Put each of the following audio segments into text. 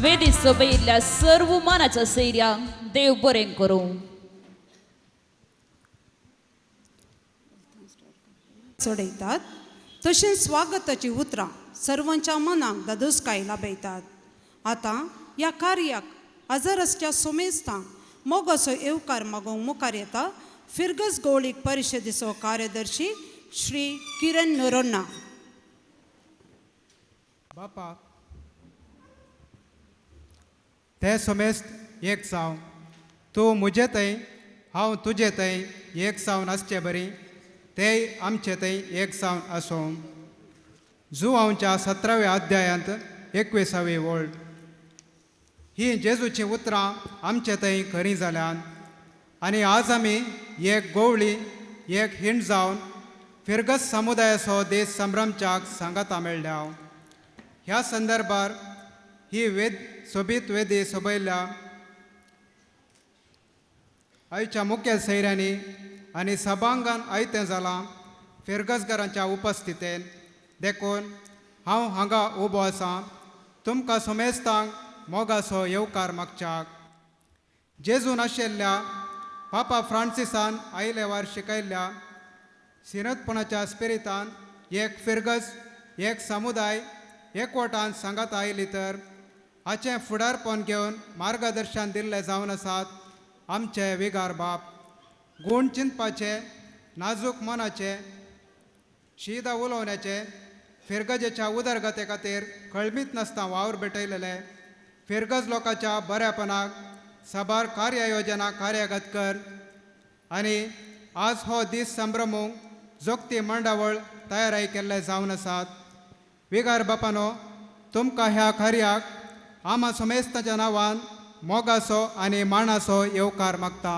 वेदी सोबयिल्ल्या सर्व मानाच्या सैऱ्यांक देव बरें करूं. चडयतात तशेंच स्वागताची उतरां सर्वांच्या मनाक दादोसकाय लाभयतात. आतां ह्या कार्याक हजर आसच्या सोमेस्तांक मोगाचो येवकार मागोवंक मुखार येता फिरगज गौळीक परिशदेचो कार्यदर्शी श्री किरण नोरोन्ना. बापा ते सोमेस्त एक जावं, तूं म्हजे थंय हांव तुजे थंय एक जावन आसचे बरी तेय आमचे थंय एक जावन आसूं. जुवांवच्या 17व्या अध्यायांत 21वी वळ. ही जेजूची उतरां आमचे थंय खरीं जाल्यान आनी आज आमी एक गोवळी एक हिंड जावन फिरगस समुदायाचो देश संभ्रमच्याक सांगाता मेळ्ळ्या. ह्या संदर्भार ही वेद सोबीत वेदी सोबयल्ल्या आयच्या मुखेल सैऱ्यांनी आनी सभांगान आयतें जालां फिरगसगरांच्या उपस्थितेन देखून हांव हांगा उबो आसा तुमकां सोमेस्तांक मोगाचो येवकार मागच्याक. जेजून आशिल्ल्या पापा फ्रांसिसान आयलेवार शिकयल्ल्या सिनतपणाच्या स्पिरितान एक फिरगज एक समुदाय एकवटान सांगात आयली तर हाचें फुडारपण घेवन मार्गदर्शन दिल्लें जावन आसात आमचे विगार बाप. गूण चिंतपाचे नाजूक मनाचे शीदा उलोवण्याचे फिरगजेच्या उदरगते खातीर खळमीत नासतना वावर भेटयलेले फिरगज लोकांच्या बऱ्यापणाक साबार कार्ययोजना कार्यगत कर आनी आज हो दीस संभ्रमूंक जोगती मांडावळ तयाराय केल्ले जावन आसात. विगार बापानो तुमकां ह्या कार्याक आमा समेस्ताच्या नांवान मोगाचो आनी मानाचो येवकार मागता.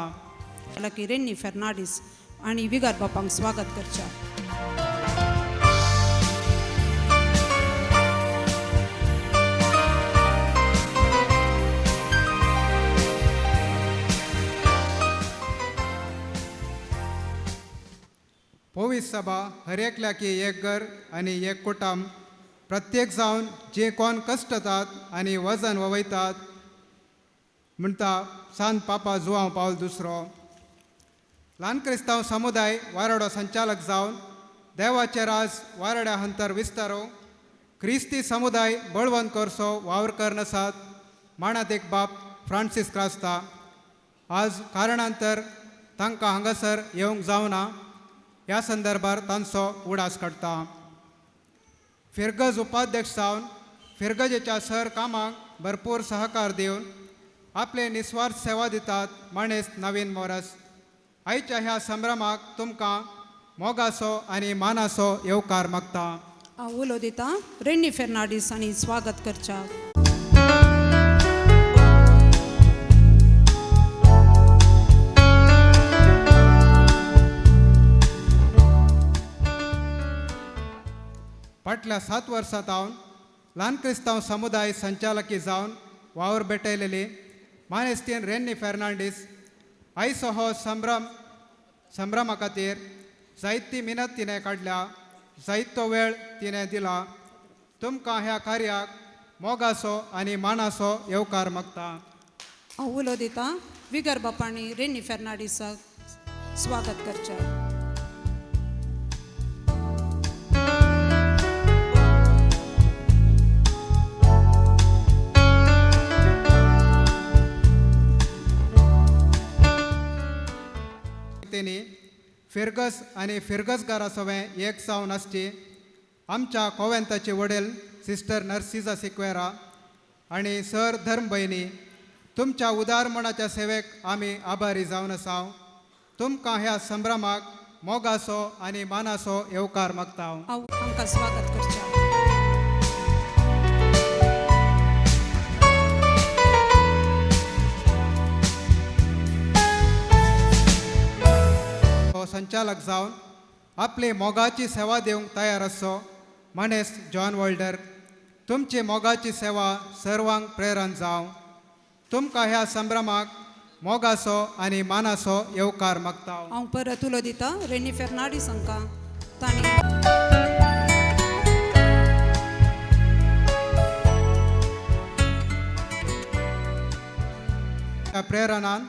रेन्नी फेर्नांडीस आनी विगार बापांक स्वागत करच्या. पवित्र सभा हर एकल्याकी एक घर आनी एक कुटुंब प्रत्येक जावन जे कोण कश्टतात आनी वजन ववयतात म्हणटा सांत पापा जुवांव पावल दुसरो. ल्हान क्रिस्तांव समुदाय वारडो संचालक जावन देवाचे राज वारड्या हंतर विस्तारो क्रिस्ती समुदाय बळवंत करसो वावर करनासात माणात एक बाप फ्रांसीस क्रास्ता. आज कारणांतर तांकां हांगासर येवंक जावना ह्या संदर्भार तांचो उडास काडटा. फिरगज उपाध्यक्ष जावन फिरगजेच्या सर कामाक भरपूर सहकार दिवन आपले निस्वार्थ सेवा दितात माणेस नवीन मोरस. आयच्या ह्या संभ्रमाक तुमकां मोगाचो आनी मानाचो येवकार मागता. हांव उलो दिता रेन्नी फेर्नांडीस आनी स्वागत करच्या. फाटल्या 7 वर्सां हांव ल्हान क्रिस्तांव समुदाय संचालकी जावन वावर भेटयलेली मानेस्तीन रेन्नी फेर्नांडीस आयचो हो संभ्रमा खातीर जायती मिनत तिणें काडल्या जायतो वेळ तिणें दिला. तुमकां ह्या कार्याक मोगाचो आनी मानाचो येवकार मागता. हांव उलो दिता विगर बापांनी रेन्नी फेर्नांडीसाक स्वागत करचें. फिरगस आनी फिरगसगारा सवें एक जावन आसची आमच्या कोवेंताचे वडील सिस्टर नर्सिजा सिक्वेरा आनी सर धर्मभयणी तुमच्या उदारमणाच्या सेवेक आमी आभारी जावन आसाव. तुमकां ह्या संभ्रमाक मोगाचो आनी मानाचो येवकार मागता. हांव आमकां स्वागत करचें. संचालक जावन आपली मोगाची सेवा दिवंक तयार आसचो मानेस्त जॉन वॉल्डर. तुमची मोगाची सेवा सर्वांक प्रेरण जावं. तुमकां ह्या संभ्रमाक मोगाचो आनी मानाचो येवकार मागता. हांव परत उलो दिता रेन्नी फेर्नांडीस हांकां तांणी ह्या प्रेरणान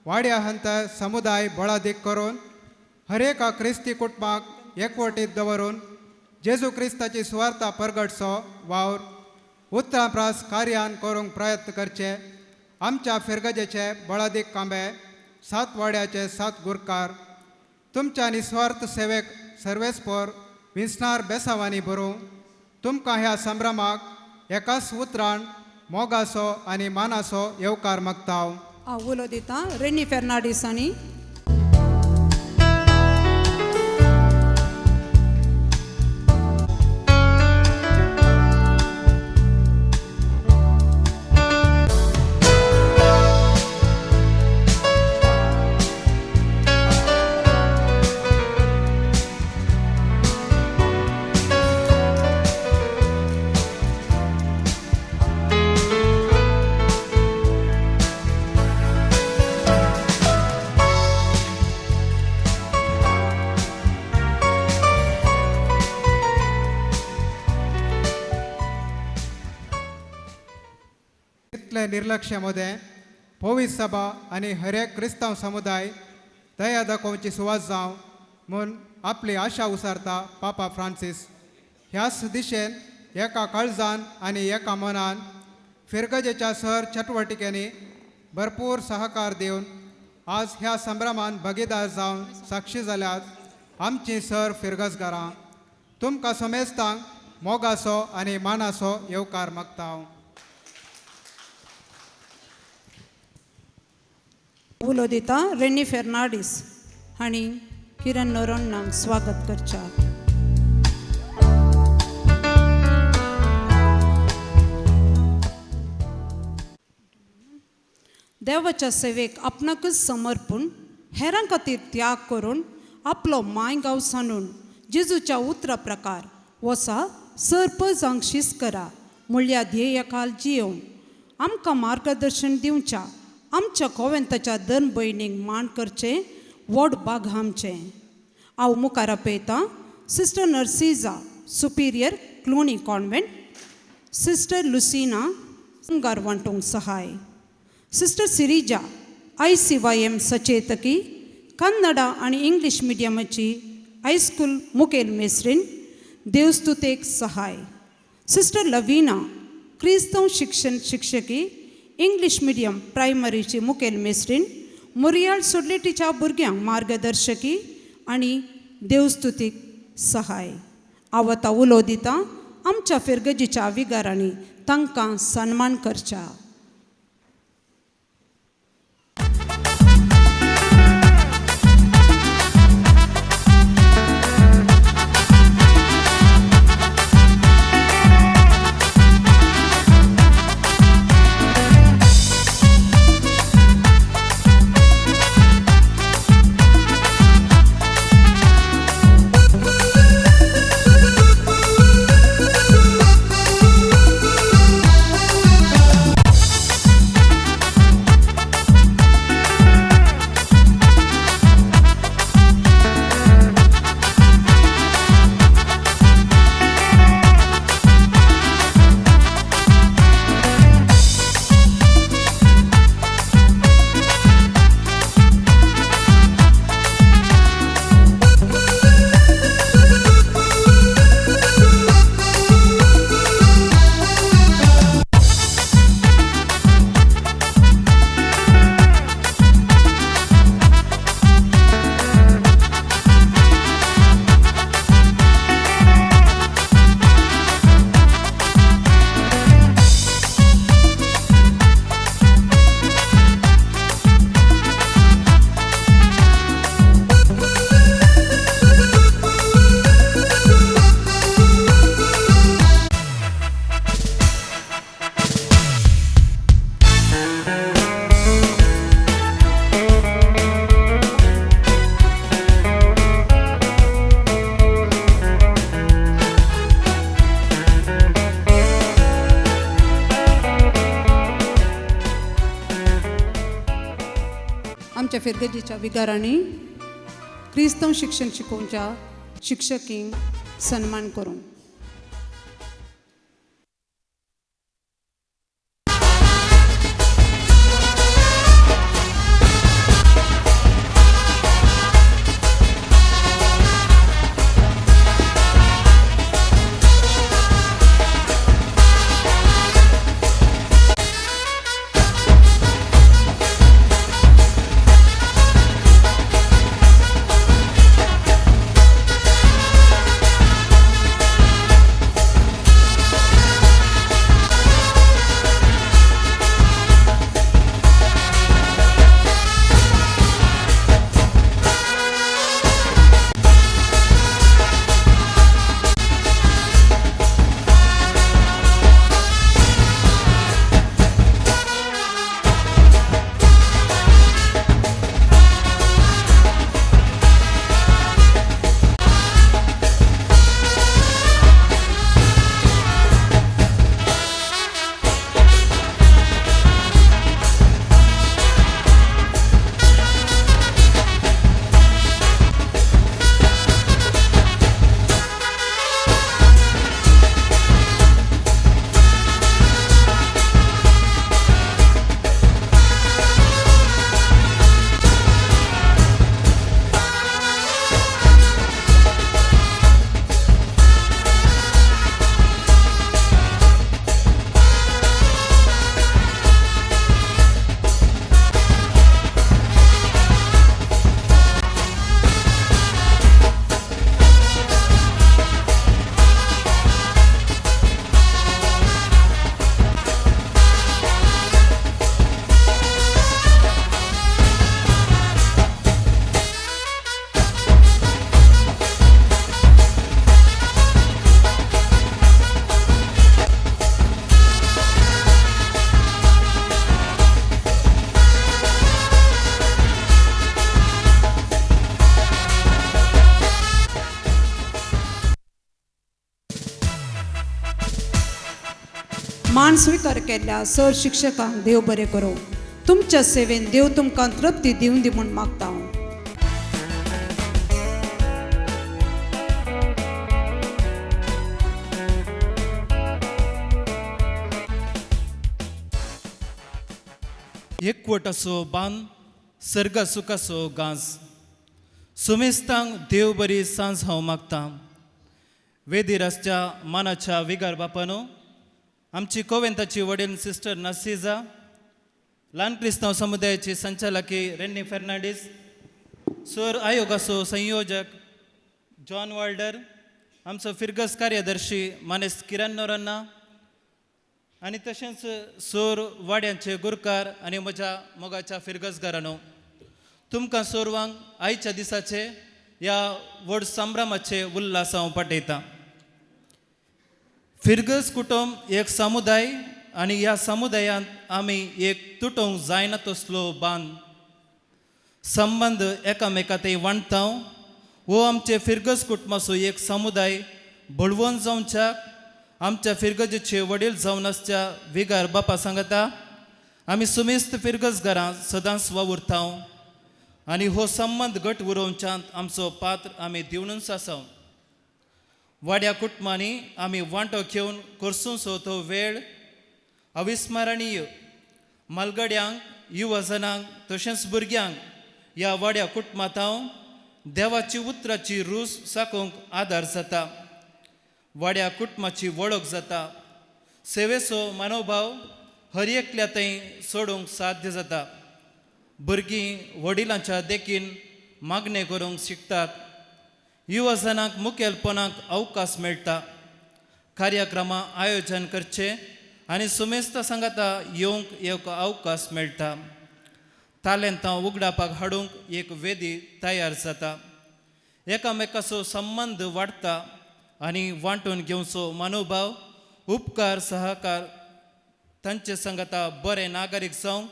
वाड्या हंत समुदाय बळादीक करून हर एका क्रिस्ती कुटुंबाक एकवटीत दवरून जेजू क्रिस्ताची सुवार्ता परगटचो वावर उतरां प्रास कार्यान करूंक प्रयत्न करचे. आमच्या फिरगजेचे बळादीक कांबे सात वाड्याचे सात गुरकार तुमच्या निस्वार्थ सेवेक सर्वेस्पोर विंचणार बेसावांनी बरोवं तुमकां ह्या संभ्रमाक एकाच उतरान मोगाचो आनी मानाचो येवकार मागता हांव. हांव उलो दिता रेनी फेर्नाडीस आनी इतले निर्लक्ष मदें पवित्र सभा आनी हर एक क्रिस्तांव समुदाय दया दाखोवची सुवात जावं म्हूण आपली आशा उसारता पापा फ्रांसीस. ह्याच दिशेन एका काळजान आनी एका मनान फिरगजेच्या सर चटवटिकेंनी भरपूर सहकार दिवन आज ह्या संभ्रमान भागीदार जावन साक्षी जाल्यात आमची सर फिरगजगारां. तुमकां समेस्तांक मोगाचो आनी मानाचो येवकार मागता हांव. उलो दिता रेनी फेर्नाडीस हांणी किरण नोरोन्नाक स्वागत करच्या. देवाच्या सेवेक आपणाकच समर्पून हेरां खातीर त्याग करून आपलो माय गांव सांडून जेजूच्या उतरा प्रकार वसा सरपजांक शिस्त करा म्हणल्या ध्येयकाल जियोवन आमकां मार्गदर्शन दिवच्या आमच्या कोवेंताच्या धर्म भयणीक मान करचें व्हड भाग आमचें. हांव मुखार आपयतां sister Narcisa superior Cluny convent, sister Lucina गार वांटूंक सहाय, सिस्टर सिरिजा ICYM सचेतकी कन्नडा आनी इंग्लीश मिडियमाची हायस्कूल मुखेल मेस्त्रीन देवस्तुतेक सहाय, सिस्टर लवीना क्रिस्तांव शिक्षण शिक्षकी इंग्लीश मिडियम प्रायमरीची मुखेल मेस्त्रीन मुरयाळ सोडलेटीच्या भुरग्यांक मार्गदर्शकी आनी देवस्तुतीक सहाय. हांव आतां उलो दिता आमच्या फिरगजीच्या विगारांनी तांकां सन्मान करच्या. आमच्या फिरगजीच्या विगारांनी क्रिस्तांव शिक्षण शिकोवच्या शिक्षकींक सन्मान करूं. मान स्विकार केल्ल्या सर शिक्षकांक देव बरें करूं. तुमच्या सेवेन देव तुमकां तृप्ती दिवन दी म्हूण मागता हांव. एकवटाचो बांद सर्गा सुखाचो गांज सुमेस्तांक देव बरी सांज हांव मागतां. वेदीर आसच्या मानाच्या विगार बापानो, आमची कोवेंताची वडील सिस्टर नासिजा, ल्हान क्रिस्तांव समुदायाची संचालकी रेन्नी फेर्नांडीस, सर आयोगाचो संयोजक जॉन वाल्डर, आमचो फिरगस कार्यदर्शी मानेस्त किरण नोरन्ना आनी तशेंच सोर वाड्यांचे गुरकार आनी म्हज्या मोगाच्या फिरगसगारांनो, तुमकां सोरवांक आयच्या दिसाचे ह्या व्हड संभ्रमाचे उल्हास हांव पाठयतां. फिरगस कुटुंब एक समुदाय आनी ह्या समुदायांत आमी एक तुटोवंक जायना तसलो बांद संबंद एकामेका ते वांटता. हो आमचे फिरगस कुटुंबाचो एक समुदाय बळवंत जावच्याक आमच्या फिरगजेचे वडील जावन आसच्या विगार बापा सांगता आमी सुमेस्त फिरगस घरां सदांच वावुरता आनी हो संबंद घट उरोवच्यांत आमचो पात्र आमी दिवनूच आसा. वाड्या कुटुंबांनी आमी वांटो घेवन करसूंचो तो वेळ अविस्मरणीय. मालगड्यांक, युवजनांक तशेंच भुरग्यांक ह्या वाड्या कुटुंबांत देवाची उतराची रूच साकोवंक आदार जाता. वाड्या कुटुंबाची वळख जाता. सेवेचो मनोभाव हर एकल्या थंय सोडूंक साध्य जाता. भुरगीं वडिलांच्या देखीन मागणें करूंक शिकतात. युवजनांक मुखेलपणाक अवकाश मेळटा. कार्यक्रमां आयोजन करचें आनी सुमेस्त सांगाता येवंक एक अवकाश मेळटा. तालेंतां उगडापाक हाडूंक एक वेदी तयार जाता. एकामेकाचो संबंद वाडटा आनी वांटून घेवचो मनोभाव, उपकार, सहकार तांचे सांगाता बरे नागरीक जावंक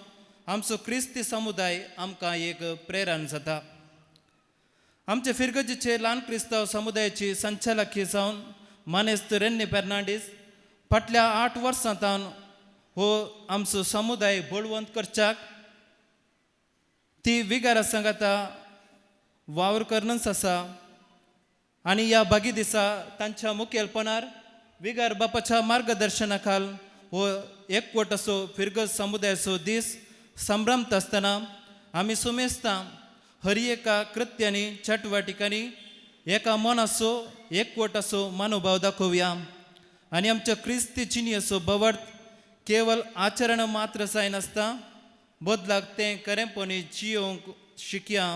आमचो क्रिस्ती समुदाय आमकां एक प्रेरण जाता. आमचे फिरगजीचे ल्हान क्रिस्तांव समुदायाची संचालकी जावन मानेस्त रेन्नी फेर्नांडीस फाटल्या 8 वर्सां तावन हो आमचो समुदाय बळवंत करच्याक ती विगारा सांगाता वावर करनच आसा. आनी ह्या बागी दिसा तांच्या मुखेलपणार विगार बापाच्या मार्गदर्शना खाल हो एकवट असो फिरगज समुदायाचो दीस संभ्रमता आसतना आमी सुमेस्तां हर एका कृत्यांनी चटवाटिकांनी एका मनाचो एकवटाचो मनोभाव दाखोवया आनी आमच्या क्रिस्ती जिणेचो भावार्थ केवल आचरण मात्र जायनासता बदलाक तें खरेंपणी जियोवंक शिकया.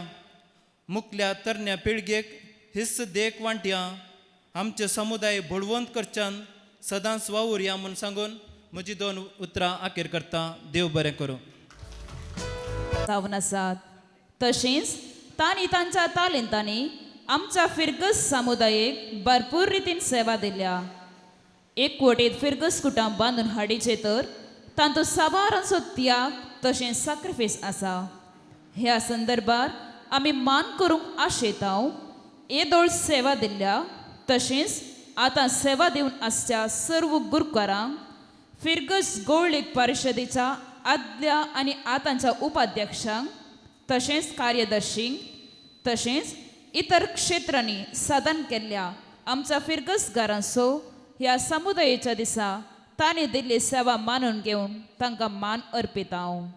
मुखल्या तरण्या पिळगेक हिस्स देख वांटया. आमचे समुदाय बळवंत करच्यान सदांच वावुरया म्हूण सांगून म्हजी 2 उतरां आखेर करता. देव बरें करूं. जावन आसात. तशेंच तांणी तांच्या तालेंतांनी आमच्या फिरगस समुदायेक भरपूर रितीन सेवा दिल्या. एकवटीत फिरगस कुटां बांदून हाडीचे तर तांचो साबारांचो त्याग तशेंच साक्रिफायस आसा. ह्या संदर्भार आमी मान करूंक आशेता येदोळ सेवा दिल्या तशेंच आतां सेवा दिवन आसच्या सर्व गुरकारांक फिरगस गोल्ड लीग परिशदेच्या आदल्या आनी आतांच्या उपाध्यक्षांक तशेंच कार्यदर्शींक तशेंच इतर क्षेत्रांनी साधन केल्ल्या आमच्या फिरगसगारांचो ह्या समुदायाच्या दिसा तांणी दिल्ली सेवा मानून घेवन तांकां मान अर्पिता हांव.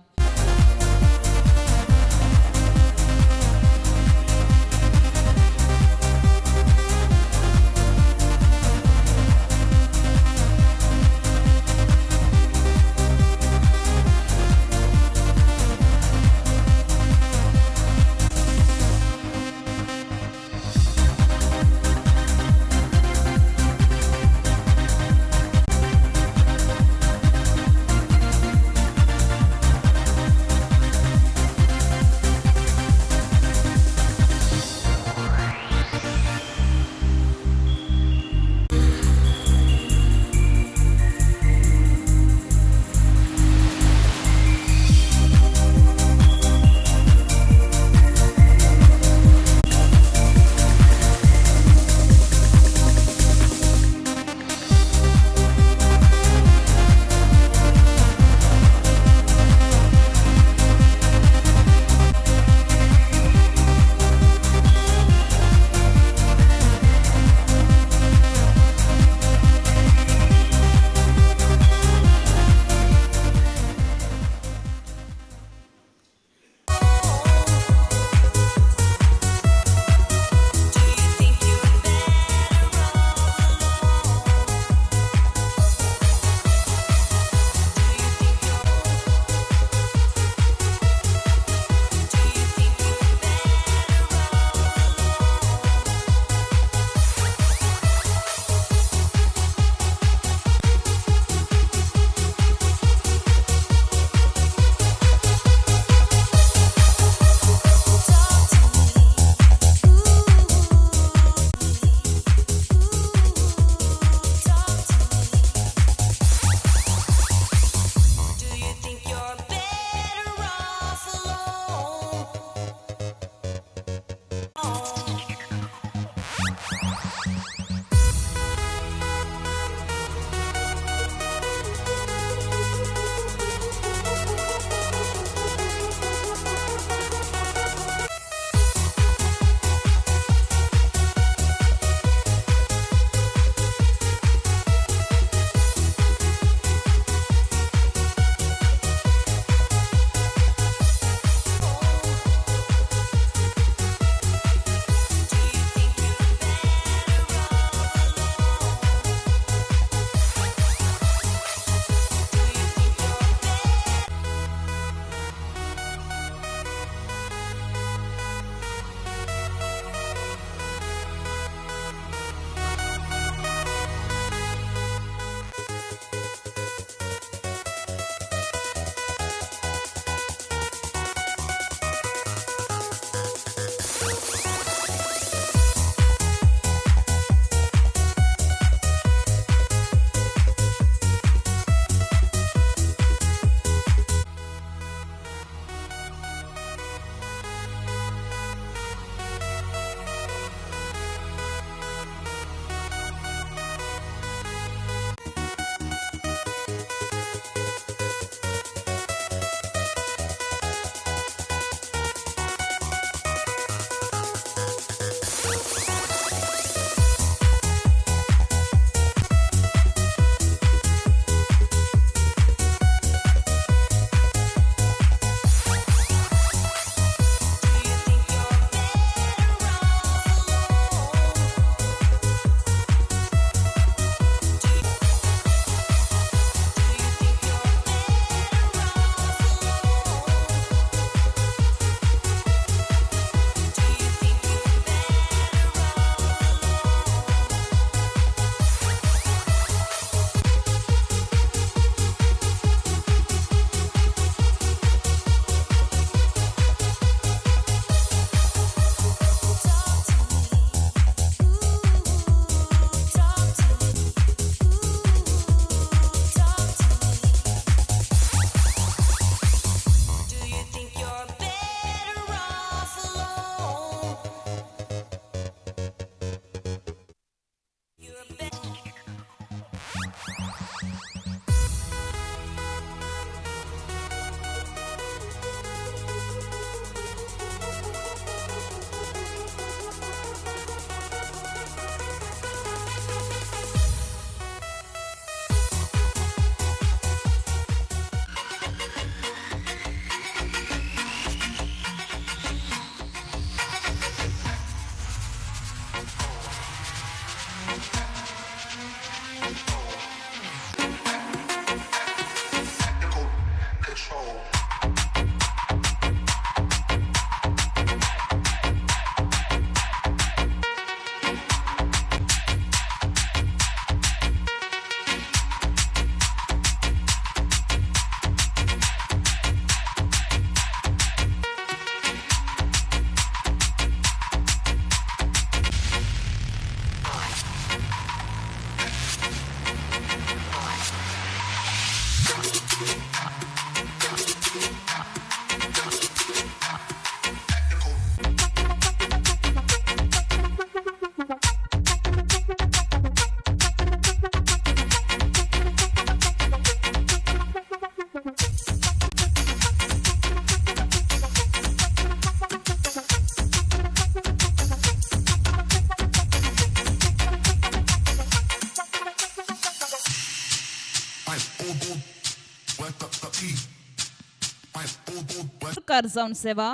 गुरकार जावन सेवा,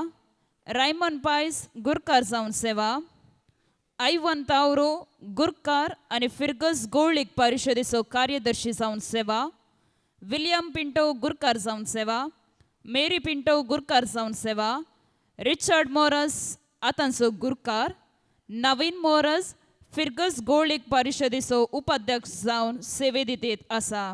रायमन पायस गुरकार जावन सेवा, आयवन तावरो गुरकार आनी फिर्गस गोळीक परिशदेचो कार्यदर्शी जावन सेवा, विलियम पिंटो गुरकार जावन सेवा, मेरी पिंटो गुरकार जावन सेवा, रिचर्ड मोरस आतांचो गुरकार, नवीन मोरस फिर्गस गोळीक परिशदेचो उपाध्यक्ष जावन सेवे दितेत आसा.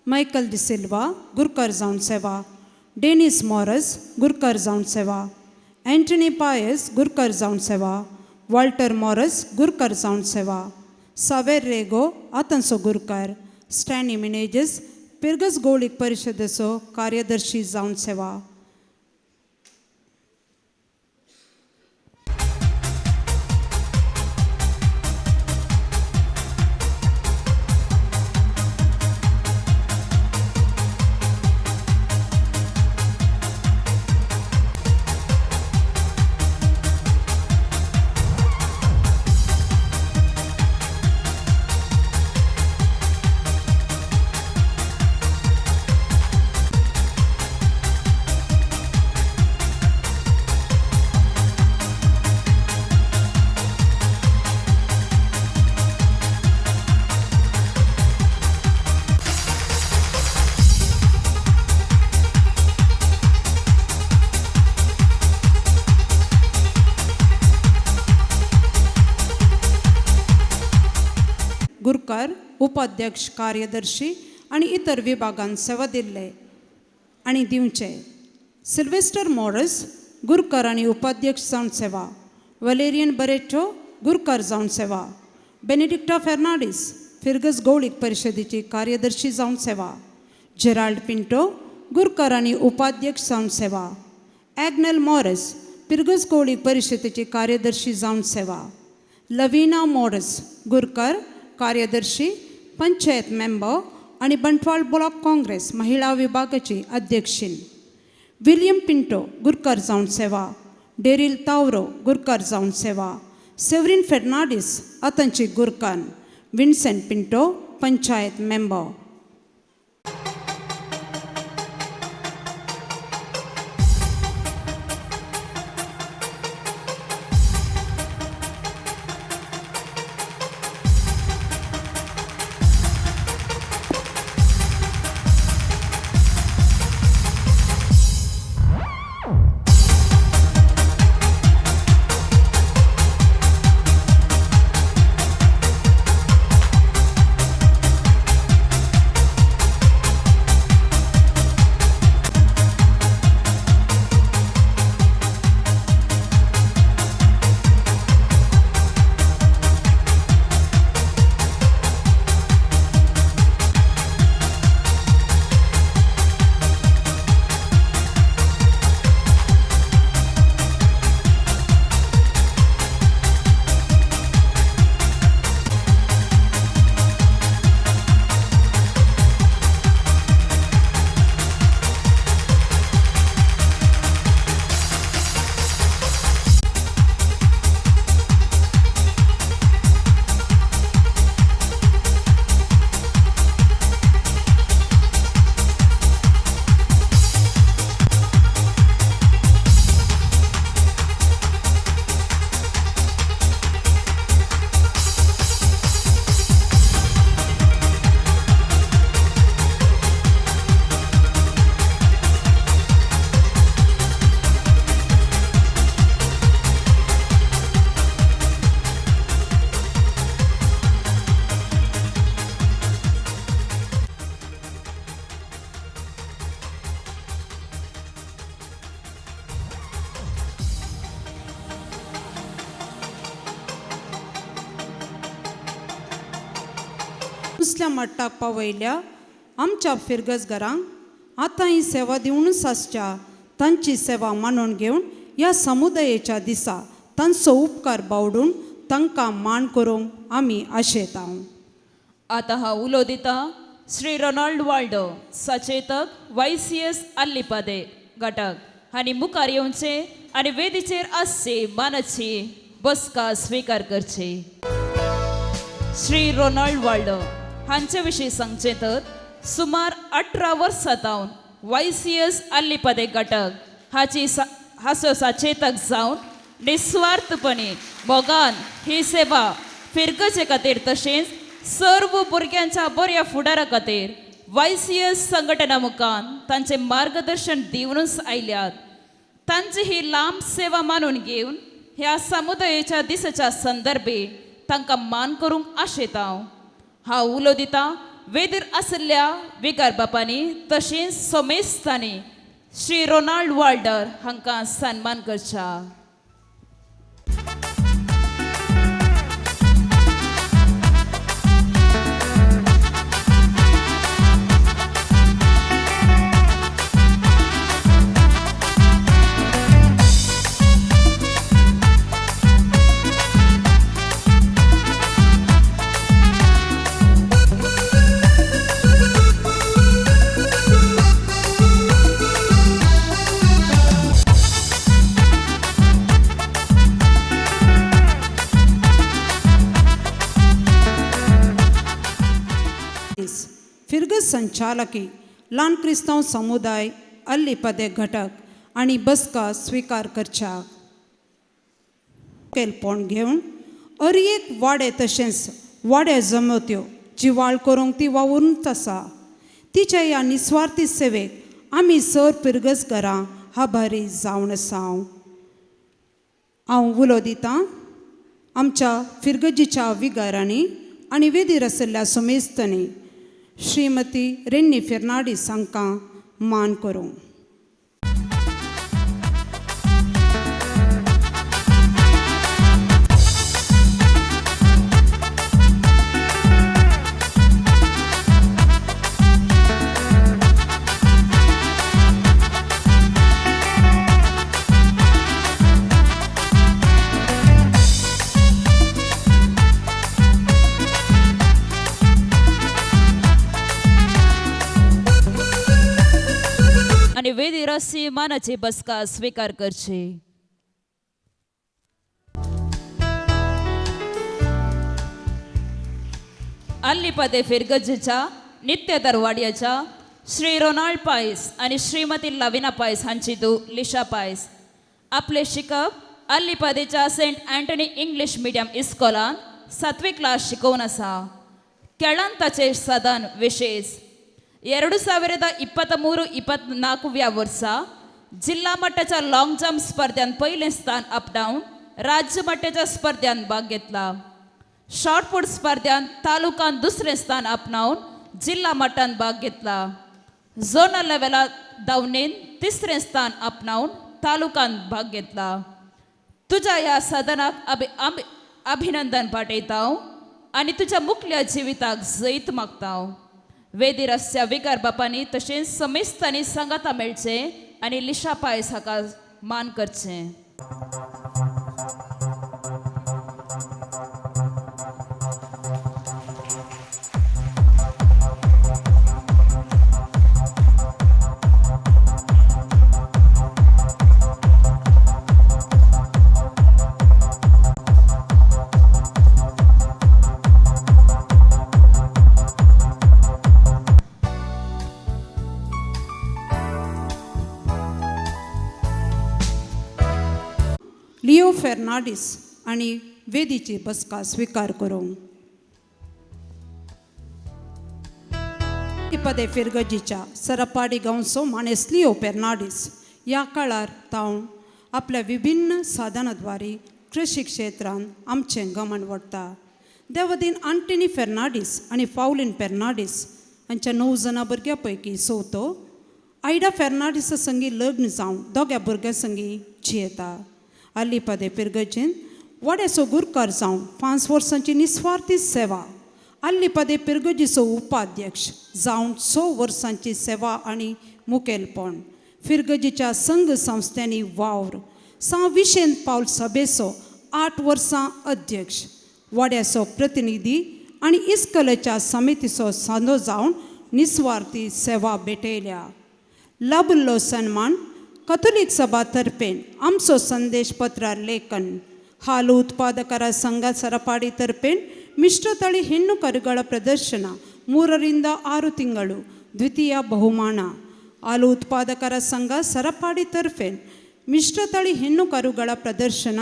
मायकल डिसिल्वा गुरकार जावन सेवा, डेनिस मॉरस गुरकार जावन सेवा, एंटनी पायस गुरकार जावन सेवा, वॉल्टर मॉरस गुरकार जावन सेवा, सावेर रेगो आतांचो गुरकार, स्टॅनी मिनेजस पिर्गस गोळीक परिशदेचो कार्यदर्शी जावन सेवा. गुरकार, उपाध्यक्ष, कार्यदर्शी आनी इतर विभागान सेवा दिल्ले आनी दिवचे. सिल्वेस्टर मॉरस गुरकार आनी उपाध्यक्ष जावन सेवा, वलेरियन बरेटो गुरकार जावन सेवा, बेनेडिक्टा फेर्नांडीस फिर्गस गौळीक परिशदेची कार्यदर्शी जावन सेवा, जेराल्ड पिंटो गुरकार आनी उपाध्यक्ष जावन सेवा, ॲग्नेल मॉरस पिर्गस गौळीक परिशदेची कार्यदर्शी जावन सेवा, लवीना मॉरस गुरकार कार्यदर्शी, पंचायत मेंबर आनी बंटवाळ ब्लॉक काँग्रेस महिला विभागाची अध्यक्षीन, विलियम पिंटो गुरकार जावन सेवा, डेरील तावरो गुरकार जावन सेवा, सेवरीन फेर्नांडीस आतांची गुरकार, विन्सेंट पिंटो पंचायत मेंबर. दुसऱ्या मट्टाक पावयल्या आमच्या फिरगजघरांक आतां ही सेवा दिवनूच आसच्या तांची सेवा मानून घेवन ह्या समुदायेच्या दिसा तांचो उपकार बावडून तांकां मान करूंक आमी आशेता. आतां हांव उलो दिता श्री रोनाल्ड वाल्डो, सचेतक YCS अल्लीपादे घटक हांणी मुखार येवचे आनी वेदीचेर आसची मानाची बसका स्विकार करची. श्री रोनाल्ड वाल्डो हांचे विशीं सांगचें तर सुमार 18 वर्सां जावन YCS अल्लीपादे घटक हाची हाचो सचेतक जावन निस्वार्थपणे मोगान ही सेवा फिरगजे खातीर तशेंच सर्व भुरग्यांच्या बऱ्या फुडारा खातीर YCS संघटना मुखान तांचें मार्गदर्शन दिवनूच आयल्यात. तांची ही लांब सेवा मानून घेवन ह्या समुदायेच्या दिसाच्या संदर्भे तांकां मान करूंक आशेता हांव. हांव उलो दिता वेदीर आशिल्ल्या विगार बापांनी तशेंच सोमेस्तांनी श्री रोनाल्ड वाल्डर हांकां सन्मान करच्या. फिरगज संचालकी ल्हान क्रिस्तांव समुदाय अल्लीपदे घटक आनी बसका स्विकार करच्या केलपोण घेवन अर एक वाडे तशेंच वाड्या जमोत्यो जिवाळ करूंक ती वावरूनच आसा. तिच्या ह्या निस्वार्थी सेवेक आमी सर फिरगज घरां आभारी जावन आसा. हांव उलो दितां आमच्या फिरगजीच्या विगारांनी आनी वेदीर आशिल्ल्या सुमेस्तांनी श्रीमती रेन्नी फेर्नाडीस हांकां मान करूं. आनी वेदीर आसची मानाची बसका स्विकार करची. अल्लीपदे फिरगजेच्या नित्य दरवाड्याच्या श्री रोनाल्ड पायस आनी श्रीमती लाविना पायस हांची धूव लिशा पायस आपले शिकप अल्लीपदेच्या सेंट अँटनी इंग्लीश मिडियम इस्कोलांत 7वी क्लास शिकोवन आसा. खेळांत ताचें साधन विशेश 2023-24 वर्सा जिल्हा मट्टाच्या लॉंग जंप स्पर्ध्यान पयलें स्थान अपडावन राज्य मट्टाच्या स्पर्ध्यान भाग घेतला. शॉर्टपूट स्पर्ध्यान तालुकान दुसरें स्थान आपणावन जिल्हा मट्टान भाग घेतला. झोनल लेवला धांवणेन तिसरें स्थान आपणावन तालुकान भाग घेतला. तुज्या ह्या साधनाक अभिनंदन पाठयता आनी तुज्या मुखल्या जिविताक जैत मागता. वेदीर आसच्या विगार बापांनी तशेंच समेस्तांनी सांगाता मेळचें आनी लिशा पायस हाका मान करचें. लिओ फेर्नाडीस आनी वेदीची बसका स्विकार करूंक. पदे फिरगजीच्या सरपाडी गांवचो माणेस लिओ फेर्नाडीस ह्या काळार तावन आपल्या विभिन्न साधनाद्वारे कृषी क्षेत्रांत आमचें गमन वाडटा. देवदीन आंटनी फेर्नाडीस आनी फावलीन फेर्नाडीस हांच्या 9 जाणां भुरग्यां पैकी चवथो आयडा फेर्नाडीसा संगी लग्न जावन दोग्या भुरग्यां संगी जियेता. अल्लीपदे पिरगजेन वाड्याचो गुरकार जावन 5 वर्सांची निस्वार्थी सेवा आल्लीपदे पिरगुजीचो उपाध्यक्ष जावन 6 वर्सांची सेवा आनी मुखेलपण फिरगजीच्या संघ संस्थांनी वावर सां विशेंत पावल सभेचो 8 वर्सां अध्यक्ष वाड्याचो प्रतिनिधी आनी इस्कलाच्या समितीचो सांदो जावन निस्वार्थी सेवा भेटयल्या. लाभल्लो सन्मान कथोलीक सभा तर्फेन आमचो संदेश पत्रार लेखन ಹಾಲು ಉತ್ಪಾದಕರ ಸಂಘ ಸರಪಾಡಿ ತರ್ಪೇನ್ ಮಿಶ್ರತಳಿ ಹೆಣ್ಣು ಕರುಗಳ ಪ್ರದರ್ಶನ 3 ರಿಂದ 6 ತಿಂಗಳು ದ್ವಿತೀಯ ಬಹುಮಾನ. ಹಾಲು ಉತ್ಪಾದಕರ ಸಂಘ ಸರಪಾಡಿ ತರ್ಫೇನ್ ಮಿಶ್ರತಳಿ ಹೆಣ್ಣು ಕರುಗಳ ಪ್ರದರ್ಶನ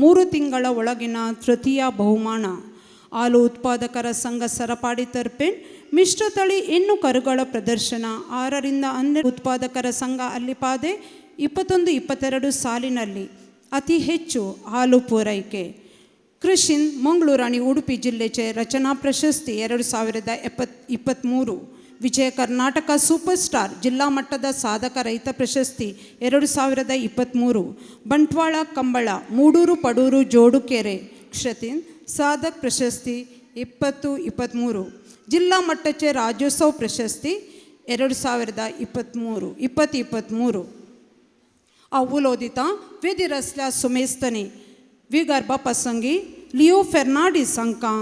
3 ತಿಂಗಳ ಒಳಗಿನ ತೃತೀಯ ಬಹುಮಾನ. ಹಾಲು ಉತ್ಪಾದಕರ ಸಂಘ ಸರಪಾಡಿ ತರ್ಪೇನ್ ಮಿಶ್ರತಳಿ ಹೆಣ್ಣು ಕರುಗಳ ಪ್ರದರ್ಶನ 6 ರಿಂದ 12 ಉತ್ಪಾದಕರ ಸಂಘ ಅಲ್ಲಿಪಾದೆ 21-22 ಸಾಲಿನಲ್ಲಿ ಅತಿ ಹೆಚ್ಚು ಹಾಲು ಪೂರೈಕೆ. ಕೃಷಿನ್ ಮಂಗಳೂರು आणि ಉಡುಪಿ ಜಿಲ್ಲೆचे ರಚನಾ ಪ್ರಶಸ್ತಿ 2023. ವಿಜಯ ಕರ್ನಾಟಕ ಸೂಪರ್ ಸ್ಟಾರ್ ಜಿಲ್ಲಾ ಮಟ್ಟದ ಸಾಧಕ ರೈತ ಪ್ರಶಸ್ತಿ 2023. ಬಂಟ್ವಾಳ ಕಂಬಳ ಮೂಡೂರು ಪಡೂರು ಜೋಡುಕೆರೆ ಕ್ಷತಿನ್ ಸಾಧಕ್ ಪ್ರಶಸ್ತಿ 2023. ಜಿಲ್ಲಾ ಮಟ್ಟಕ್ಕೆ ರಾಜ್ಯೋತ್ಸವ ಪ್ರಶಸ್ತಿ 2023 2023. ಆ उलोदिता वेदीर असल्या सुमेस्तनी विगार बापा संगी लिओ फेर्नांडीस हांकां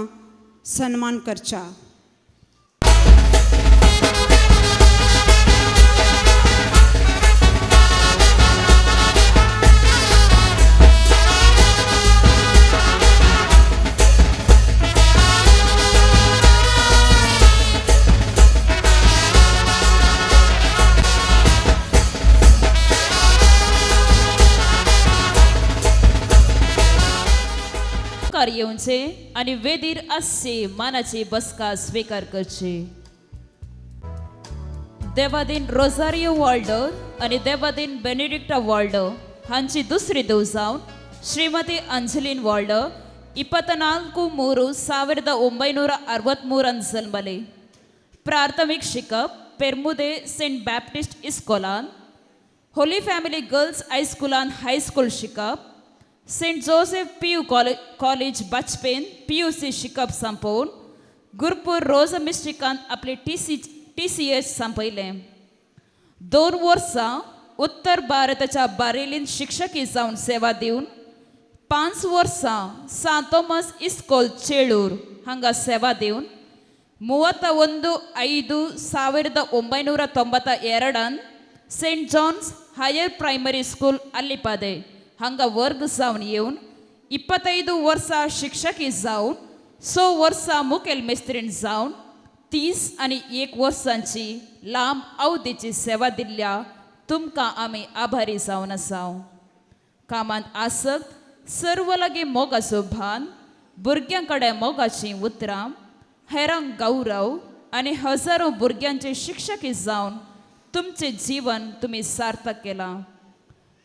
सन्मान करच्या. येवचे आणि वेदीर आसचे मानाची बसका स्वीकार करची. देवादीन रोजारियो वॉल्डर आणि देवादीन बेनेडिक्टा वॉल्डर हांची दुसरी धूव जावन श्रीमती अंजलीन वॉल्डर 24-3-1963 जल्मले. प्राथमीक शिकप पेरमुदे सेंट बॅप्टिस्ट इस्कोलान, होली फॅमिली गर्ल्स हायस्कुलान हायस्कूल शिकप, Saint Joseph P U college Bajpe PUC शिकप संपोवन गुरपूर रोजा मिस्ट्रिकान आपले TCS संपयलें. 2 वर्सां उत्तर भारताच्या बारेलीन शिक्षकी जावन सेवा दिवन 5 वर्सां सांत थॉमस इस्कोल चेळूर हांगा सेवा दिवन 31-5-1992 Saint John's higher primary school Allipade हांगा वर्ग जावन येवन 25 वर्सां शिक्षकी जावन 6 वर्सां मुखेल मेस्त्रीण जावन 31 वर्सांची लांब अवधीची सेवा दिल्ल्या तुमकां आमी आभारी जावन आसा. कामांत आसक्त सर्व लागीं मोगाचो भान, भुरग्यां कडेन मोगाचीं उतरां, हेरांक गौरव आनी हजारो भुरग्यांचे शिक्षकी जावन तुमचें जीवन तुमी सार्थक केलां.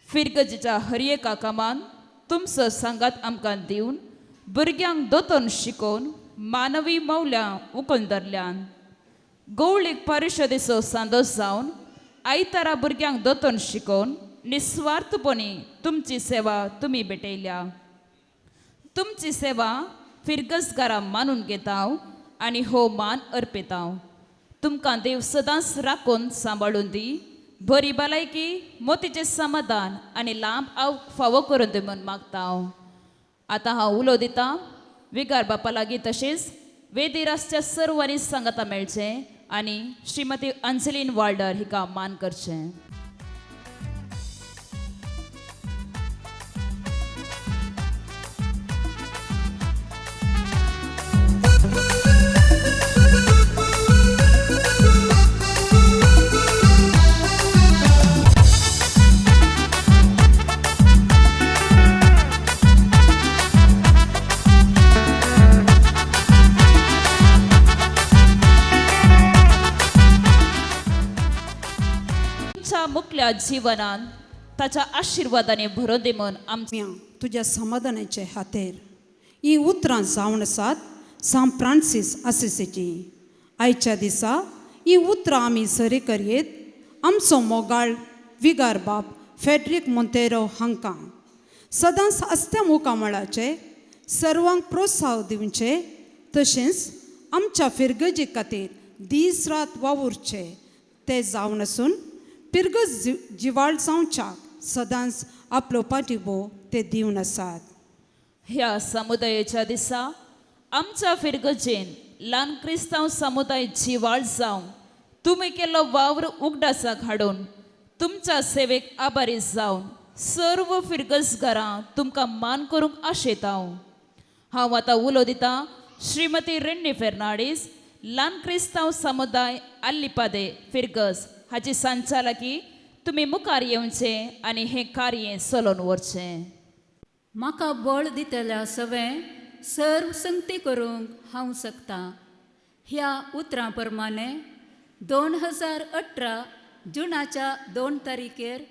फिरगजीच्या हर एका कामान तुमचो सांगात आमकां दिवन भुरग्यांक दोतोन शिकोवन मानवी मौल्यां उखलून धरल्यान. गौळीक परिशदेचो सांदो जावन आयतारा भुरग्यांक दोतोन शिकोवन निस्वार्थपणी तुमची सेवा तुमी भेटयल्या. तुमची सेवा फिरगजगारां मानून घेता आनी हो मान अर्पिता. तुमकां देव सदांच राखून सांबाळून दी, बरी भलायकी, मोतीचें समाधान आनी लांब आव फावो करून दी म्हूण मागता हांव. आतां हांव उलो दितां विगार बापा लागीं, तशेंच वेदीर आसच्या सर्वांनी सांगाता मेळचें आनी श्रीमती अंजलीन वाल्डर हिका मान करचें. मुखल्या जीवनान ताच्या आशिर्वादाने भरून दी म्हूण आमच्या तुज्या समाधानाचे हातेर ही उतरां जावन आसात सांत फ्रांसीस आसिसीची. आयच्या दिसा ही उतरां आमी सरी करयेत आमचो मोगाळ विगार बाब फेड्रीक मोंतेरो हांकां सदांच आसत्या मुखामळाचे सर्वांक प्रोत्साह दिवचे, तशेंच आमच्या फिरगजी खातीर दीस रात वावुरचे ते जावन आसून फिरगज जिवाळ जावच्याक सदांच आपलो पाठिंबो ते दिवन आसात. ह्या समुदायाच्या दिसा आमच्या फिरगजेन ल्हान क्रिस्तांव समुदाय जिवाळ जावन तुमी केल्लो वावर उगडासाक हाडून तुमच्या सेवेक आभारी जावन सर्व फिरगजगारां तुमकां मान करूंक आशेता. हांव आतां उलो दितां श्रीमती रेण्णी फेर्नाडीस, ल्हान क्रिस्तांव समुदाय आल्लिपादे फिरगज हाची संचालकी तुमी मुखार येवचें आनी हें कार्य चलोवन व्हरचें. म्हाका बळ दितल्या सवें सर्व संगती करूंक हांव शकता. ह्या उतरां प्रमाणे 2018 जुनाच्या 2 तारखेर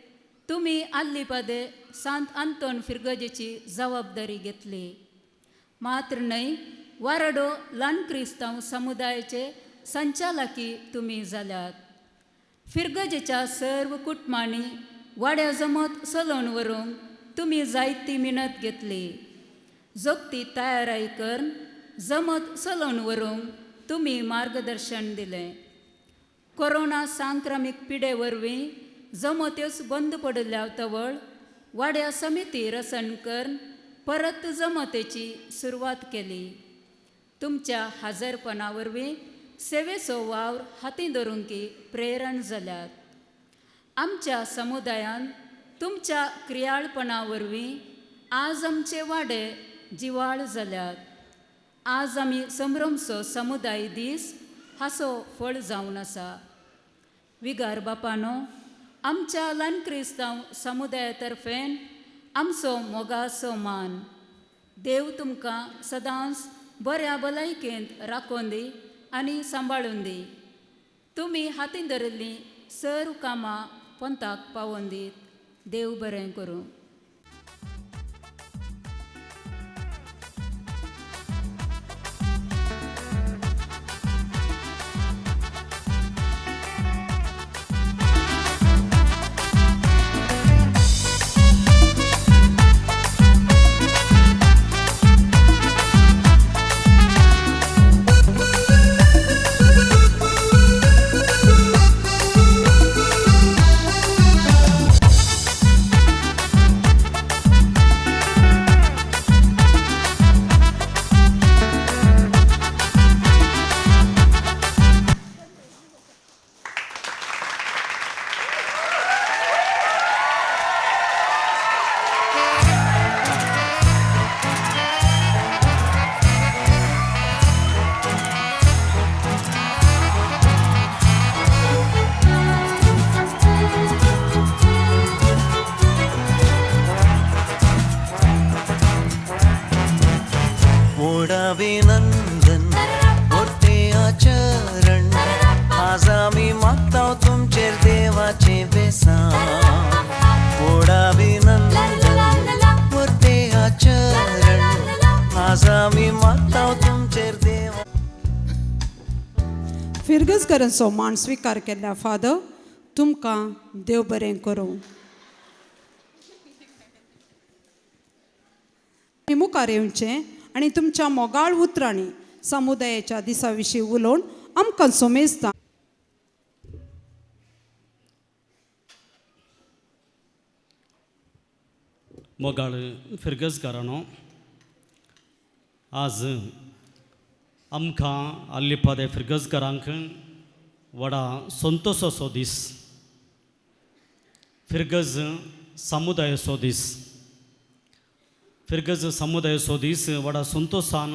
तुमी आल्लिपादे सांत आंतोन फिरगजेची जबाबदारी घेतली. मात्र न्हय, वारडो ल्हान क्रिस्तांव समुदायाचे संचालकी तुमी जाल्यात. फिरगजेच्या सर्व कुटुंबांनी वाड्या जमत चलोवन व्हरूंक तुमी जायती मिनत घेतली. जोगती तयाराय करून जमत चलोवन व्हरूंक तुमी मार्गदर्शन दिलें. कोरोना सांक्रमीक पिडे वरवीं जमत्योच बंद पडिल्ल्या तवळ वाड्या समिती रचण करून परत जमतेची सुरवात केली. तुमच्या हाजरपणा वरवीं सेवेचो वावर हाती धरूंक प्रेरण जाल्यात. आमच्या समुदायान तुमच्या क्रियाळपणा वरवीं आज आमचे वाडे जिवाळ जाल्यात. आज आमी संभ्रमचो समुदाय दीस हाचो फळ जावन आसा. विगार बापानो, आमच्या ल्हान क्रिस्तांव समुदाया तर्फेन आमचो मोगाचो मान. देव तुमकां सदांच बऱ्या भलायकेंत राखोवन दी आनी सांबाळून दी. तुमी हातीन धरिल्लीं सर्व कामां पंथाक पावोवन दीत. देव बरें करूं. अभिनंदन मोटे आचरण आज आमी मागता तुमचेर देवाचें बेसांव. व्हड अभिनंदन मोटे आचरण आज आमी मागता तुमचेर देवा. फिरगजकरांचो मान स्विकार केल्ल्या फादर तुमकां देव बरें करूं. मुखार येवचें आनी तुमच्या मोगाळ उतरांनी समुदायाच्या दिसा विशीं उलोवन आमकां सोमेजता. मोगाळ फिरगजकारांनो, आज आमकां आल्लिपादे फिरगजकारांक व्हडा संतोसाचो दीस, फिरगज समुदायाचो दीस. फिरगज समुदायाचो दीस व्हडा संतोसान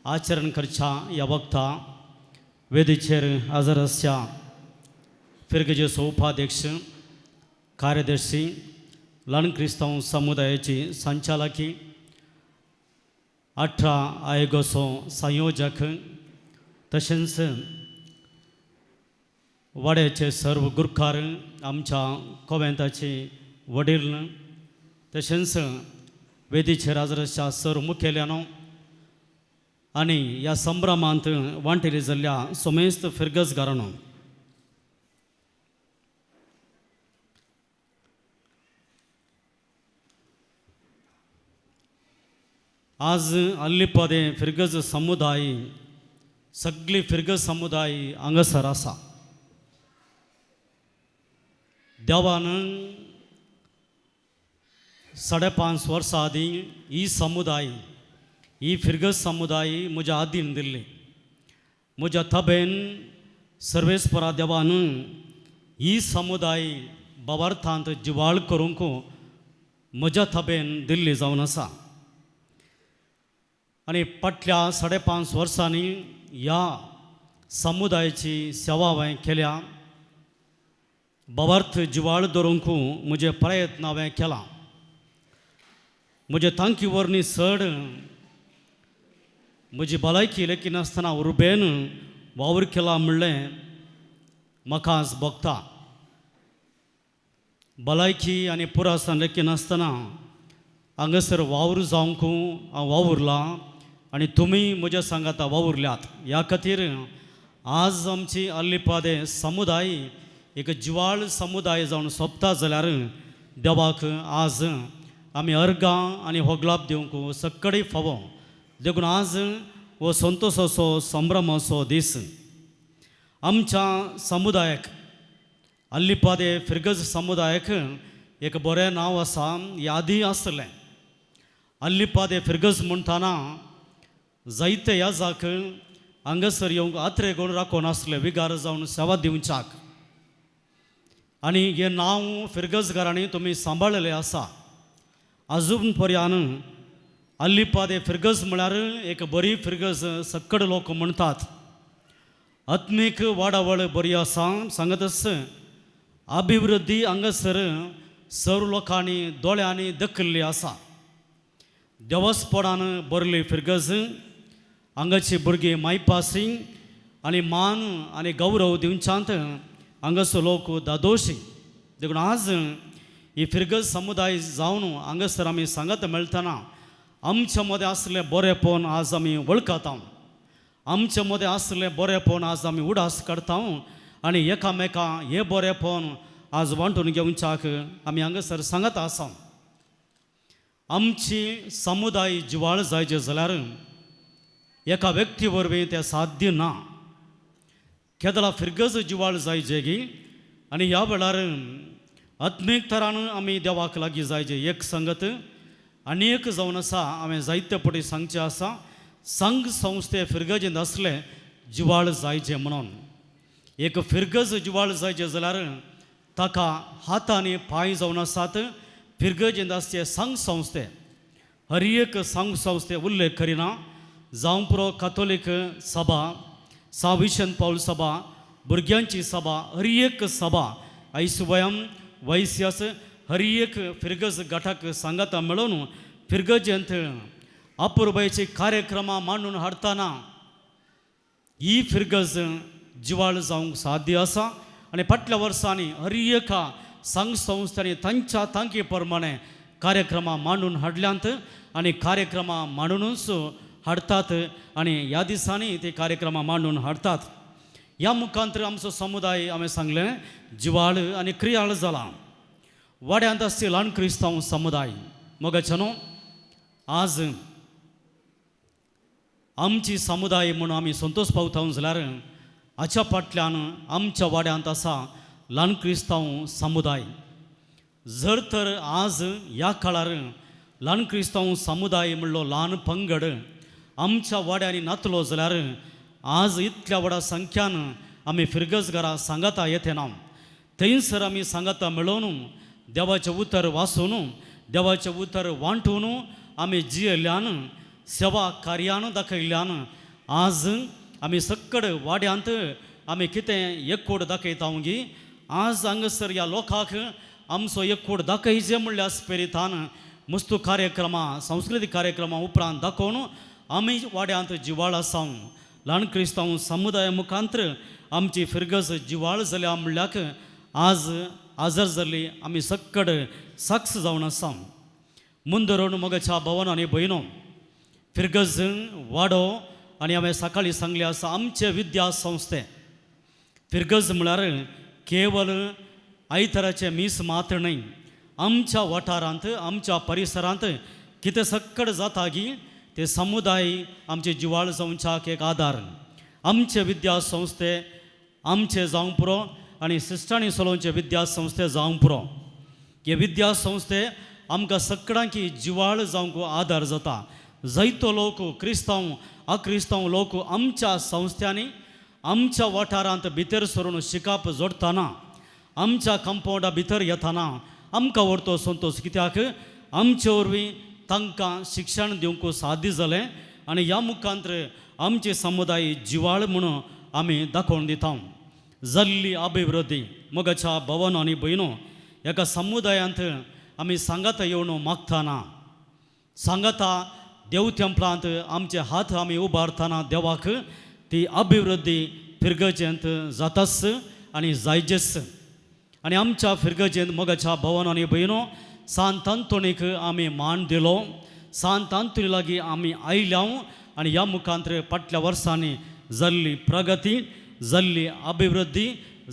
आचरण करच्या ह्या वखता वेदीचेर हजर आसच्या फिरगजेचो उपाध्यक्ष, कार्यदर्शी, ल्हान क्रिस्तांव समुदायाची संचालकी, 18 आयोगाचो संयोजक, तशेंच वाड्याचे सर्व गुरकार, आमच्या कोवेंताचे वडील, तशेंच वेदीचेर हजर आसच्या सर्व मुखेल्यानो आनी ह्या संभ्रमांत वांटेली जाल्ल्या समेस्त फिरगजगारांनो, आज अल्लिपादे फिरगज समुदाय सगळी फिरगज समुदाय हांगासर आसा. देवान 5.5 वर्सां आदीं ही समुदाय, ही फिरगज समुदाय म्हज्या आदीन दिल्ली. म्हज्या तबेन सर्वेस्परा देवान ही समुदाय भावार्थांत जिवाळ करूंक म्हज्या तबेन दिल्ली जावन आसा. आनी फाटल्या 5.5 वर्सांनी ह्या समुदायाची सेवा हांवें केल्या. भावार्थ जिवाळ दवरूंक म्हजे प्रयत्न हांवें केला. म्हजे तांकी वरवीं चड म्हजी भलायकी लेखिनासतना उर्बेन वावर केला म्हणलें म्हाका आज भोगता. भलायकी आनी पुरासान लेखिनासतना हांगासर वावर जावंक हांव वावुरलां आनी तुमी म्हज्या सांगाता वावुरल्यात. ह्या खातीर आज आमची अल्लीपादे समुदाय एक जिवाळ समुदाय जावन सोंपता जाल्यार देवाक आज आमी अर्गां आनी होगलाप दिवंक सक्कडी फावो. देखून आज हो संतोशाचो संभ्रमाचो दीस आमच्या समुदायाक, अल्लीपादे फिरगज समुदायाक एक बरें नांव आसा. यादी आसलें अल्लीपादे फिरगज म्हणटाना जायते याजाक हांगासर येवंक आत्रे कोण राखून आसले विगार जावन सेवा दिवच्याक. आनी हें नांव फिरगजगारांनी तुमी सांबाळिल्लें आसा. अजून पर्यान अल्लीपादे फिरगज म्हळ्यार एक बरी फिरगज सक्कड लोक म्हणटात. आत्मीक वाडावळ बरी आसा सांगतच अभिवृद्धी हांगासर सर्व लोकांनी दोळ्यांनी दखल्ली आसा. देवस्पणान भरली फिरगज हांगाची भुरगीं मायपासी आनी मान आनी गौरव दिवच्यांत हांगासर लोक दादोशी. देखून आज ही फिरगज समुदाय जावन हांगासर आमी सांगात मेळटना आमच्या मदें आसलें बरेंपण आज आमी वळखता. आमच्या मदें आसलें बरेंपण आज आमी उडास काडता आनी एकामेका हें बरेंपण आज वांटून घेवच्याक आमी हांगासर सांगत आसा. आमची समुदाय जिवाळ जायचे जाल्यार एका व्यक्ती वरवीं तें साध्य ना. केदळा फिरगज जिवाळ जायचे गी आनी ह्या वेळार आत्मीक तरान आमी देवाक लागीं जायचे. एक संगत आनी एक जावन आसा हांवें जायते पटी सांगचें आसा. संघ संस्थे फिरगजेंत आसले जिवाळ जायचे म्हणून एक फिरगज जिवाळ जायचे जाल्यार ताका हात आनी पांय जावन आसात. फिरगजेंत आसचे संघ संस्थे हर एक संघ संस्थे उल्लेख करिना. जावं पुरो कातोलीक सभा, सा विशन पावल सभा, भुरग्यांची सभा, हर एक सभा आयसुवयम वैस्यास हर एक फिरगज गटाक सांगाता मेळोवन फिरगजेंत अपुरबायचे कार्यक्रमां मांडून हाडटना ही फिरगज जिवाळ जावंक साध्य आसा. आनी फाटल्या वर्सांनी हर एका संघ संस्थांनी तांच्या तांकी प्रमाणे कार्यक्रमां मांडून हाडल्यांत आनी कार्यक्रमां मांडुनूच हाडटात आनी ह्या दिसांनी ते कार्यक्रमां मांडून हाडटात. ह्या मुखांतर आमचो समुदाय हांवें सांगलें जिवाळ आनी क्रियाळ जाला. वाड्यांत आसचे ल्हान क्रिस्तांव समुदाय मोगाचे न्हू आज आमची समुदाय म्हणून आमी संतोश पावता जाल्यार हाच्या फाटल्यान आमच्या वाड्यांत आसा ल्हान क्रिस्तांव समुदाय. जर तर आज ह्या काळार ल्हान क्रिस्तांव समुदाय म्हणलो ल्हान पंगड आमच्या वाड्यांनी नातलो जाल्यार आज इतल्या व्हडा संख्यान आमी फिरगजगारां सांगाता येते ना. थंयसर आमी सांगाता मेळोवन देवाचें उतर वाचून देवाचें उतर वांटून आमी जियेल्ल्यान सेवा कार्यान दाखयल्ल्यान आज आमी सक्कड वाड्यांत आमी कितें एकवट दाखयता गी. आज हांगासर ह्या लोकांक आमचो एकवट दाखयचे म्हणल्यार स्पिरितान मस्तू कार्यक्रमां सांस्कृतीक कार्यक्रमां उपरांत दाखोवन आमी वाड्यांत जिवाळ आसा. ल्हान क्रिस्तांव समुदाया मुखांतर आमची फिरगज जिवाळ जाल्या म्हणल्याक आज आजर जाल्ली आमी सक्कड साक्ष जावन आसा. मुंदरून मोगाच्या भवन आनी भयणो फिरगज वाडो आनी हांवें सकाळीं सांगलें आसा आमचे विद्या संस्थे फिरगज म्हळ्यार केवल आयताराचें मीस मात्र न्हय. आमच्या वाठारांत आमच्या परिसरांत कितें सक्कड जाता की ते समुदाय आमचे जिवाळ जावच्याक एक आदार. आमचे विद्यासंस्थे आमचे जावंक पुरो आनी सिस्टांनी चलोवचे विद्यासंस्थे जावंक पुरो. हे विद्यासंस्थे आमकां सगळ्यांकी जिवाळ जावंक आदार जाता. जायतो लोक क्रिस्तांव अक्रिस्तांव लोक आमच्या संस्थ्यांनी आमच्या वाठारांत भितर सरून शिकप जोडटना आमच्या कंपावंडा भितर येताना आमकां व्हरतो संतोश, कित्याक आमचे वरवीं तांकां शिक्षण दिवंक साध्य जालें आनी ह्या मुखांतर आमचे समुदाय जिवाळ म्हणून आमी दाखोवन दिता. जाल्ली अभिवृद्धी मोगाच्या भवन आनी भयणो एका समुदायांत आमी सांगाता येवन मागताना सांगाता देव तेंपलांत आमचे हात आमी उबारतना देवाक ती अभिवृद्धी फिरगजेंत जाताच आनी जायजेच. आनी आमच्या फिरगजेंत मोगाच्या भवन आनी भयणो सांत आंतोनीक आमी मान दिलो, सांत आंतोनी लागीं आमी आयल्या आनी ह्या मुखांतर फाटल्या वर्सांनी जाल्ली प्रगती जाल्ली अभिवृद्धी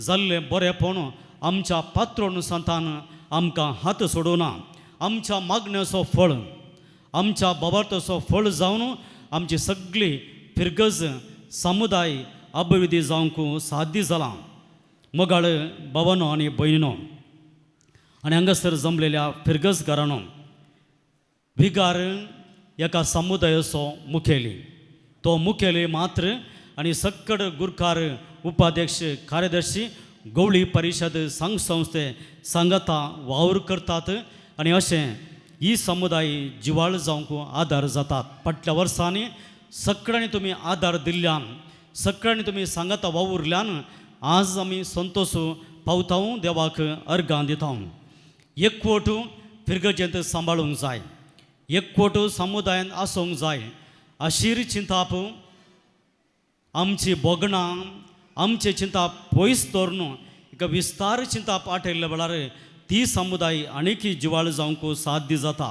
जाल्लें बरेंपण आमच्या पात्रोन संतान आमकां हात सोडूना. आमच्या मागण्याचो फळ आमच्या बाबार्थाचो फळ जावन आमची सगळी फिरगज समुदाय अभिवृद्धी जावंक साध्य जालां. मोगाळ भवनो आनी भयणो आनी हांगासर जमलेल्या फिरगज घराणो विगार एका समुदायाचो मुखेली, तो मुखेली मात्र आनी सक्कड गुरकार उपाध्यक्ष कार्यदर्शी गवळी परिशद संघ संस्थे सांगाता वावर करतात आनी अशें ही समुदाय जिवाळ जावंक आदार जातात. फाटल्या वर्सांनी सगळ्यांनी तुमी आदार दिल्ल्यान सगळ्यांनी तुमी सांगाता वावुरल्यान आज आमी संतोश पावता, देवाक अर्गां दिता. एकवट फिरगजेंत सांबाळूंक जाय, एकवट समुदायांत आसूंक जाय. अशीर चिंताप आमची भोगणां आमचे चिंताप पयस दवरून एका विस्तार चिंताप आठयल्ल्या वेळार ती समुदाय आनीक जिवाळ जावंक साध्य जाता.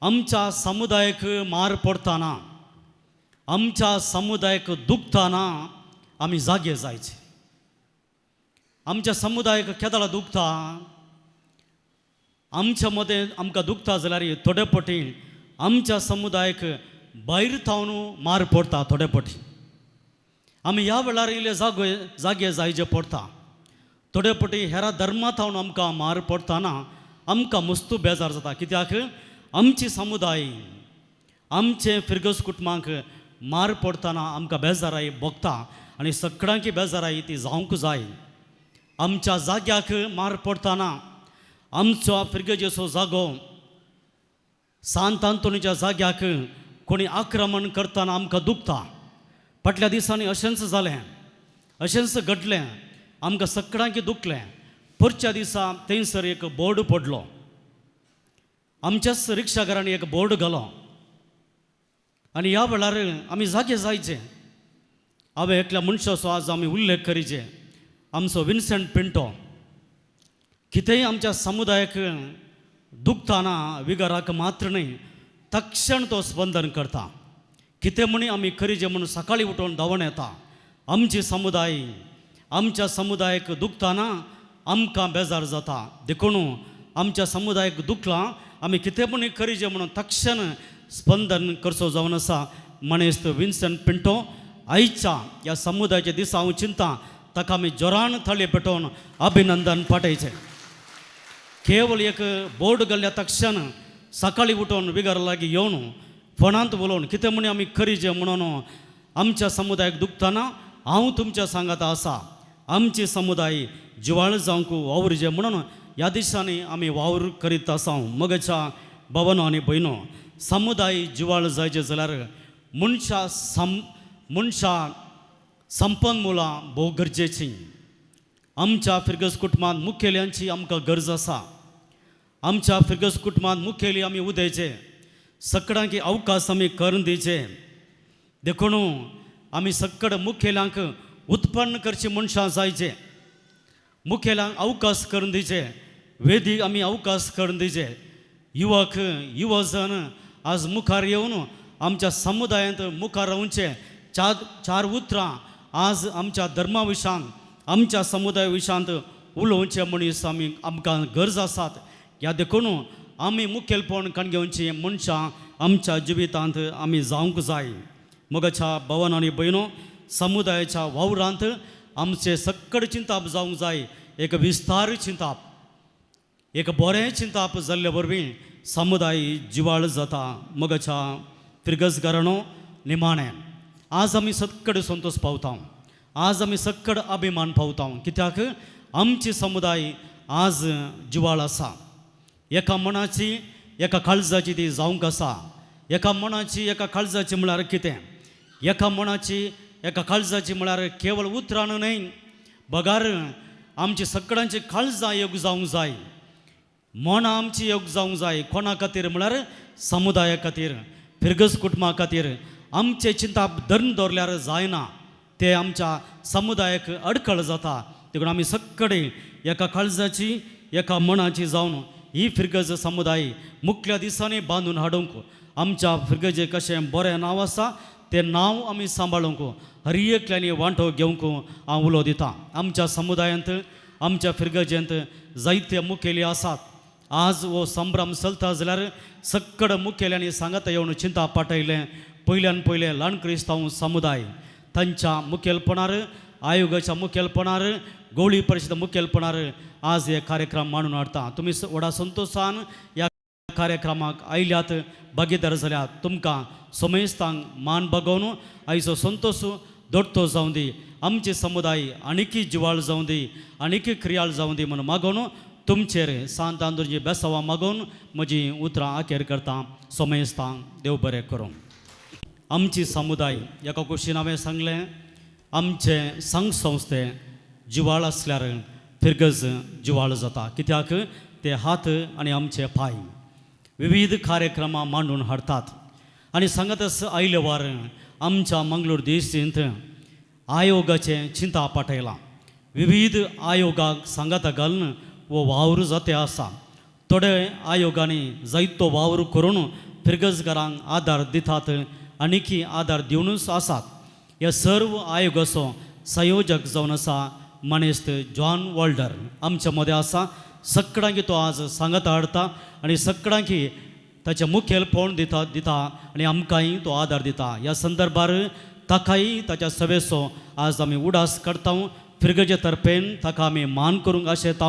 आमच्या समुदायाक मार पडटना आमच्या समुदायाक दुखतना आमी जागे जायचे. आमच्या समुदायाक केदळा दुखता आमच्या मदें आमकां दुखता जाल्यार थोडे पटी आमच्या समुदायाक भायर थावन मार पडटा. थोडे पटी आमी ह्या वेळार इल्ले जागे जागे जायचे पडटा. थोडे पटी हेरा धर्मा थावन आमकां मार पडटना आमकां मस्तू बेजार जाता, कित्याक आमची समुदाय आमचे फिरगज कुटुंबांक मार पडटना आमकां बेजाराय भोगता आनी सगळ्यांकी बेजाराय ती जावंक जाय. आमच्या जाग्याक मार पडटना आमचो फिरगजेचो जागो सांत आंतोनीच्या जाग्याक कोणी आक्रमण करतना आमकां दुखता. फाटल्या दिसांनी अशेंच जालें, अशेंच घडलें, आमकां सगळ्यांकी दुखलें. परच्या दिसा थंयसर एक बोर्ड पडलो, आमच्याच रिक्षाघरांनी एक बोर्ड घालो आनी ह्या वेळार आमी जागे जायचे. हांवें एकल्या मनशाचो आज आमी उल्लेख करीचे, आमचो विन्संट पिंटो. कितेंय आमच्या समुदायाक दुखतना विगाराक मात्र न्हय तक्षण तो स्पंदन करता. कितें म्हणी आमी करीचे म्हणून सकाळीं उठोवन धांवण येता. आमची समुदाय आमच्या समुदायाक दुखतना आमकां बेजार जाता, देखून आमच्या समुदायाक दुखलां आमी कितें म्हणी करीचे म्हणून तक्षण स्पंदन करचो जावन आसा मनेस्त विन्संट पिंटो. आयच्या ह्या समुदायाच्या दिसा हांव चिंता ताका आमी जोरान थाळी पेटोवन अभिनंदन पाठयचें. केवल एक बोर्ड घाल्ल्या तक्षण सकाळीं उठोवन विगार लागीं येवन फोनांत उलोवन कितें म्हणी आमी करीचे म्हणून आमच्या समुदायाक दुखतना हांव तुमच्या सांगाता आसा, आमची समुदाय जिवाळ जावंक वावुरचें म्हणून ह्या दिसांनी आमी वावर करीत आसा. मगच्या भवनो आनी भयणो समुदाय जिवाळ जायचें जाल्यार मनशा मनशा संपन्न मुलां भोव गरजेचीं. आमच्या फिरगज कुटुंबांत मुखेल्यांची आमकां गरज आसा. आमच्या फिरगज कुटुंबांत मुखेली आमी उदयचे, सगळ्यांक अवकाश आमी करून दिवचे. देखून आमी सगळे मुखेल्यांक उत्पन्न करची मनशां जायचे, मुखेल्यांक अवकाश करून दिवचे, वेदीक आमी अवकाश करून दिवचे. युवक युवजन आज मुखार येवन आमच्या समुदायांत मुखार रावचे. चार चार उतरां आज आमच्या धर्मा विशयांत आमच्या समुदाय विशयांत उलोवचे मनीस आमी आमकां गरज आसात. ह्या देखून आमी मुखेलपण कणगेवची मनशां आमच्या जिवितांत आमी जावंक जाय. मोगाच्या भवन आनी भयणो समुदायाच्या वावरांत आमचें सक्कड चिंताप जावंक जाय. एक विस्तार चिंताप, एक बरें चिंताप जाल्ले वरवीं समुदाय जिवाळ जाता. मगाच्या फिरगजगारांनो, निमाणें आज आमी सक्कड संतोश पावता, आज आमी सक्कड अभिमान पावता, कित्याक आमची समुदाय आज जिवाळ आसा. एका मनाची एका काळजाची ती जावंक आसा. एका मनाची एका काळजाची म्हळ्यार कितें? एका मनाची एका काळजाची म्हळ्यार केवळ उतरान न्हय, बगार आमची सगळ्यांची काळजां एक जावंक जाय, मनां आमची एक जावंक जाय. कोणा खातीर म्हळ्यार समुदाया खातीर, फिरगज कुटुंबा खातीर. आमचें चिंताप धरून दवरल्यार जायना, ते आमच्या समुदायाक अडखळ जाता. देखून आमी सगळे एका काळजाची एका मनाची जावन ही फिरगज समुदाय मुखल्या दिसांनी बांदून हाडूंक आमच्या फिरगजे कशें बरें नांव आसा तें नांव आमी सांबाळूंक हर एकल्यांनी वांटो घेवंक हांव उलो दितां. आमच्या समुदायांत आमच्या फिरगजेंत जायते मुखेली आसात. आज हो संभ्रम चलता जाल्यार सक्कड मुखेल्यांनी सांगाता येवन चिंता पाटयलें. पयल्यान पयलें ल्हान क्रिस्तांव समुदाय तांच्या मुखेलपणार, आयोगाच्या मुखेलपणार, गोवळी परिशद मुखेलपणार आज हे कार्यक्रम मांडून हाडटा. तुमी व्हडा संतोशान ह्या कार्यक्रमाक आयल्यात, भागीदार जाल्यात. तुमकां समेस्तांक मान बागोवन आयचो संतोश दोडतो जावं दी, आमचे समुदाय आनीकय जिवाळ जावं दी, आनीकय क्रियाळ जावं दी म्हणून मागोवन तुमचेर सांत आंदोलनाची बेसावां मागोवन म्हजी उतरां आखेर करता. समेस्तांक देव बरें करूं. आमची समुदाय एका कुशीन हांवें सांगलें, आमचे संघ संस्थे जिवाळ आसल्यार फिरगज जिवाळ जाता, कित्याक ते हात आनी आमचे पांय विविध कार्यक्रमां मांडून हाडटात. आनी सांगतच आयले वार आमच्या मंगळूर देशींत आयोगाचें चिंता पाटयलां. विविध आयोगाक सांगाता घालून हो वावर जाते आसा. थोडे आयोगांनी जायतो वावर करून फिरगजगारांक आदार दितात, आनीकी आदार दिवनूच आसात. ह्या सर्व आयोगाचो संयोजक जावन आसा मानेस्त जॉन वॉल्डर आमच्या मदें आसा. सगळ्यांकी तो आज सांगाता हाडटा आनी सगळ्यांकी ताचें मुखेलपण दिता दिता आनी आमकांय तो आदार दिता. ह्या संदर्भार ताकाय ताच्या सभेचो आज आमी उडास करता. फिरगजे तर्फेन ताका आमी मान करूंक आशेता.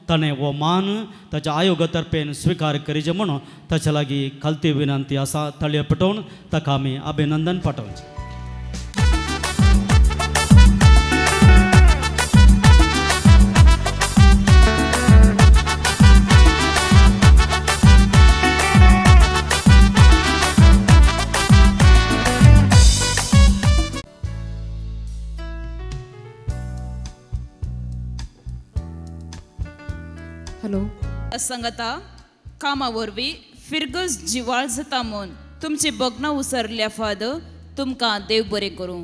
ताणें हो मान ताच्या आयोगा तर्फेन स्विकार करीचे म्हणून ताच्या लागीं खालती विनंती आसा. ताळयो पेटोवन ताका आमी अभिनंदन पाठोवचें. हॅलो संगता कामा वरवीं फिरगज जिवाळ जाता म्हूण तुमची बगनां उसरल्या फादर तुमकां देव बरें करूं.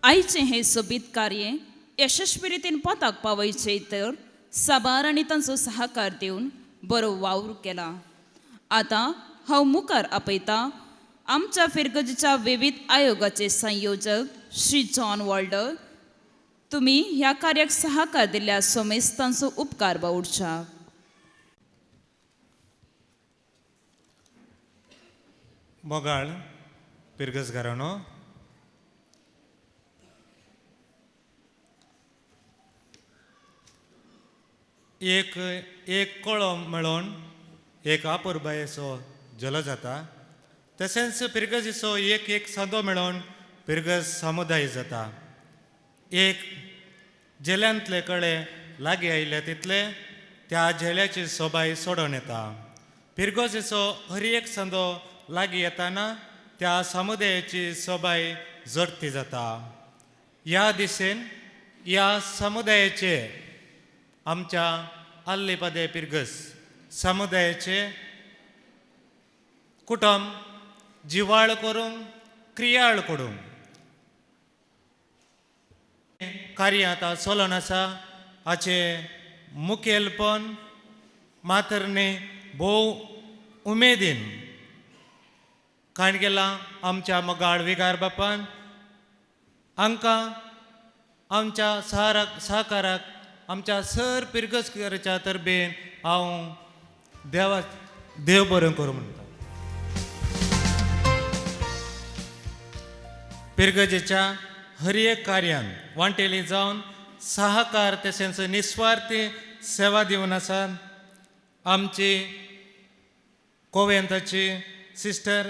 आयचें हें सोबीत कार्य यशस्वी रितीन पोताक पावयचें तर साबार आनी तांचो सहकार दिवन बरो वावर केला. आतां हांव मुखार आपयतां आमच्या फिरगजीच्या विविध आयोगाचे संयोजक श्री जॉन वॉल्डर. तुमी ह्या कार्याक सहकार दिल्ल्या सोमेस्तांचो उपकार बावुडच्या. मोगाळ पिरगजगारांनो, एक एक कळो मेळोन एक आपुरबायेचो जलो जाता, तशेंच पिरगजीचो एक एक सांदो मेळोन पिरगज समुदाय जाता. एक झेल्यांतले कळे लागीं आयले तितले त्या झेल्याची सोबाय सोडोवन येता. पिरगोजेचो हर एक सांदो लागीं येताना त्या समुदायाची सोबाय जडती जाता. ह्या दिशेन ह्या समुदायाचे आमच्या आल्लेपादे पिरगस समुदायाचे कुटुंब जिवाळ करूंक क्रियाळ करूंक कार्य आतां चलोन आसा. हाचें मुखेलपण मातरने भोव उमेदीन काण केलां आमच्या मोगाळ विगार बापान. हांकां आमच्या सहकाराक आमच्या सर पिरगजकाराच्या तरबेन हांव देवा देव बरें करूं म्हणटा. पिरगजेच्या हर एक कार्यान वांटेली जावन सहकार तशेंच निस्वार्थी सेवा दिवन आसात आमची कोवेंताची सिस्टर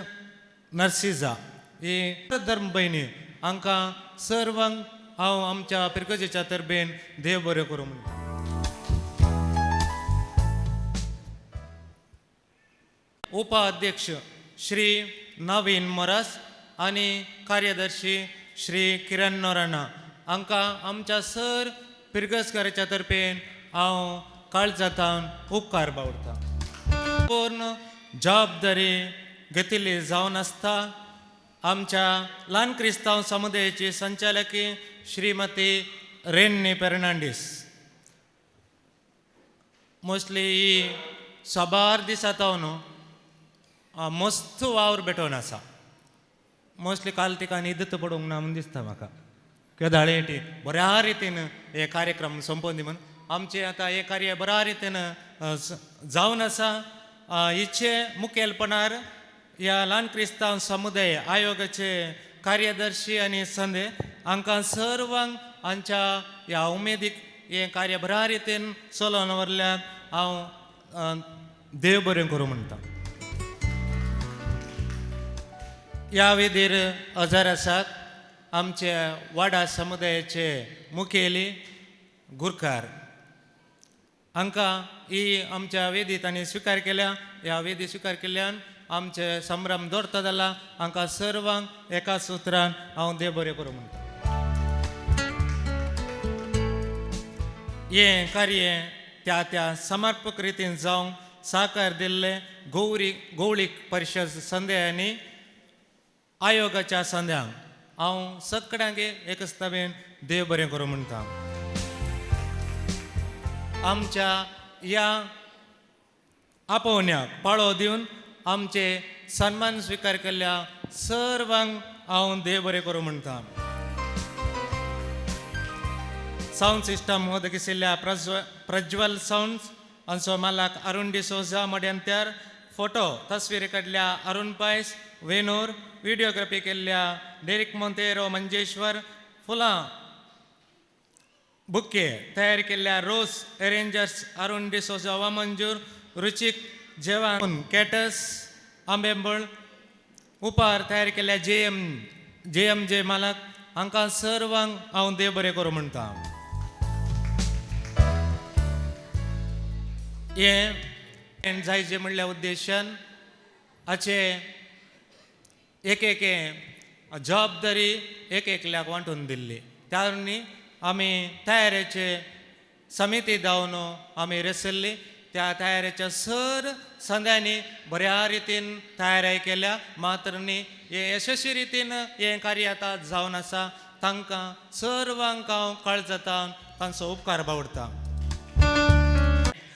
नर्सिजा ही धर्म भयणी हांकां सर्वांक हांव आमच्या पिरगजेच्या तरबेन देव बरें करूं म्हणटा. उपाध्यक्ष श्री नवीन मोरास आनी कार्यदर्शी श्री किरण नोराणा हांकां आमच्या सर पिरगजकाराच्या तर्फेन हांव काळजातान उपकार बावडटा. पूर्ण जबाबदारी घेतिल्ली जावन आसता आमच्या ल्हान क्रिस्तांव समुदायाची संचालकी श्रीमती रेन्नी फेर्नांडीस. मोस्टली ही साबार दिसा न्हू मस्त वावर भेटोवन आसा. मोस्टली काल तिका न्हीद पडूंक ना म्हूण दिसता म्हाका. केदाळे ती बऱ्या रितीन हे कार्यक्रम सोंपोवन दी म्हूण आमचें आतां हें कार्य बऱ्या रितीन जावन आसा. हिचे मुखेलपणार ह्या ल्हान क्रिस्तांव समुदाय आयोगाचे कार्यदर्शी आनी संदे हांकां सर्वांक हांच्या ह्या उमेदीक हें कार्य बऱ्या रितीन चलोवन व्हरल्यार हांव देव बरें करूं म्हणटा. ह्या वेदीर हजर आसात आमच्या वाडा समुदायाचे मुखेली गुरकार. हांकां ही आमच्या वेदी तांणी स्विकार केल्या. ह्या वेदी स्विकार केल्ल्यान आमचे संभ्रम दवरता जाला. हांकां सर्वांक एका सुत्रान हांव देव बरें करूं म्हणटा. हें कार्य त्या त्या समर्पक रितीन जावंक साकार दिल्ले गौरी गौळीक परिशद संध्या आयोगाच्या संध्यांक हांव सगळ्यांक एकच तरेन देव बरें करूं म्हणटा. आमच्या ह्या आपोवण्याक पाळो दिवन आमचे सन्मान स्विकार केल्ल्या सर्वांक हांव देव बरें करूं म्हणटा. सावंड सिस्टम होदगिशिल्ल्या प्रज्वल सावंड्स हांचो मालक अरुण डिसोजा मड्यांत्यार, फोटो तस्वीर काडल्या अरुण पायस वेनूर, व्हिडिओग्राफी केल्ल्या डेरिक मोंतेरो मंजेश्वर, फुलां बुके तयार केल्ल्या रोज एरेंजर्स अरुण डिसोजा वामंजूर, रुचीक जेवण कॅटस आंबेंबळ, उपार तयार केल्ल्या जे एम जे मालक हांकां सर्वांक हांव देव बरें करूं म्हणटा. हें जायचें म्हणल्या उद्देशान हाचे एक एक जबाबदारी एक एकल्याक वांटून दिल्ली. त्या आमी तयारेचे समिती धांवन आमी रेसल्ली. त्या तयारेच्या सर संद्यांनी बऱ्या रितीन तयारी केल्या. मात्र न्ही हें यशस्वी रितीन हें कार्य आतां जावन आसा. तांकां सर्वांक हांव काळजातान तांचो उपकार बावडटा.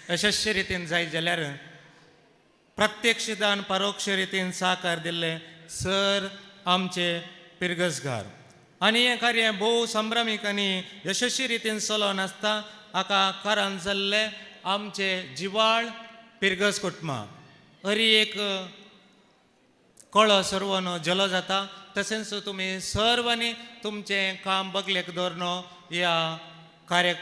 यशस्वी रितीन जायत जाल्यार प्रत्यक्षदान परोक्ष रितीन साकार दिल्ले सर आमचे पिरगजगार आनी हें कार्य भोव संभ्रमीक आनी यशस्वी रितीन चलोवन आसता. हाका कारण जाल्लें आमचे जिवाळ पिरगज कुटुंबां हरी एक कळो सर्व जलो जाता. तशेंच तुमी सर्वांनी तुमचें काम बगलेक दवरन ह्या कार्याक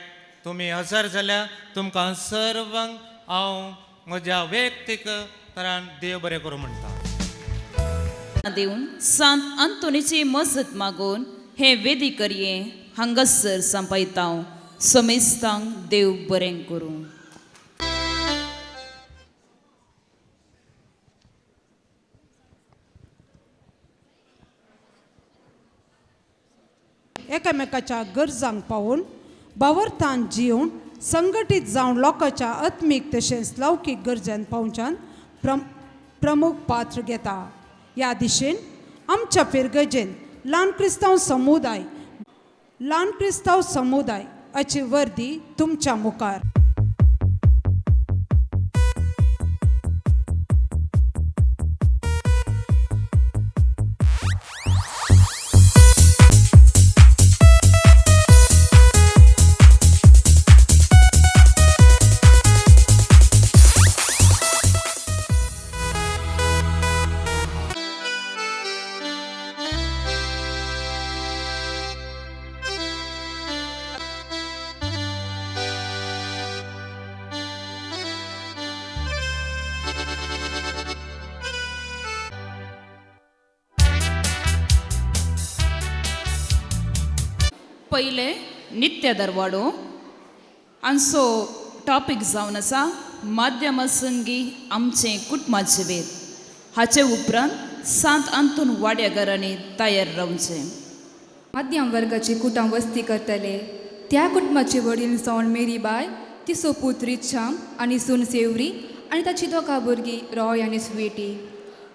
तुमी हजर जाल्यार तुमकां सर्वांक हांव म्हज्या वैयक्तीक तरान देव बरें करूं म्हणटा. दिवन सांत अंतोनीची मजत मागून हे वेदी करये हांगासर संपयता. समेस्तांक देव बरें करूं. एकामेकाच्या गरजांक पावून बावरतान जिवन संघटीत जावन लोकांच्या आत्मीक तशेंच लौकीक गरजान पावच्यान प्रमुख पात्र घेता. ह्या दिशेन आमच्या फिरगजेन ल्हान क्रिस्तांव समुदाय हाची वर्दी तुमच्या मुखार. पयलें नित्य दरवाडो हांचो टॉपीक जावन आसा माध्यम संगी आमचें कुटुंबाचें वेद. हाचे उपरांत सांत अंतून वाड्या घरांनी तयार रावचें. मध्यम वर्गाची कुटां वस्ती करतले त्या कुटुंबाचे वडील जावन मेरीबाय, तिचो पूत रिच्छाम आनी सून सेवरी आनी ताची दोगां भुरगीं रॉय आनी स्वीटी.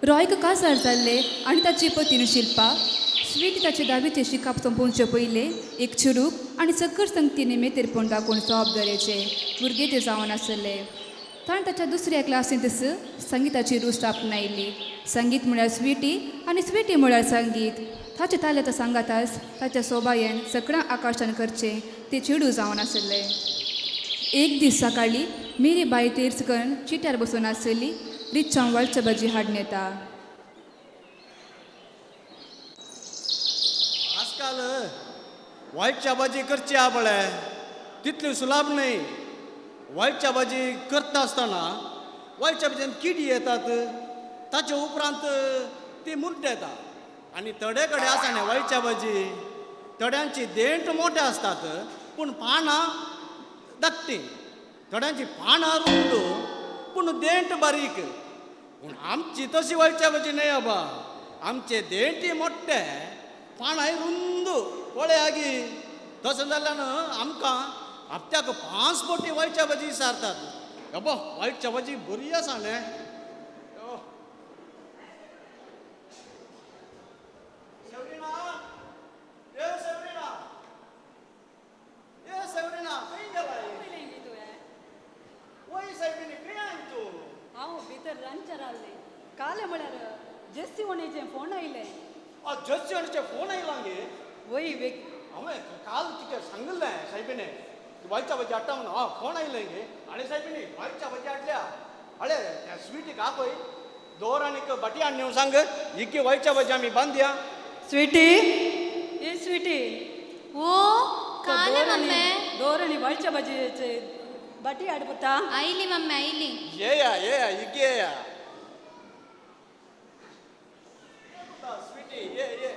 रॉयक काजार जाल्ले आनी ताची पतीन शिल्पा. स्वीटी ताचे धावेचे शिकाप सोंपोवचे पयलें एक चेडूक आनी सक्कर संगतीने मेतेरपण दाखोवन जबाबदारेचे भुरगे ते जावन आसले. ताणें ताच्या दुसऱ्या क्लासींतच संगिताची रूच आपणायली. संगीत म्हळ्यार स्वीटी आनी स्वीटी म्हळ्यार संगीत. ताचे ताल्याच्या सांगाताच ताच्या सोबायेन सगळ्या आकाशान करचें ते चेडूं जावन आसलें. एक दीस सकाळीं मेरी बाय तेर्स करून चिट्यार बसून आसली. रिच्छां वाळच्या भाजी हाडून येता. आजकाल वाळच्या भाजी करची आ पळय तितली सुलाभ न्हय. वाळच्या भाजी करता आसतना वाळच्या भाजयेन किडी येतात, ताचे उपरांत ती मुर्ड येता आनी थोडे कडेन आसा न्ही वाळच्या भाजी थोड्यांची देंठ मोठे आसतात पूण पानां धाकटी, थोड्यांची पानां रुंद पूण देंठ बारीक. पूण आमची तशी वाळच्या भाजी न्हय बाबा, आमचे देंठी मोठे पानांय रुंद पळय आगी. तशें जाल्यार आमकां हप्त्याक 5 बोटी वाळच्या भाजी सारतात. अबो वाळच्या भाजी बरी आसा न्ही. सेवरिना, ए सेवरिना, ए सेवरिना, खंय गेला? वय सायबिणी खंय आय तूं? हांव भितर रांदचेर आहलें. काल म्हळ्यार जेस्सी वणेचें फोन आयलें. जस्सी वणेचें फोन आयला गे? वय वेग हांवें काल तुका सांगिल्लें सायबिणे वाळच्या भाजी हाडटा म्हणून. हय फोन आयलें गे. आनी सायबिणी वाळच्या भाजी हाडल्या. आळे त्या स्वीटीक आपय दोर आनीक बाटी हाडून सांग इकी वाळच्या भाजी आमी बांदया. स्वीटी, ए स्वीटी. ओ काले मम्मी दोर आनी वाळच्या भाजयेचे बाटी हाड पुता. आयली मम्मी आयली. येया येया इकी येया स्वीटी ये ये.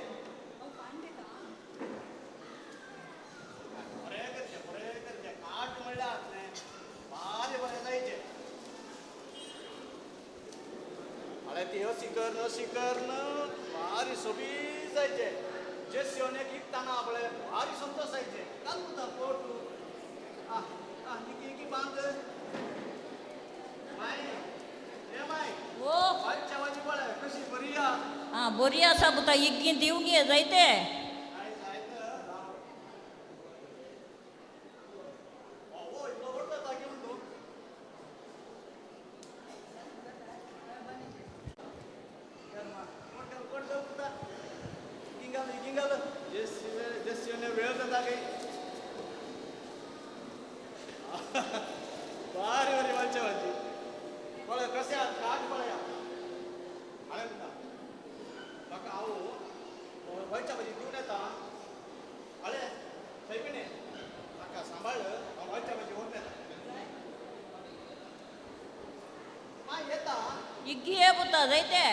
बरें करचें बरें करचें काट म्हणल्यार भारी बरें जायचें. आळे ती अशी कर अशी कर भारी सोबीत जायचें. जेसी एक इकताना पळय भारी संतोश जायचें. घाल पुता पोट आ आ इकी इकी बांद. माय ए माय ओ वाळच्या भाजी पळय कशी बरी आ. आं बरी आसा पुता, इग्गी दिवंक ये जायते. भारी बरी वाळच्या भाजी पळय कशें आहा काट पळया. हांवें म्हणटा म्हाका हांव वाळच्या भाजी दिवन येता. हाळे सायबिणे म्हाका सांबाळ, हांव वाळच्या भाजी व्हरून येता. माय येता इग्गी ये पुता जायते.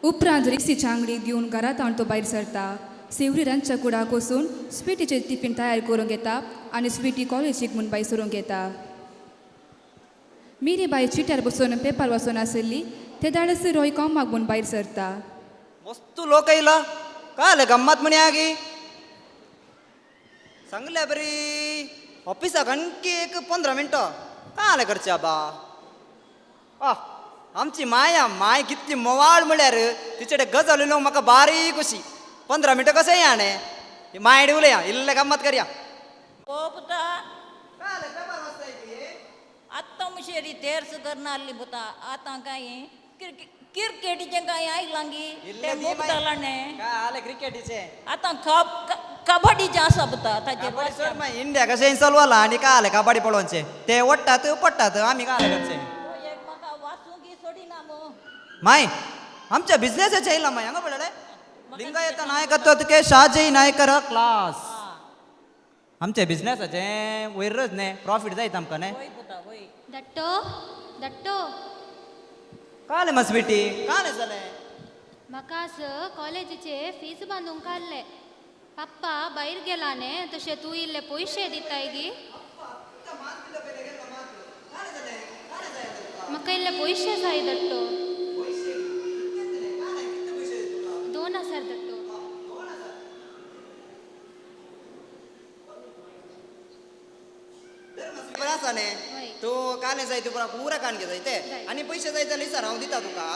उपरांत रिक्सीच्या आंगडीक घेवन घरांत हाडून तो भायर सरता. सेवरी रांदच्या कुडाक वचून स्वीटीचें टिफीन तयार करूंक येता आनी स्वीटी कॉलेजीक म्हूण भायर सरूंक येता. मेरी बाय चिट्यार बसून पेपर वाचून आसली ते दाडस रॉय कामाक म्हूण भायर सरता. मस्त लोक आयला काल गम्मत म्हणी आगी सांगल्या बरी. ऑफिसाक आणखी एक 15 मिनटां काल करच्या बा. आ आमची माया माय कितली मोवाळ म्हळ्यार तिचे गजाल उलोवंक म्हाका बारीक खुशी. 15 मिनटां कशें या न्ही मायड उलया इल्लें गम्मत करया. ओ पुता आतां मुशेरी तेर्स करना आहली पुता. आतां कांय क्रिकेटीचें कांय आयलां गी तें मोगतालां न्ही. आलें क्रिकेटीचें आतां कबड्डीचें आसा पुता. ताचेर इंडिया कशें चलवलां आनी काय आलें कबड्डी पळोवचें ते ओडटात पडटात आमी काय आलें करचें. म्हाका वाचूंक सोडिना मू माय आमच्या बिझनेसाचें येयलां माय हांगा पळय लिंगायत नायकत्व शाहजी नायकर क्लास. आमच्या बिझनेसाचें वयरच न्ही प्रॉफीट जायत आमकां न्ही. दट्टो दट्टो काले मस बेटी काले जालें? म्हाका कॉलेजीचे फीस बांदूंक काडले पप्पा भायर गेला न्ही, तशें तूं इल्ले पयशे दिताय गी? म्हाका इल्ले पयशे जाय धाडटो. 2000 धाडटो. बरें आसा न्ही, तूं काले जाय तूं पुरा कान घे जाय ते आनी पयशे जाय जाल्यार विचार, हांव दिता तुका.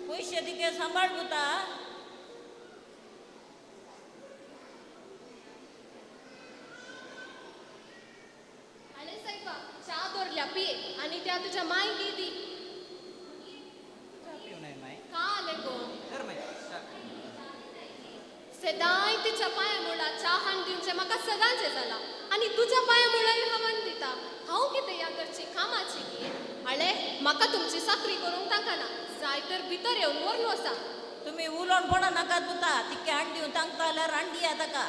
पयशे तिके सांबाळ पुता. आले सायबा, च्या दवरल्या पी आनी त्या तुज्या मांयक दी. का आले गो? सदांय तिच्या पांया मुळा च्या हाडून दिवचें म्हाका सदांचें जालां आनी तुज्या पांया मुळाय हांव दिता. हांव कितें ह्या घरची कामाची गी? आळे म्हाका तुमची चाकरी करूंक तांकां जाय तर भितर येवन व्हरून वचा. तुमी उलोवन पडो नाकात पुता, तिके हाड दिवन तांकां जाल्यार हाड दिया ताका.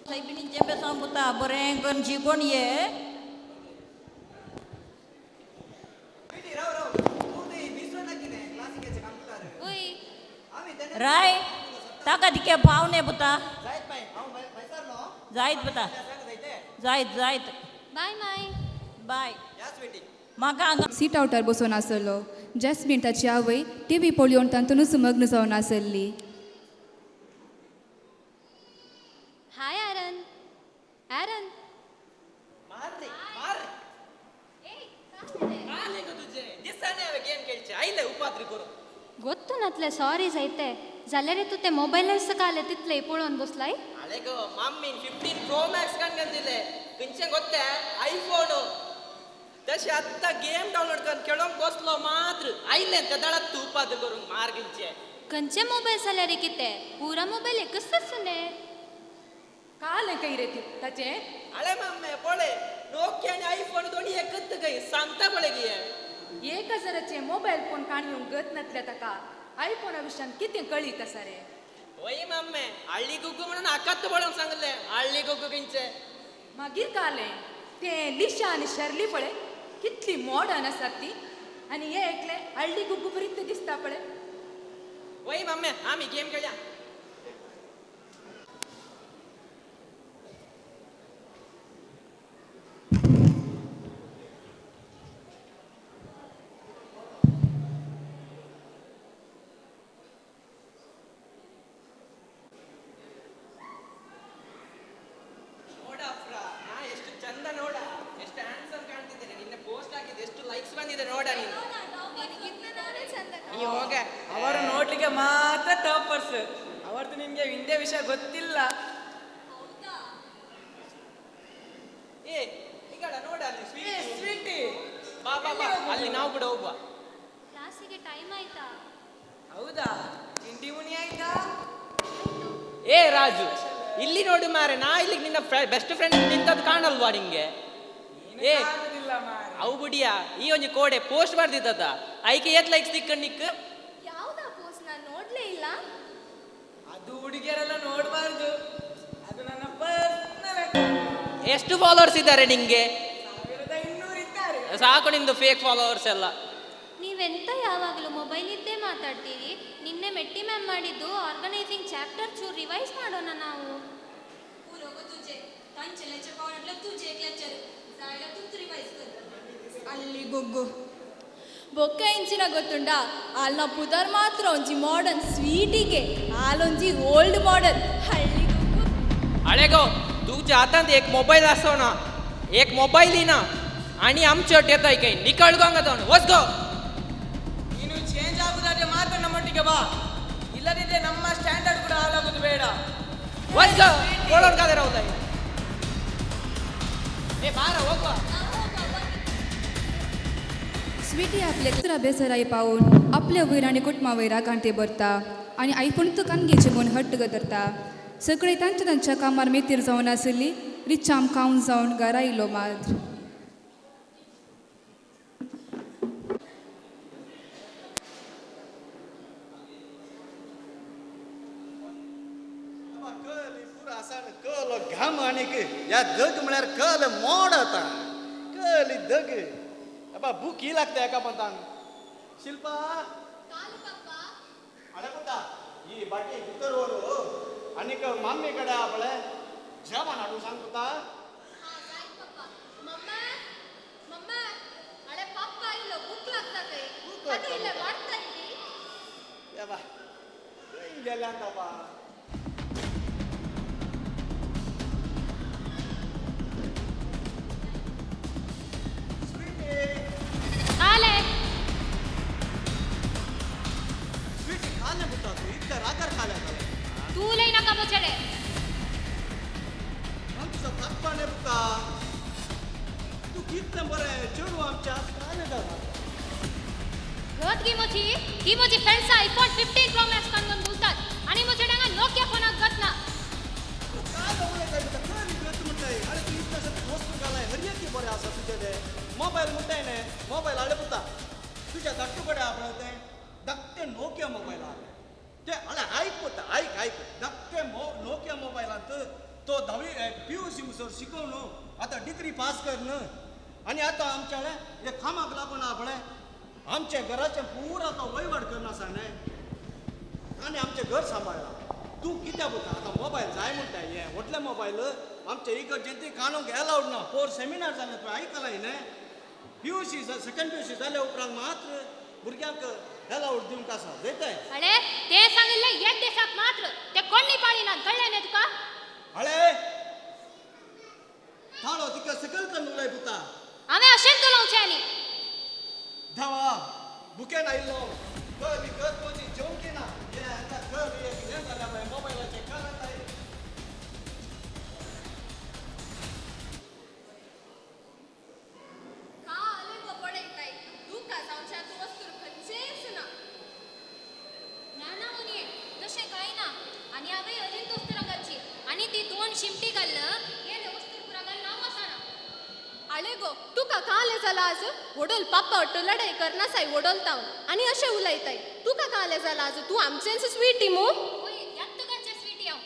सायबिणीचें बेसांव पुता, बरें करून शिकोवन ये. राय ताका तिके पावणे पुता. जायत पुता, जायत जायत. बाय my. बाय. म्हाका सीट आवटार बसून आसलो. जॅस्मीन ताची आवय टीव्ही पळोवन तातूंतच मग्न जावन आसली. हाय ॲरन. ॲरन गोत्तू नातले सॉरी जायते जाल्यार तूं ते मोबायलार काले तितले पळोवन बसलाय. आले गो मम्मीन 15 Pro Max काडून दिले. खंयचें गोत्ते आयफोन. तशें आत्तां गेम डावनलोड करून खेळोंक बसलो मात्र आयलें ते दळात तूं उपाद्र करूंक मार खंयचे. खंयचे मोबायल जाल्यार कितें पुरा मोबायल एकच आसता न्ही. कालें खंय रे ताचें? आले मम्मी पळय नोकिया आनी आयफोन दोनी एकच खंय सांगता पळय गे. 1000 मोबायल फोन काणयेवंक गत नातल्या ताका आयफोना विशयान कितें कळीत आसा रे? वय मम्मी हळ्ळी गुग्गू म्हणून आकात पळोवंक सांगलें. हळ्ळी गुग्गू खंयचें? मागीर कालें तें लिशा आनी शर्ली पळय कितली मॉडर्न आसात ती आनी हे एकलें हळ्ळी गुग्गू बरीच दिसता पळय. वय मम्मी आमी गेम खेळया. ಅವರು ನೋಡ್ಲಿಕ್ಕೆ ಮಾತ್ರ ಟಾಪರ್ಸ್, ಅವರದ್ದು ನಿಮ್ಗೆ ಹಿಂದೆ ವಿಷಯ ಗೊತ್ತಿಲ್ಲ. ಏ ಈಗ ನೋಡ ಅಲ್ಲಿ ಸ್ವೀಟಿ ಬಾ ಬಾ ಬಾ, ಅಲ್ಲಿ ನಾವು ಕೂಡ ಹೋಗುವ. ಕ್ಲಾಸಿಗೆ ಟೈಮ್ ಆಯ್ತಾ? ಹೌದಾ, ತಿಂಡಿ ಉಣಿ ಆಯ್ತಾ? ಏ ರಾಜು ಇಲ್ಲಿ ನೋಡು ಮಾರೆ, ನಾ ಇಲ್ಲಿ ನಿನ್ನ ಬೆಸ್ಟ್ ಫ್ರೆಂಡ್ ನಿಂತದ್ದು ಕಾಣಲ್ವಾ ನಿಂಗೆ? ಏ ಅವು ಬುಡಿಯಾ ಈ ಒಂಜಿ ಕೋಡೆ ಪೋಸ್ಟ್ ಮಾಡ್ದಿದ್ದದ ಐಕೆ ಏತ್ ಲೈಕ್ಸ್ ತಿಕ್ಕ ನಿಕ್? ಯಾವ್ದಾ ಪೋಸ್ಟ್? ನಾನು ನೋಡ್ಲೇ ಇಲ್ಲ. ಅದು ಹುಡುಗಿಯರೆಲ್ಲ ನೋಡಬಾರ್ದು, ಅದು ನನ್ನ ಪರ್ಸನಲ್ ಅಕೌಂಟ್. ಎಷ್ಟು ಫಾಲೋವರ್ಸ್ ಇದ್ದಾರೆ ನಿಂಗೆ? 1200 ಇದ್ದಾರೆ. ಸಾಕು ನಿಂದು ಫೇಕ್ ಫಾಲೋವರ್ಸ್ ಎಲ್ಲ. ನೀವೆಂತ ಯಾವಾಗಲೂ ಮೊಬೈಲ್ ಇದ್ದೇ ಮಾತಾಡ್ತೀರಿ. ನಿನ್ನೆ ಮೆಟ್ಟಿ ಮ್ಯಾಮ್ ಮಾಡಿದ್ದು ಆರ್ಗನೈಸಿಂಗ್ ಚಾಪ್ಟರ್ ಚೂರು ರಿವೈಸ್ ಮಾಡೋಣ ನಾವು. ಅಲ್ಲಿ ಗೊಗ್ಗು ಬೊಕ್ಕ ಇಂಚಿನ ಗೊತ್ತುಂಡ ಅಲ್ಲ ಪುದರ್ ಮಾತ್ರ ಒಂಜಿ ಮಾಡರ್ನ್ ಸ್ವೀಟಿಗೆ ಆಲೊಂಜಿ ಓಲ್ಡ್ ಮಾಡಲ್ ಹಳ್ಳಿ ಗೊಗ್ಗು. ಅಳೆಗೋ तुझ्या हातांत एक मोबायल आसो ना, एक मोबायल ना आनी आमचे येताय काय निकळ गो हांगा वच गो. ನೀನು ಚೇಂಜ್ ಆಗುದಾದ್ರೆ ಮಾತ್ರ ನಮ್ಮೊಟ್ಟಿಗೆ ಬಾ, ಇಲ್ಲದಿದ್ರೆ ನಮ್ಮ ಸ್ಟ್ಯಾಂಡರ್ಡ್ ಕೂಡ ಹಾಳಾಗುದು ಬೇಡ. ವಚ್ ಗೋ ಕೋಳೋನ್ ಕಾದರೆ ಹೋದ. ಏ ಬಾರ ಹೋಗುವ. स्वीटी आपले कुत्रा बेसराई पावून आपल्या वयर आनी कुटुंबा वयर कांटे भरता आनी आयफोन तुकान घेचे म्हूण हट्ट धरता. सगळे तांच्या तांच्या कामार मेतीर जावन आसली. रिचाम खावन जावन घरा येयलो मात्र. कल घाम आनीक ह्या दग म्हळ्यार कल मोड आतां कल दग बाबा भूक ही लागता एका पंतान. शिल्पा अळे पुता ही ती बाटी भितर व्हरू आनीक माम्मी कडेन आपले जेवण हाडून सांग पुता. गेल्या बाबा. आले स्वीटी खाले पुता तू इतल्या रागार खाल्या जालें. तू उलय नाका मोचेडे. हांव तुजो थाकपा न्ही पुता. तूं कितलें बरें चेडूं आमच्या खालें जाला. गत गी मोची ही म्हजी फ्रेंड्सां आयफोन 15 प्रो मॅक्स काडून घुलतात आनी म्हजे हांगा नोकिया फोनाक गत ना. काय उलयताय पुता खरी गत म्हणटाय. आरे तूं इतलें वस्तू घालाय हरयेकी बरें आसा तुजें तें मोबायल म्हणटाय न्ही मोबायल हाडले पुता तुज्या धाकटू कडेन आपले तें धाकटें नोकिया मोबायल आहा तें. आरे आयक पुता आयक आयक धाकटें नोकिया मोबायलांत तो धावी PUC मुसर शिकोवन न्हू आतां डिग्री पास कर न्हू आनी आतां आमच्या हे कामाक लागून आपले आमच्या घराचें पुरा तो वयवाट करना आसा न्ही आनी आमचें घर सांबाळ्ळां. तूं कित्याक पुता आतां मोबायल जाय म्हणटा हें व्हडलें मोबायल आमचे इगर्जेंत काणूंक एलावड ना. पोर सेमिनार जालें तुवें आयकलां न्ही. PUC second PUC जाल्या उपरांत मात्र भुरग्यांक एलावड दिवंक आसा जयताय. अरे ते सांगिल्लें एक दिसाक मात्र ते कोणी पाळिनात कळ्ळें न्ही तुका. अळे थाळो तिका सकयल करून उलय पुता. हांवें अशेंच उलोवचें आनी धावा बुकेन आयिल्लो कर गत म्हजी जेवंक ना हें आतां कर हें जाल्यार पळय मोबायलाचें कर आतां. ना ना मुनये तशें कांय ना. आनी हांवें अलीन दोस्तरां घालची आनी ती दोन शिमटी घालना गेले वस्तूर घालून हांव वचना. आळे गो तुका काले जाला आज वडोल पाप्पा अट्टो लढाई करनासाय वडोल तावन आनी अशें उलयताय. तुका काले जाला आज तूं आमचेंच स्वीटी मू. यात्तकाचें स्वीटी हांव.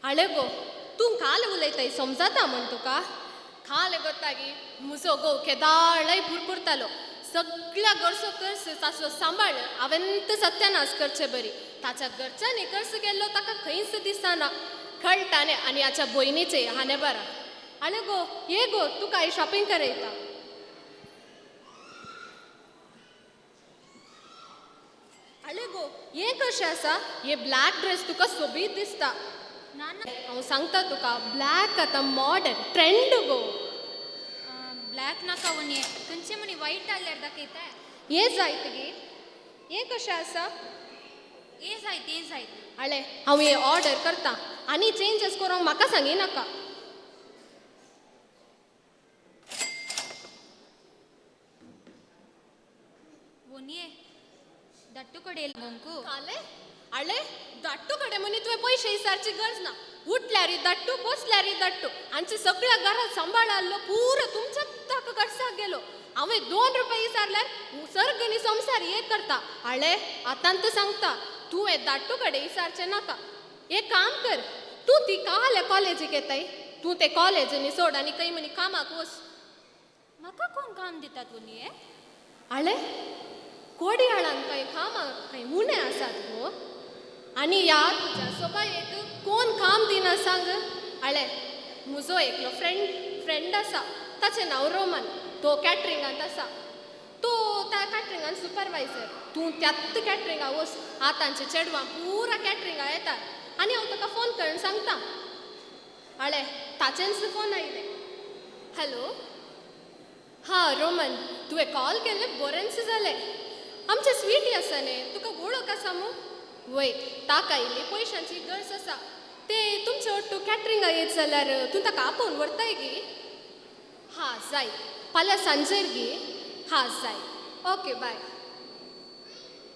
आळे गो तूं काल उलयताय समजता म्हण तुका. काले गोतागी म्हजो घोव केदाळय भुरभुरतालो सगळ्या घरचो कर्स ताचो सांबाळ हांवें सत्यानाश करचे बरी. ताच्या घरच्यांनी कर्स केल्लो ताका खंयच दिसना कळटा न्ही. आनी हाच्या भयणीचे हाने बरा. आळे गो ये गो तुका हांव शॉपिंग करयता. आळे गो हें कशें आसा हे ब्लॅक ड्रेस तुका सोबीत दिसता. हांव सांगता तुका ब्लॅक आतां मॉडर्न ट्रेंड गो. ब्लॅक नाका वणये खंयचे म्हणी वायट जाल्यार दाखयता. हें जायत गे हें कशें आसा. हें जायत हें जायत. आळे हांव हें ऑर्डर करता आनी चेंजीस करूंक म्हाका सांगी नाका. वणये धाट्टू कडेन गोंकू. काले आळे धाट्टू कडेन म्हणी तुवें पयशे विचारची गरज ना. उठल्यारी धाट्टू बसल्यारी धाट्टू आमचे सगळ्या घरात सांबाळ आहलो पुरो तुमच्या ताका घरसाक गेलो. हांवें 2 रुपये विचारल्यार सर्ग न्ही संवसार एक करता. आळे आतां सांगता तुवें धाट्टू कडेन विचारचें नाका. एक काम कर तूं ती काल कॉलेजीक येताय तूं ते कॉलेज न्ही सोड आनी खंय म्हणी कामाक वच. म्हाका कोण काम दितात वणये. आळे कोडयाळान कांय कामाक कांय उणें आसात गो. आनी ह्या तुज्या सोबायेक कोण काम दिना सांग. आळे म्हजो एकलो फ्रेंड आसा ताचें नांव रोमन. तो कॅटरिंगांत आसा. तो त्या कॅटरिंगान सुपरवायजर. तूं त्याच कॅटरिंगा वच. आतांचे चेडवां पुरा कॅटरिंगा येतात आनी हांव ताका फोन करून सांगता. आळे ताचेंच फोन आयलें. हॅलो हां रोमन तुवें कॉल केल्लें बरेंच जालें. आमचें स्वीटी आसा न्ही तुका वळख आसा मू. वय ताका इल्ली पयशांची गरज आसा. ते तुमचे ओट्टू कॅटरिंगा येत जाल्यार तूं ताका आपोवन व्हरताय गी. हां जाय फाल्यां सांजेर गी. हां जाय ओके बाय.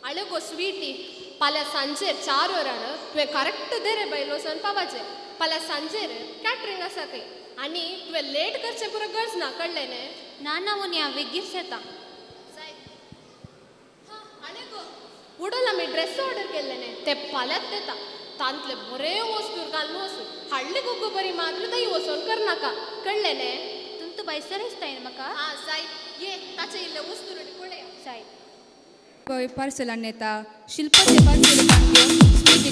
आळे गो स्वीटी फाल्यां सांजेर 4 वरार तुवें करेक्ट देरे बायल वचोन पावाचें. फाल्यां सांजेर कॅटरिंग आसा खंय आनी तुवें लेट करचें पुरो गरज ना. कळ्ळें न्ही. ना ना वनी हांव बेगीच येता. जाय. हां आळे गो उडोल आमी ड्रेस ऑर्डर केल्ले न्ही ते फाल्यांच येता. तांतले बरें वस्तूर घालून वचून हाडले गोगो बरी मात्र थंय वचोन करनाका. कळ्ळें न्ही. तुमकां बायसर दिसताय म्हाका. हां जाय ये ताचे इल्ले वस्तूर पळया. जाय. पळय पार्सलान येता शिल्पाचें पार्सल घेवन स्वीटी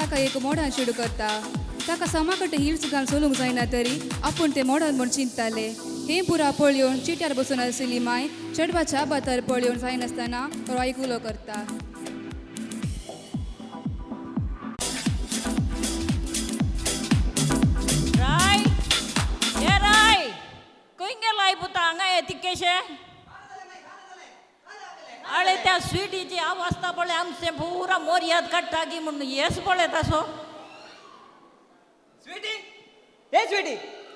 ताका एक मोडान चेडूं करता. ताका समाकटे हिल्स घालून चलूंक जायना तरी आपूण तें मोडान म्हूण चिंतताले. हें पुरा पळयोवन चिट्यार बसून आशिल्ली माय चेडवाच्या आबातार पळयोवन जायनासतना रॉयक उलो करता. राय, हे राय, खंय गेलाय पुता हांगा येता केशें? आळे त्या स्विटीची आवाज पळय आमचें पुरा मोरयाद काडटा की म्हणून येस पळयता सो. स्वीटी, हे स्वीटी,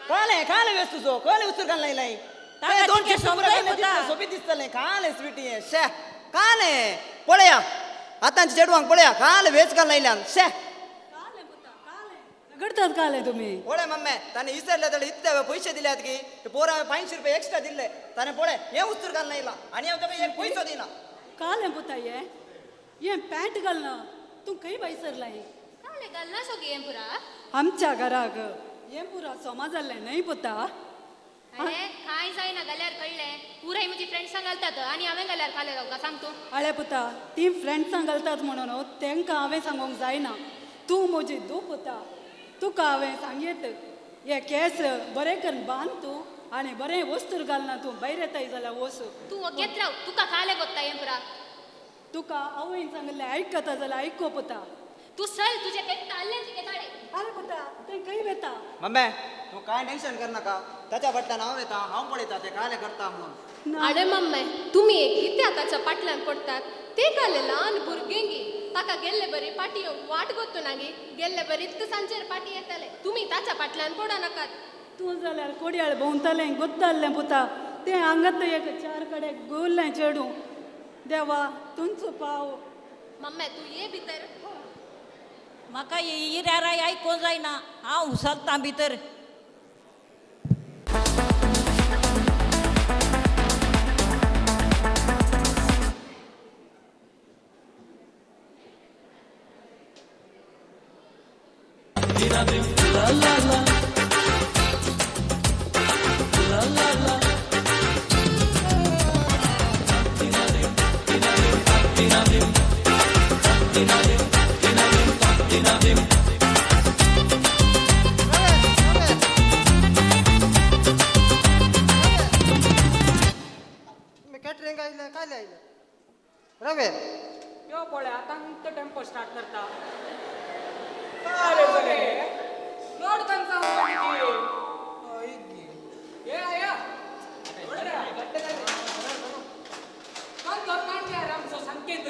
काले काले वेस तुजो, काले उस्तूर घालना इलाय. ताका दोन तिके चिप्स पुरा समजय घालना पुता. दिसता, सोबीत दिसतलें. काले स्वीटी हें, शे काले पळया आतांच्या चेडवांक पळया काले वेस घालना इल्यान शे. झगडतात काले तुमी. पळय मम्मी, ताणें इसरले जाल्यार इतले पयशे दिल्यात की ते पोर हांवें 500 रुपया एक्स्ट्रा दिल्ले. ताणें पळय हें उस्तूर घालना इला आनी हांव ताका एक पयसो दिना. कालें पुता हें हें पॅन्ट घालना तूं खंय भायर सरलाय? कालें घालना सो गे हें पुरा? आमच्या घराक हें पुरा सोमा जाल्लें न्हय पुता. अरे कांय जायना घाल्यार कळ्ळें, पुराय म्हजी फ्रेंड्सां घालतात आनी हांवें घाल्यार कालें जावका सांग तूं. आळे पुता, ती फ्रेंड्सां घालतात म्हणून तांकां हांवें सांगूंक जायना. तूं म्हजी धूव पुता, तुका हांवें सांगयत हे केंस बरें करून बांद तूं आनी बरें वस्तूर घालना तूं भायर येताय जाल्यार वस. तूं वगेत राव, तुका कालें गोत्ता हें पुरा. तुका आवयन सांगिल्लें आयकता जाल्यार आयको पुता. तूं चल, तुजें तें ताल्लें तुगे ताळें. आरे पुता, तें खंय वेता? मम्मी तूं कांय टेन्शन करनाका, ताच्या फाटल्यान हांव येता, हांव पळयता तें कालें करता म्हणून. आडे मम्मी, तुमी एक कित्या ताच्या फाटल्यान पडटात? ते काले ल्हान भुरगें गी, ताका गेल्ले बरी पाटी येवंक वाट गोत्तू नागी, गेल्ले बरी सांजेर पाटी येताले. तुमी ताच्या फाटल्यान पडो नाकात. तूं जाल्यार कोडयाळ भोंवतालें गोत्तालें पुता, तें हांगात एक चार कडेन गोल्लें चेडूं. देवा तुमचो पाव. मम्मी तूं ये भितर. म्हाका इराराय आयकोंक जायना, हांव उसलतां भितर. कॅटरिंग आयलें कायले आयलें रवे यो पळय आतां तो टेम्पो स्टार्ट करता. काले जालें लोड कंचा ये आया आमचो संकेत.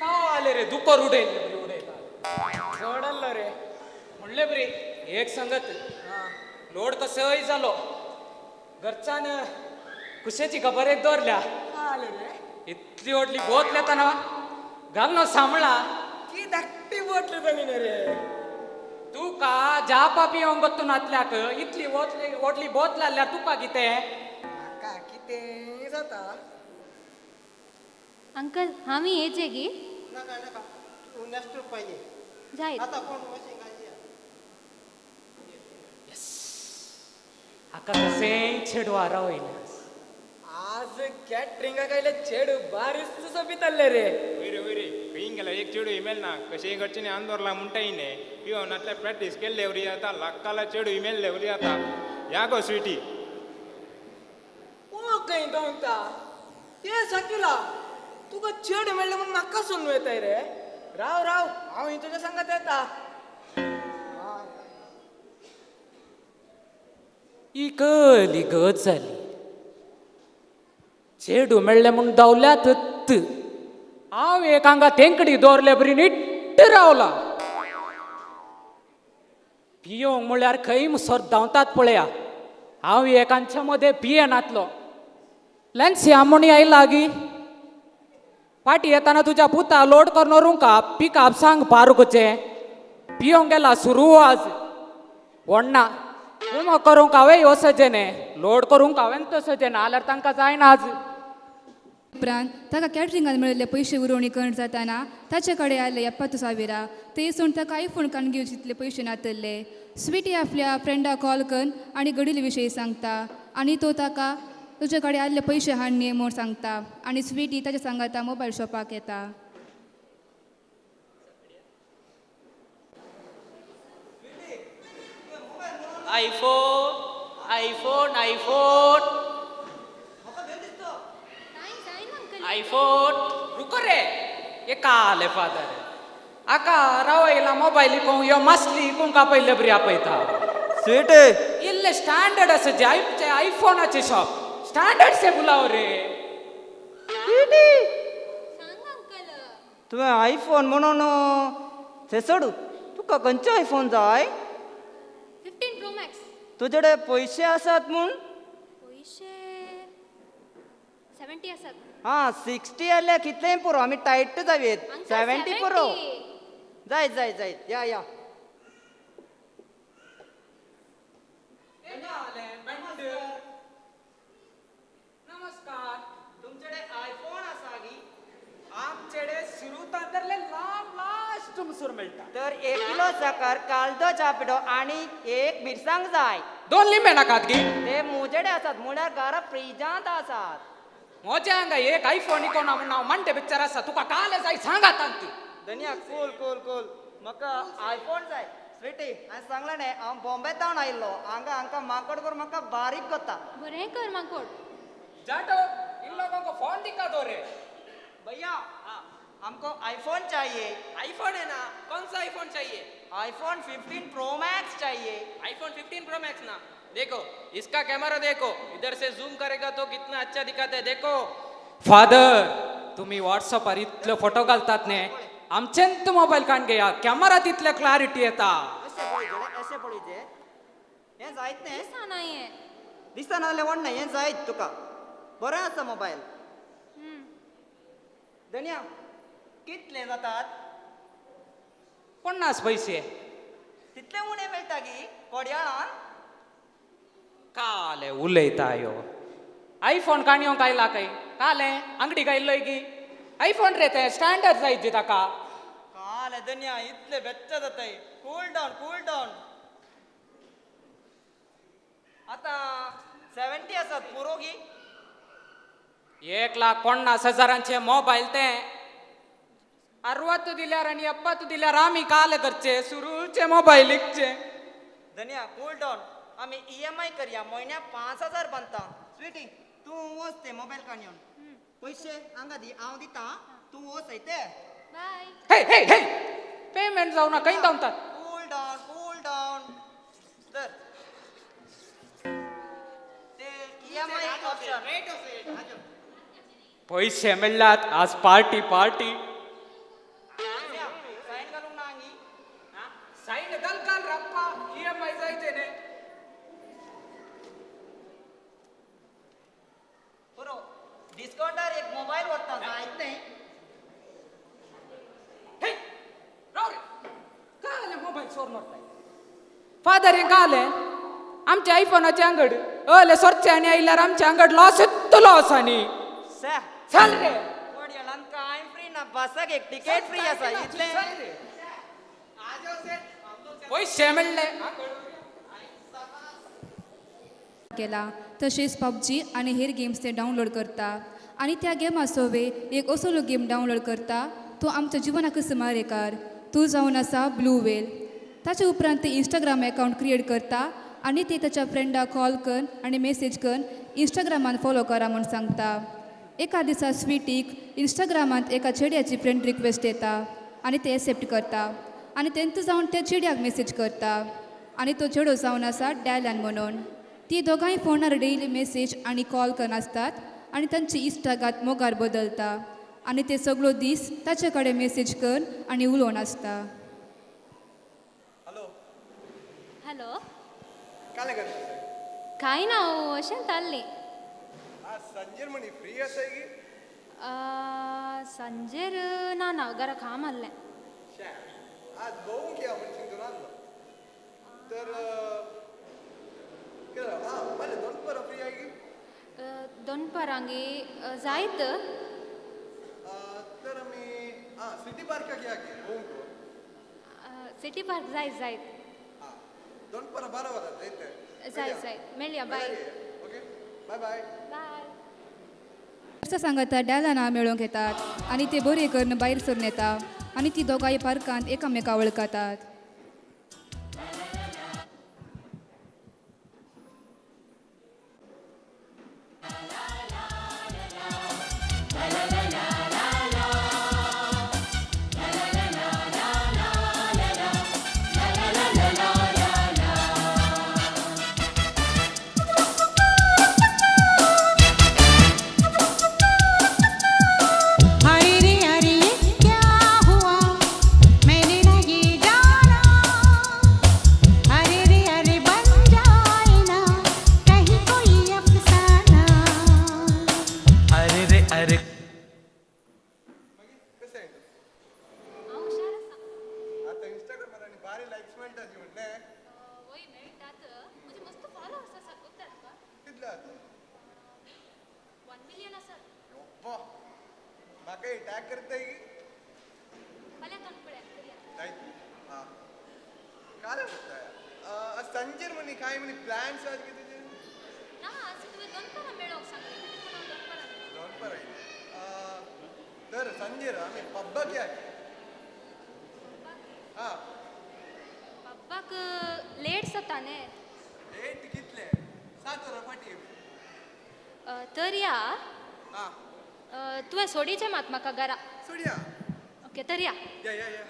काले रे दुकर उडयले बरी उडयता जोडल्लो रे म्हणले बरी एक सांगत लोड कसोय जालो. घरच्यान कुशेची खबर एक दवरल्या. इतली व्हडली बोतल येता ना घाल सांबळा की धाकटी बोतल जाली न्ही रे. तुका जापा पिवंक गोत्तू नातल्याक इतली व्हडली बोतल आसल्यार तुका कितें? म्हाका कितें जाता. अंकल हांवें येचें गी? नाका नाका, तूं नेक्स्ट रुपया ये. जायत. आतां कोण वशींग हाका कशेंय चेडवा रावयलें. आज कॅटरिंगाक आयले चेडू बारीस सोबीत रे. वयर वयर खंय गेला एक चेडू इमेल ना, कशेंय घडचें न्ही आंदोरला म्हणटा न्ही पिवन नातल्यार प्रॅक्टीस केल्ले वरी जाता, लाक्काला चेडू इमेल्ले वरी जाता. या गो स्विटी. ओ खंय दवता ये शकीला, तुका चेडू मेळ्ळें म्हूण म्हाका सोडून येताय रे. राव राव, हांव ही तुज्या सांगात येता. ही कली गत जाली. चेडू मेळ्ळें म्हूण धांवल्यात. हांव एक हांगा तेंकडी दवरले बरी नीट्ट रावला. पियोंक म्हळ्यार खंय मुसर धांवतात पळया. हांव एकांच्या मदें पियेनातलो. लॅन्सी आमोणी आयला गी पाटी येताना तुज्या पुता लोड करून व्हरूंक पिकअप सांग पारूकचें. पियोंक गेला सुरू आज व्हडना उमो करूंक हांवें वसचें लोड करूंक हांवें तसचें ना जाल्यार तांकां जायना आज. उपरांत ताका कॅटरिंगान मेळिल्ले पयशे उरोवणी करण जाताना ताचे कडेन आयले एप्पातू साविरा. ते सोडून ताका आयफोन काडून घेवचे तितले पयशे नातल्ले. स्वीटी आपल्या फ्रेंडाक कॉल करून आनी घडिल्ले विशयी सांगता आनी तो ताका तुजे कडेन आयिल्ले पयशे हाडणे म्हूण सांगता आनी स्वीटी ताच्या सांगाता मोबायल शॉपाक येता. आयफोन आयफोन आयफोन आयफोन रुको रे ये काले फादर आका राव मोबायल इकूंक यो मासली इकूंक आपयल्ले बरी आपयता. स्वीट इल्ले स्टँडर्ड आसा जे आयफोनाचे शॉप स्टँडर्ड से बुलाव रे. तुवें आयफोन म्हणून ते सोडू, तुका खंयचो आयफोन जाय? 15 Pro Max. तुजे पयशे आसात म्हूण? पयशे 70 आसात. हां 60 जाल्यार कितलेंय पुरो, आमी टायट जावयेत. 70 पुरो. जायत जायत जायत या या. नमस्कार. तुमच्याकडे आयफोन आसा गी? आमचेडे सुरू तांदरले लांब लास्ट तुमसूर मेळटा. तर 1 किलो साकर, कालदो चापडो आनी 1 मिरसांग जाय. 2 लिंबे नाकात गी? ते मुजेडे आसात, म्हळ्यार घरा फ्रिजांत आसात. म्हज्या हांगा एक आयफोन इकोना म्हूण हांव मांडे पिक्चर आसा, तुका काले जाय सांगा तांती. धनिया कूल कूल कूल, म्हाका आयफोन जाय. स्वीटी हांवें सांगलें न्ही, हांव बॉम्बे तावन आयिल्लो, हांगा हांकां माकोड करून म्हाका बारीक करता. बरें कर माकोड. जाटो इन लोगों को फोन दिखा दो रे. भैया हमको आईफोन चाहिए. आईफोन है ना? कौन सा आईफोन चाहिए? आईफोन 15 प्रो मैक्स चाहिए. आईफोन 15 प्रो मैक्स ना, देखो इसका कैमरा देखो, इधर से जूम करेगा तो कितना अच्छा दिखाता है देखो. फादर तुम्ही व्हॉट्सअपार इतले फोटो घालतात न्ही, आमचेंत मोबायल काण घेया, कॅमेरा तितले क्लॅरिटी येता. अशें पळय हें जायत न्ही? दिसना हें. दिसना जाल्यार व्हड ना, हें जायत तुका. बरें आसा मोबायल. धनिया कितले जातात? 50 पयशे. तितले उणें मेळटा गी कोडयाळान? काले उलयता यो. आयफोन काण येवंक आयला काय? काले आंगडी गायल्लोय गी आयफोन रे, ते स्टँडर्ड जाय जी ताका. काले धनिया इतले बेच्च जाताय. Cool down cool down. आतां 70 आसात पुरो गी? 1,50,000 मोबायल ते 60 दिल्यार आनी 70 दिल्यार आमी काले करचे सुरूचे मोबायल इकचे. धनिया कूल डावन, आमी EMI करया, म्हयन्याक 5,000 बांदता. स्वीटी तूं वच ते मोबायल काण येवन, पयशे हांगा दी, हांव दिता, तूं वच ते. बाय. हे हे हे पेमेंट जावना खंय धांवतात? Cool down cool down. तर ते EMI option. पयशे मेळ्ळ्यात आज पार्टी पार्टी. सायन घालूंक ना हांगी? सायन घाल घाल राप्पा, EMI जायचे न्ही. पुरो डिस्कावंटार एक मोबायल व्हरता जायत न्ही? राव रे, काले मोबायल चोरून व्हरताय. फादर हें काले आमच्या आयफोनाचे आंगड अले सोरचे आनी आयल्यार आमच्या आंगड लॉस इतलो लॉस आनी. चल रे कोडयाळान कांय फ्री ना, बसाक एक टिकेट फ्री आसा इतलें. पयशे मेळ्ळे. केला तशेंच पबजी आनी हेर गेम्स ते डावनलोड करता आनी त्या गेमा सोवे एक असलो गेम डावनलोड करता तो आमच्या जिवनाक सुमारेकार तूं जावन आसा ब्लू वेल. ताचे उपरांत ते इंस्टाग्राम एकावंट क्रिएट करता आनी ते ताच्या फ्रेंडाक कॉल कर आनी मेसेज कर इंस्टाग्रामान फॉलो करा म्हूण सांगता. एका दिसा स्वीटीक इंस्टाग्रामांत एका चेड्याची फ्रेंड रिक्वेस्ट येता आनी ते एक्सेप्ट करता आनी तेंत जावन त्या चेड्याक मेसेज करता आनी तो चेडो जावन आसा डॅलन म्हणून. ती दोगांय फोनार डेली मेसेज आनी कॉल करन आसतात आनी तांची इश्टागात मोगार बदलता आनी ते सगळो दीस ताचे कडेन मेसेज कर आनी उलोवन आसता. हॅलो. हॅलो. कांय ना अशें ताल्लें. संजेर म्हणी फ्री आसाय की? संजेर ना ना, घरा काम आहलें. आज भोवूंक या म्हण चिंतून आहलो. तर कितें फाल्यां दोनपरां फ्री आहाय की? दोनपरांगी जायत. तर आमी आं सिटी पार्काक या की भोवूंक? सिटी पार्क जायत जायत. दोनपरां 12 वरां जायत. जायत जायत मेळया. बाय. ओके बाय बाय. बाय. चर्चा सांगाता डॅलना मेळोवंक येतात आनी ते बरे करून भायर सरून येता आनी ती दोगांय पार्कांत एकामेका वळखतात. तुवें सोडीचें मात म्हाका घरा. सोडया. ओके तर या. या या या.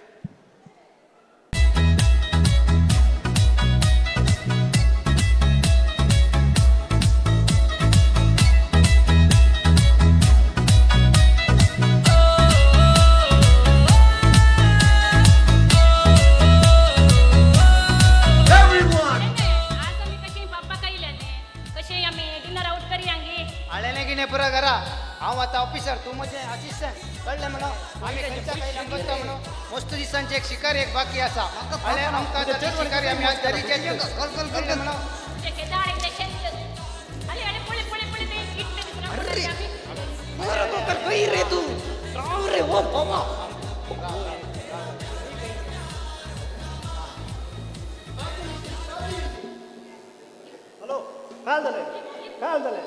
आज आमी कशी पप्पा कयल्याने कशें आमी डिनर आउट करयांगी. आळेने गिने पुरा घरा. हांव आतां ऑफिसर, तूं म्हजें असिस्टंट, कळ्ळें म्हणो. आमी खंयच्या खंय करता म्हणो. मस्त दिसांची एक शिकारी एक बाकी आसा. आनी आमकां आतां शिकारी आमी आज दरीचे कळ्ळें म्हणो. खंय रे तूं? राव रे ओ बाबा. हॅलो, काय जालें काय जालें?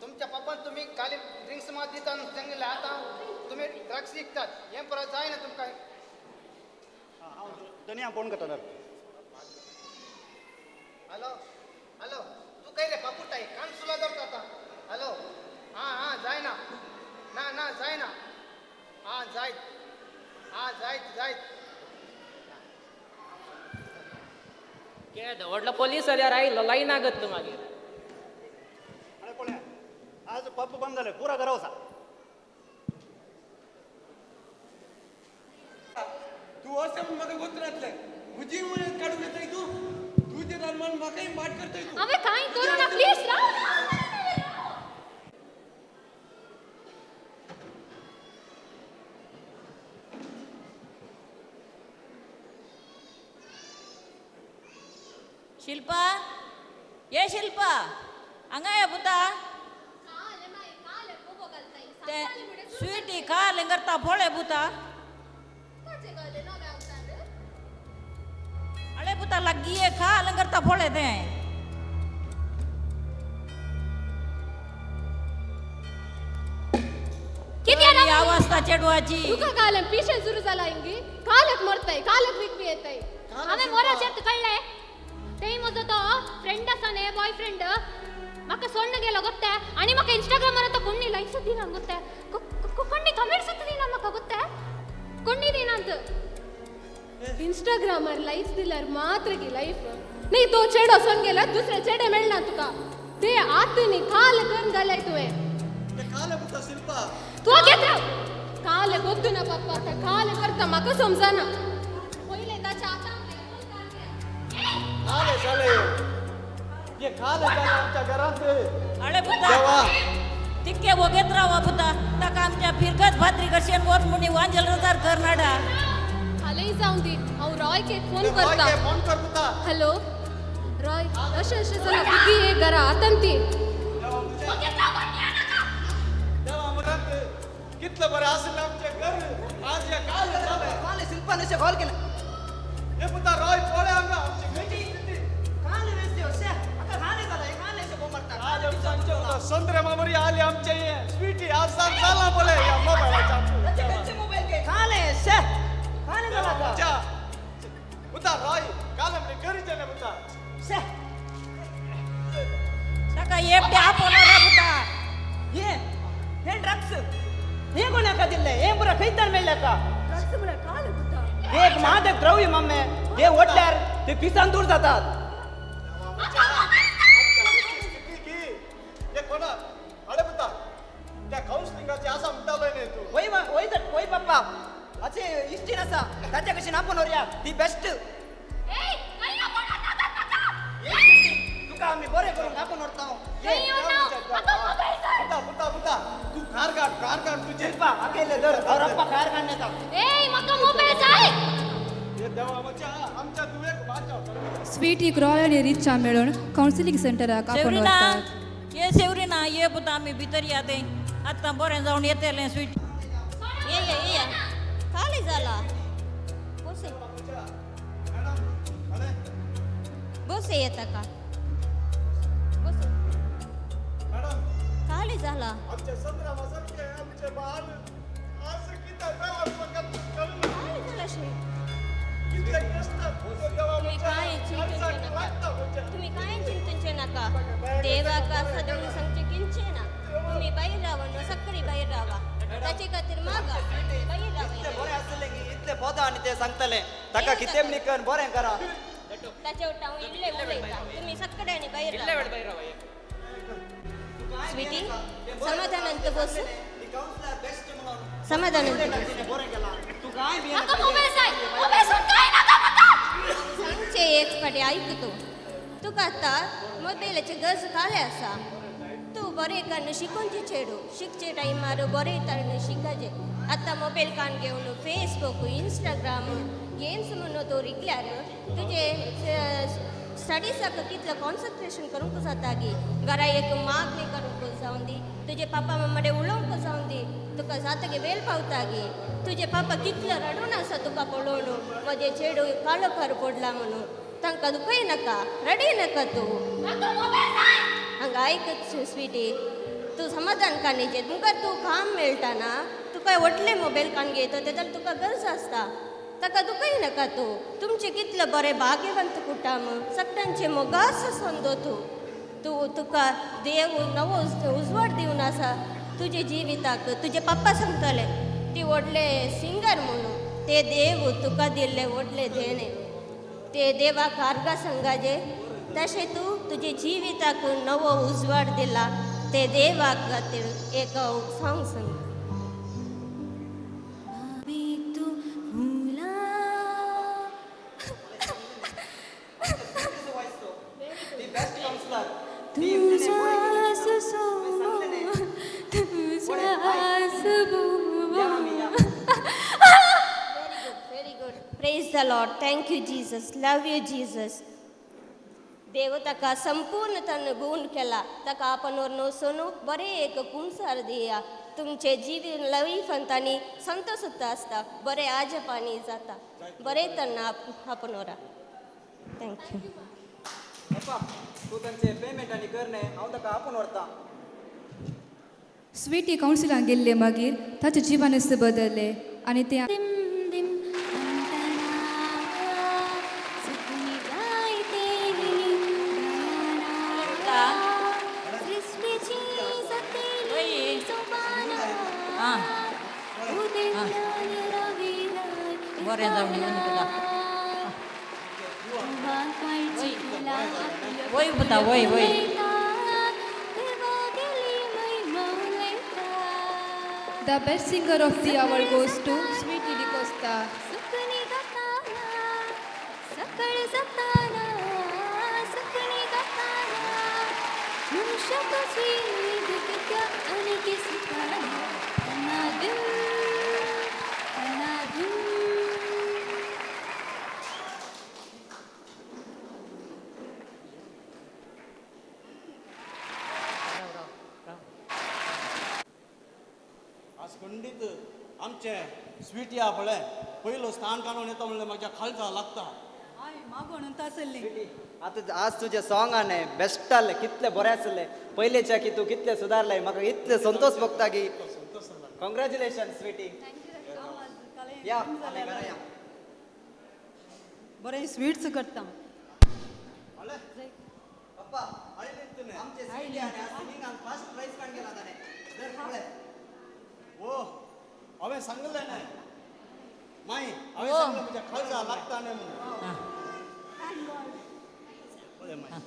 तुमच्या पप्पान तुम्ही खाली ड्रिंक्स मात दिता सांगिल्लें, आतां तुमी ड्रग्स विकतात हें परत जायना तुमकां. हांव धनया फोन करता. हॅलो हॅलो, तूं खंय रे पापुटाय? कान सुला धरता आतां. हॅलो, आं आं जायना, ना ना जायना, आं जायत, आं जायत जायत. केदो व्हडलो पोलीस जाल्यार आयलो लायन आगत तूं मागीर. आज पप्प बंद जालें, पुरा घरा वचा. तूं अशें म्हूण म्हाका गोत्र नासलें. म्हजी उमेद काडून घेताय तूं. तुजें रानमान म्हाकाय बाट करताय तूं. हांवें कांय करूं ना, प्लीज राव. शिल्पा, ये शिल्पा, हांगा ये पुता. स्वीटी कालें करता पोळे पुता. अळे पुता लाग्गी ये कालें करता पोळे तें. किती अवस्था चेडवाची. तुका कालें पिशें सुरू जाला इंगी. कालक मरताय, कालक विकपी येताय. हांवें मोराचेर कळ्ळें. तेय म्हजो तो फ्रेंड आसा न्ही, बॉयफ्रेंड, म्हाका सोडून गेलो गोत्ता. आनी म्हाका इंस्टाग्रामार आतां कोणी लायक्स दिना गोत्ता, कोणी कमेंट्स दिना म्हाका गोत्ता, कोणी दिनात. इंस्टाग्रामार लायक्स दिल्यार मात्र की लायफ न्ही. तो चेडो सोडून गेल्यार दुसरे चेडे मेळना तुका. ते आतां न्ही काल करून घालाय तुवें. तूं घेत राव. काल गोत्तू ना पप्पा, आतां काल करता म्हाका समजना. पयलें ताच्या आतां काले जालें हे, काले जालें आमच्या घरांत. अळे पुता तितके वगेत रावा पुता. ताका आमच्या फिरकत भात्री कशेन वच म्हणी वांजेल रजार करनाडा. हालें जावं दी, हांव रॉयक एक फोन करता. फोन कर पुता. हॅलो रॉय, अशें अशें जालां, बेगी ये घरा आतां ती. कितलं बरें आशिल्लें आमचें घर, आज हें कालें जालें. कालें शिल्पान अशें कॉल केलें. हे पुता रॉय पळय हांगा आमची खंयची स्थिती. कालें वेस्ते अशें, म्हाका कालें जालां, हें कालें अशें बोंब मारता. आज आमचें पुता संद्रे मामरी आले आमचे स्वीटी आज जाला पळय ह्या मोबायलाच्या मोबाईल के काले शे काले जाला का पुता राय काले म्हणजे घरी जाणे पुता शे ताका एकटे आपोवणार रे पुता हे हे ड्रग्स हे कोणाका दिल्ले हे पुरा खंयच्यान मेळ्ळें का ड्रग्स म्हळ्यार काले पुता एक मादक द्रव्य मम्मे हे ओडल्यार ते पिसान दूर जातात वय पप्पा असे इश्टीन आसा ताच्या कशीन आपोवन व्हरया ती बेस्ट तुका आमी बरें करूंक आपोवन व्हरता पुता पुता तू कार काड कार काड तुझे आकेले धर अप्पा कार काडून येता म्हाका मोबायल जाय देवा आमच्या आमच्या तुवें वाचाव स्वीटीक रॉय आनी रिचा मेळून कावन्सिलींग सेंटराक आपोवन व्हरतात. ये सेवरिना ये पुता आमी भितर या तें आतां बरें जावन येतलें स्वीट ये ये ये खाली जाला बोसे बोसे येता का बोसे खाली जाला आमच्या संद्रामा सारखे आमचे बाल आज किती जाला खाली जाला शे कितले कष्ट तुम्ही काय चिंतनचे नाका देवाक आसा म्हणून सांगचे किंचे ना तुम्ही बाहेर रावा न्हू सक्कडी बाहेर रावा ताचे खातीर मागा बाहेर रावा बरें आसलें की इतले बोदा आनी ते सांगतले ताका कितें निकन बरें करा ताचे वटा हांव इल्लें उलयता तुमी सक्कडे आनी बाहेर रावा स्वीटी समाधानांत बस समाधानांत म्हाका मोबायल जाय मोबायल सोड काय नाका म्हाका सांगचें एक फाटी आयक तूं तुका आतां मोबायलाची गरज काले आसा तूं बरें करून शिकोवचें चेडूं शिकचे टायमार बरें तरेन शिकाचें आतां मोबायल कान घेवन फेसबूक इंस्टाग्राम गेम्स म्हणून तूं रिगल्यार तुजें स्टडीसाक कितलें कॉन्सन्ट्रेशन करूंक जाता गी घरा एक मागणी करूंक जावन दी तुजे पापा मम्मा उलोवंक जावन दी तुका जातकी वेळ पावता गी तुजे पापा कितलो रडून आसा तुका पळोवन म्हजें चेडूं काळो खार पडला म्हणून तांकां दुखय नाका रडी नाका तूं हांगा आयक स्वीटी तूं समाधान काडणीचें तुमकां तूं काम मेळटा ना तुका व्हडले मोबायल कान घेता तें जाल्यार तुका गरज आसता ताका दुखय नाका तूं तुमचें कितलें बरें भाग्यवंत कुटुंब सगळ्यांचे मोगास संदो तूं तूं तुका देव नवो उजवाड दिवन आसा तुजे जिविताक तुजे पप्पा सांगतले ती व्हडले सिंगर म्हणून ते देव तुका दिल्ले व्हडले देणे ते देवाक आर्गां सांगाजे तशें तूं तुजे जिविताक नवो उजवाड दिला ते देवाक खातीर एक सांग सांग Praise the Lord. Thank you, Jesus. Love you, Jesus. देव ताका संपूर्ण तन गुण केला ताका आपण सोनू बरें एक कुमसार दिया तुमचे जिवीत लायफान तांणी संतोष आसता बरें आजपानी जाता बरें तन्ना आपण वरा thank you पप्पा तूं तांचे पेमेंट आनी कर न्ही हांव ताका आपोवन व्हरता स्वीटी कावन्सिलांक गेल्ले मागीर ताचें जिवनच बदल्लें आनी तें बरें जावन तुका वय पुता वय वय The best singer of the hour goes to Sweetie D'Costa. खंडीत आमचे स्वीटी हा पळय पयलो स्थान काडून येता म्हणल्यार म्हाज्या खालचा लागता I मागोण आसली आतां आज तुजें सॉंग आने बेस्ट आसलें, कितलें बरें आसलें. पयलेच्या की तूं कितलें सुदारलें, म्हाका इतलें संतोष भोगता की कॉंग्रॅच्युलेशन स्वीटी. या आमी घरा या. बरें स्वीट्स करता. पप्पा आमचे स्वीटी आने आज सिंगिंगान फर्स्ट प्राइज काण गेला ताणें. धर पळय. ओ हांवें सांगलें न्हय माई, हांवें सांगलें म्हज्या काळजा लागता न्हय म्हणून. पळय माई.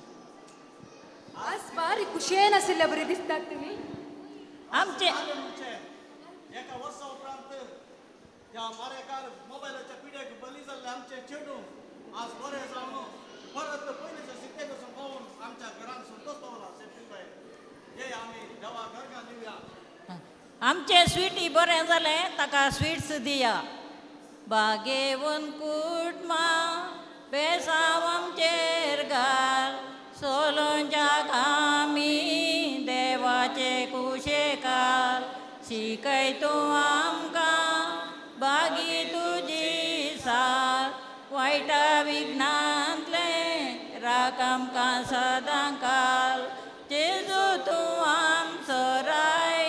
आज बारी खुशयेन आशिल्ल्या बरी दिसतात तुमी. आमचे एका वर्सा उपरांत त्या मारेकार मोबायलाच्या पिड्याक बली जाल्ले आमचे चेडूं आज बरें जावन परत पयलींच्या सित्तेक वचून पावून आमच्या घरान संतोष पावला. सेफ्टी बाय हे आमी देवा घरकां दिवया. आमचें स्वीटी बरें जालें ताका स्वीट्स दिया. बागेवन कुटमा बेसांव आमचेर घाल, सोलोंच्याक आमी देवाचे कुशेकाल, शिकय तूं आमकां बागी तुजी सार, वायटा विघ्नांतलें राख आमकां सदां काल. जेजू तूं आमचो राय,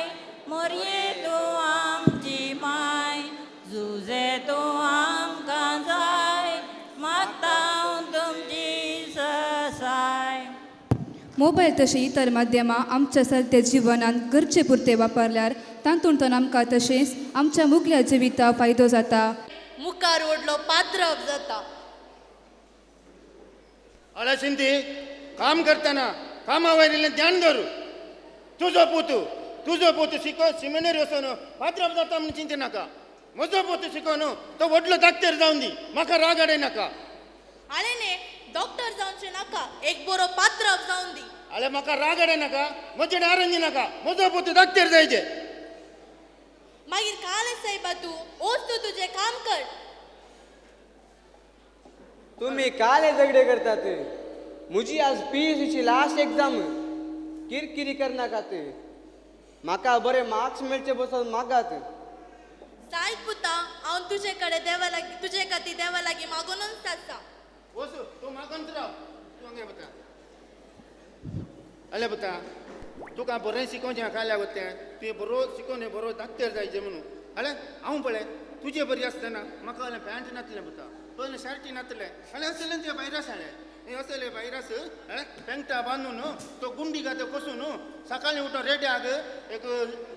मोरये तूं आमची माय, जुजे तूं आमकां जाय, मागता हांव तुमची ससाय. मोबायल तशें इतर माध्यमां आमच्या सद्या जिवनांत गरजे पुरते वापरल्यार तातूंत आमकां तशेंच आमच्या मुगल्या जिविता फायदो जाता. मुखार व्हडलो पात्रप जाता. अळे सिंधी, काम करतना कामा वयर इल्लें ध्यान दवर. तुजो पूत शिको सिमिनरी वचून पात्रप जाता म्हूण चिंती नाका. म्हजो पूत शिको न्हू तो व्हडलो डाक्टर जावन दी, म्हाका राग हाडय नाका. हाणें डॉक्टर जावचें नाका, एक बरो पात्रप जावन दी. अळे म्हाका राग हाडय नाका, म्हजें आरंजी नाका, म्हजो पूत डाक्टर जायचे. मागीर काल सायबा तूं वच, तूं तुजें काम कर. तुमी काले झगडे करतात. म्हजी आज पीयूसीची लास्ट एग्जाम, किरकिरी करनाकात. म्हाका बरे मार्क्स मेळचे बसून मागात. जायत पुता, हांव तुजे कडेन देवा लागीं, तुजे खातीर देवा लागीं मागूनच आसा. वचू तूं मागून राव. तूं हांगा पुता. अले पुता, तुका बरें शिकोवचें खाल्या वता, तुवें बरो शिकोवन बरो डाक्टर जायचें म्हणून. अले हांव पळय तुजे बरी आसतना म्हाका अलें पॅन्ट नासलें पुता, पयलें शर्टी नासलें. अले असलें तुवें भायर आसलें, हें असलें भायर आस. अळे पेंटा बांदून तो गुंडी गाते कोसून सकाळीं उठून रेड्याक एक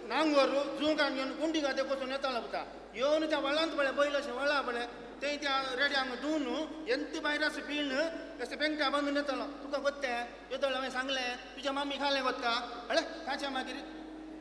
नांगोर जुंगान घेवन गुंडी गाते कोसून येतालो पुता. येवन त्या व्हळांत पळय बैल अशें व्हळा पळय थंय त्या रेड्यांक धुवन एंत भायर आस पिळून अशें पेंटा बांदून येतालो. तुका गोत्तें येतलो हांवें सांगलें तुज्या मामी खालें गोत्ता. अळे ताच्या मागीर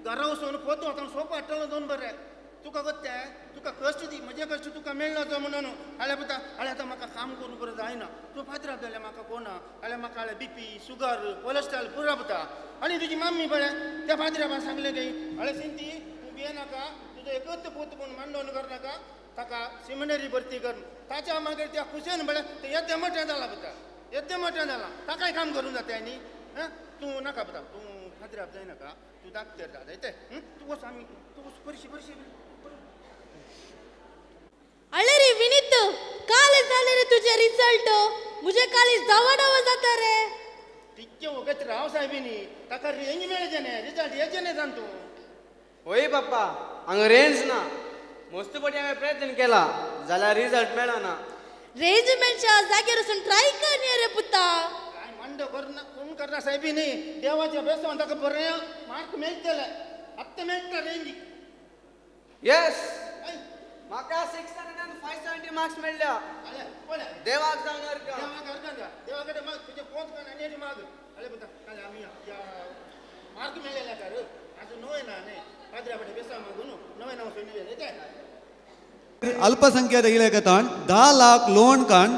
घरा वचून पोतो वतान सोप हाडटलो दोन बरें. तुका गोत्तें तुका कश्ट दी, म्हजे कश्ट तुका मेळना म्हणून. हाळे पुता, हाळे आतां म्हाका काम करूं बरें जायना, तूं पात्राप जाल्यार म्हाका कोणा. हाळे म्हाका हाळे बीपी शुगर कोलेस्ट्रॉल पुरा पुता. आनी तुजी माम्मी पळय त्या पात्रापान सांगलें की हाळे सिंती तूं भियेनाका, तुजो एकच पूत म्हूण मांडोवन करनाका, ताका सिमिनरी भरती कर. ताच्या मागीर त्या खुशेन पळय तें येद्दें मोठें जालां पुता, येद्दें मोठें जालां, ताकाय काम करूं जाता न्ही. आं तूं नाका पुता, तूं पात्राप जायनाका, तूं डाक्टर जा जायते. तूं वच, आमी तूं वच परिशी परिशी. अळे रे विनीत, काल जाले रे तुजे रिजल्ट, म्हजे काळीज धांवा धांवा जाता रे. तितकें वगत राव सायबिनी, ताका रेंज मेळचें न्ही, रिजल्ट येचें न्ही जाण तूं. होय बाप्पा, हांगा रेंज ना. मस्त पटी हांवें प्रयत्न केला जाल्यार रिजल्ट मेळना. रेंज मेळच्या जाग्यार वचून ट्राय कर न्ही रे पुता. काय मांडो करना कोण करना सायबिनी, देवाच्या बेसवान ताका बरें मार्क मेळटले, आत्तां मेळटा रेंज. येस, म्हाका 60570 मार्क्स मेळ्ळ्या. देवाक जावन अर्घ. देवाक अर्घ द्या, देवा कडेन माग, तुजें पोंत कर आनी माग. अरे पुता, काल आमी मार्क मेळ्ळेले कार आज नवें ना न्ही, पाद्रा फटे बेसा मागून नवें नांव सोडून गेलें. अल्पसंख्याक इलाख्यांत 10 लाख लोन काण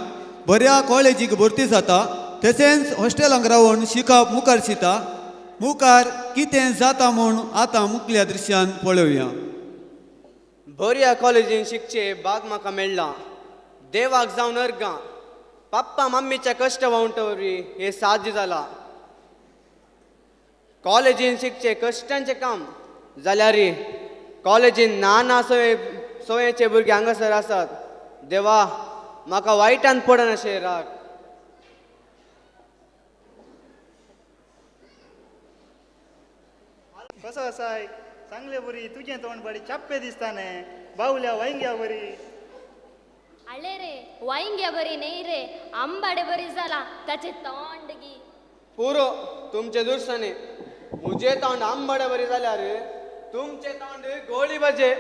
बऱ्या कॉलेजीक भरती जाता, तशेंच हॉस्टेलांक रावन शिकप मुखार शिता. मुखार कितें जाता म्हूण आतां मुखल्या दृश्यान पळोवया. बऱ्या कॉलेजीन शिकचे बाग म्हाका मेळ्ळां, देवाक जावन अर्गां. पप्पा मम्मीच्या कश्ट वावंट वरवीं हें साध्य जालां. कॉलेजीन शिकचे कश्टांचें काम जाल्यार कॉलेजीन ना ना सोयेचे भुरगे हांगासर आसात. देवा म्हाका वायटान पडनाशें राख. कसो आसाय सांगले बरी तुजें तोंड बरी चाप्पे दिसता न्ही बावल्या वांयग्या बरी. आले रे वांयग्या बरी न्ही रे, आंबाडे बरी जाला ताचे तोंड गी. पुरो तुमचे दुर्साने मुझे तोंड आंबाडे बरी जाल्यार तुमचे तोंड गोळी बजे.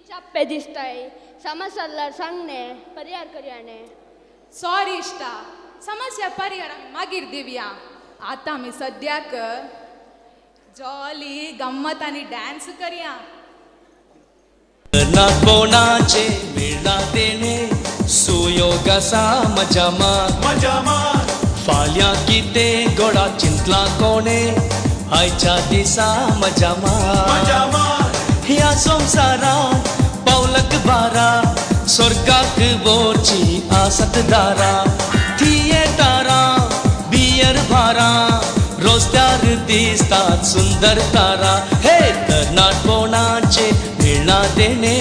चाप्पे दिसताय समजल्यार सांगणे परिहार करयाने. सॉरी इश्टा, समस्या परिहार आमी मागीर दिवया. आतां आमी सद्याक जॉली गम्मत आनी डान्स करया. कोणाचे मेळना तेणे सुयोग आसा मजामा मजामा. फाल्यां कितें गोडा चिंतला कोणे आयच्या दिसा मजामा मजामा. ह्या संवसारांत पावलक बारा स्वर्गाक वोची आसत दारा. थिएटरां बियर भारां रस्त्यार दिसतात सुंदर तारा. हे तरणाटपणाचे मेळना तेणे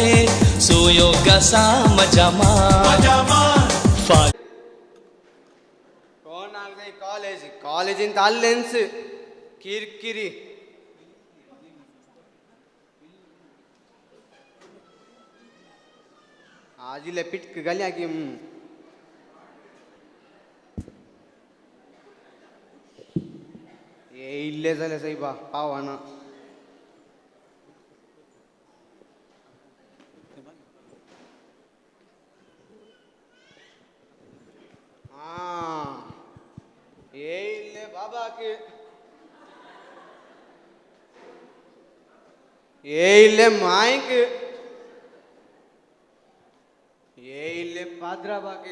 सुयोग आसा मजामा मजामा. कोणाक जाय कॉलेज, कॉलेजीन ताल्लेंच किरकिरी. आज इल्लें पिटक घालया की. हे इल्लें जालें सायबा पावना. आं हे इल्लें बाबाक, हे इल्लें मायक, हे इल्ले पाद्राबाक,